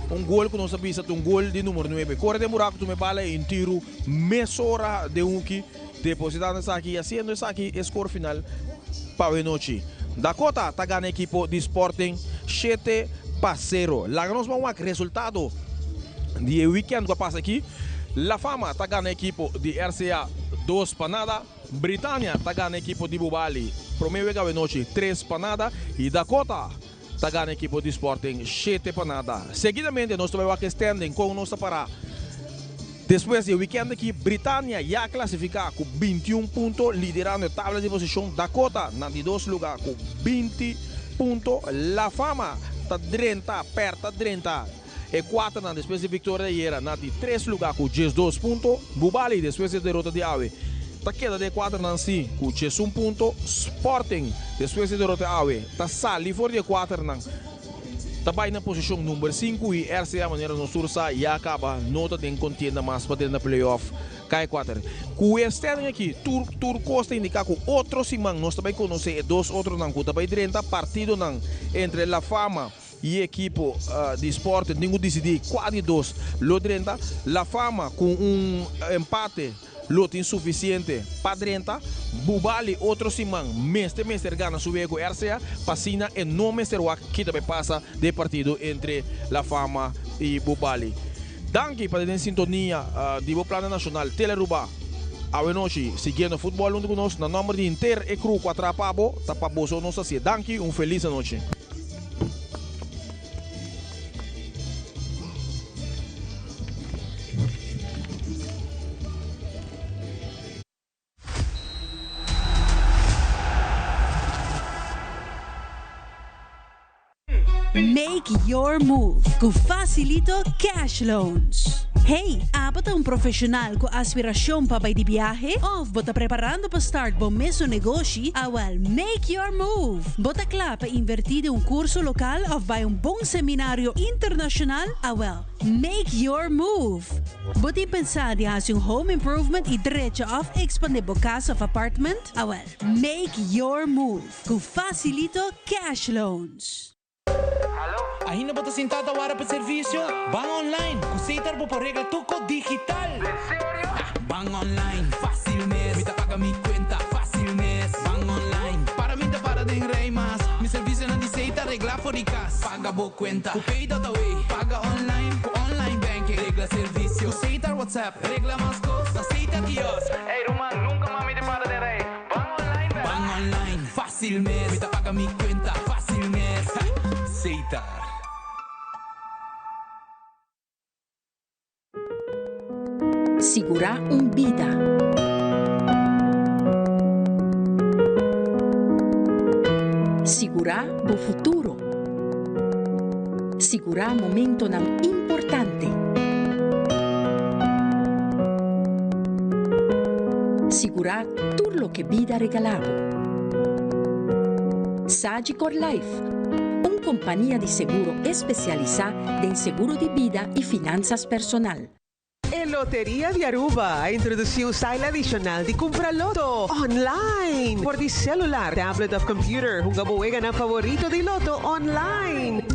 Un gol ku nos a bisa ta un gol di numero nuebe. Kore den buraku tuma e bala i un tiru mesora den huki. Depositando esaki i hasiendo esaki e skor final pa awe nochi. Dakota ta gana ekipo di Sporting 7-0. Laga nos ban wak resultado di e weekend ku a pasa aki. La Fama ta gana ekipo di RCA 2-0. Britania ta gana ekipo di Bubali prome wega awe nochi 3-0 i Dakota ta gana ekipo di Sporting 7-0. Seguidamente nos ta bai wak e standing kon nos ta para despues di e weekend aki. Britania ya klasifiká ku 21 punto liderando e tabla di posishon. Dakota na di dos luga ku 20 punto. La Fama ta drenta pèrta drenta e kuaternan despues di viktoria di ayera na di tres luga ku 12 punto. Bubali despues di e derota di awe ta keda den e kuaternan si ku 11 punto. Sporting despues di e derota di awe ta sali for di e kuaternan ta bai na posishon number sinku i RCA manera nos tur sa ya kaba no ta den kontienda mas pa drenta playoff ka e kuater. Ku e standing aki tur tur kos ta indiká ku otro siman nos ta bai konosé e dos otronan ku ta bai drenta partidonan entre La Fama i e ekipo di Sporting tin ku disidí kua di dos lo drenta. La Fama ku un empate lo tin sufisiente pa drenta. Bubali otro siman mester mester gana su wega ku RCA pa asina e no mester wak ki ta bai pasa den e partido entre La Fama i Bubali. Danki pa ta den sintonia di bo Plano Nashonal Telearuba awe nochi siguiendo futbòl huntu ku nos. Na nòmber di henter e crew ku a traha pa bo, ta pa boso nos hasié. Danki, un felis anochi. Make your move ku Facilito Cash Loans. Hey, abo ta un profesional ku aspiracion pa bai di biahe? Of bo ta preparando pa start bo mesun negoshi? Awel, make your move! Bo ta kla pa inverti den un curso local of bai un bon seminario internacional? Awel, make your move! Bo tin pensa di hasi un home improvement y drecha of expande bo cas of apartment? Awel, make your move ku Facilito Cash Loans. Ainda bo ta sintá ta wara pa servisio? Ban online! Ku Setar bo por regla tur kos digital! Ban online, fásil mes! Mi ta paga mi kuenta, fásil mes! Ban online, para mi ta para den rei mas! Mi servisionan di Setar reglá for di kas! Paga bo kuenta ku Pay.awe! Paga online ku online banking! Regla servisio ku Setar WhatsApp! Regla mas kos na Setar kiosk! Ey ruman, nunka mas mi ta para den rei! Ban online bèk! Ban online, fásil mes! Mi ta paga mi kuenta, fásil mes! Setar. Sigurá un bida. Sigurá bo futuro. Sigurá momentonan importante. Sigurá tur loke bida regalá bo. Sagicor Life, un kompania di seguro espesialisá den seguro di bida i finansas personal. E Loteria di Aruba a introduci un style adicional di cumpra loto online for di celular, tablet of computer. Hunga bo weganan favorito di loto online.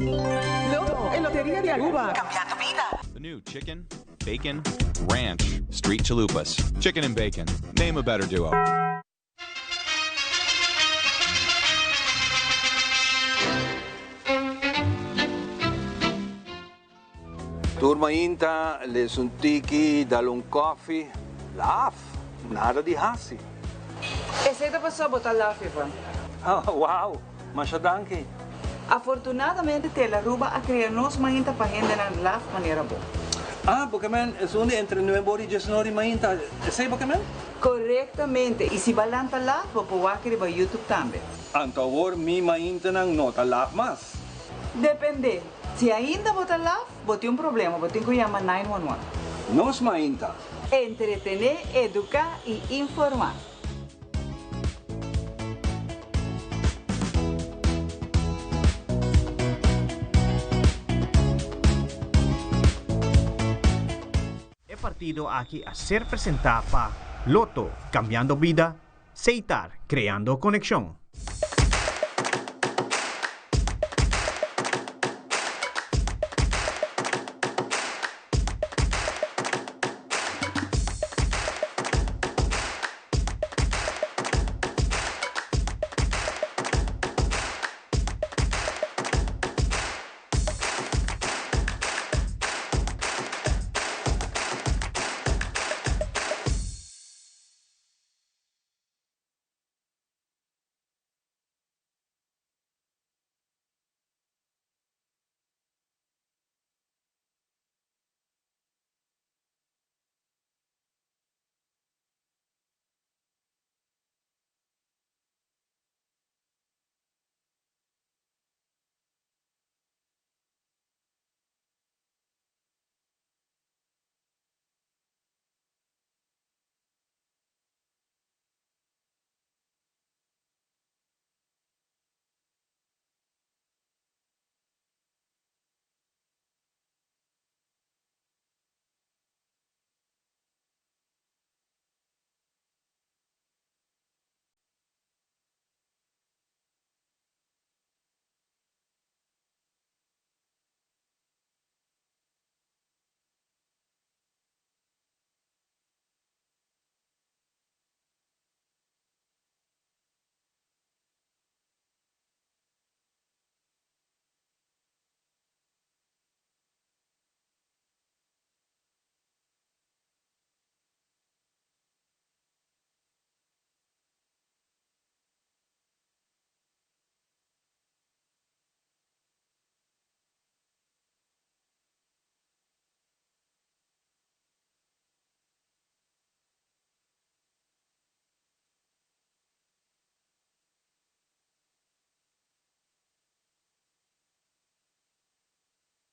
Lotto, e Loteria di Aruba, cambiando bida. The new chicken, bacon, ranch, street chalupas. Chicken and bacon. Name a better duo. Tur mainta les un tiki, dal un koffie, laf, nada di hasi. Esei ta pasobra bo ta laf, Ivan. Wow, masha danki. Afortunadamente Telaruba a crea nos mainta pa hendenan laf manera bo. Ah, bo ke men esun di entre nuebe ora y diesnuebe ora di mainta, esei bo ke men? Korektamente, i si ba lanta laf bo por wak riba YouTube tambe. Anto awor mi maintanan no ta laf mas. Depende. Si ainda bo ta laf, bo tin un problema, bo tin cu yama 911. Nos Mainta. Entretene, educa y informa. E partido aki a ser presenta pa Lotto, cambiando bida, Setar, creando conexion.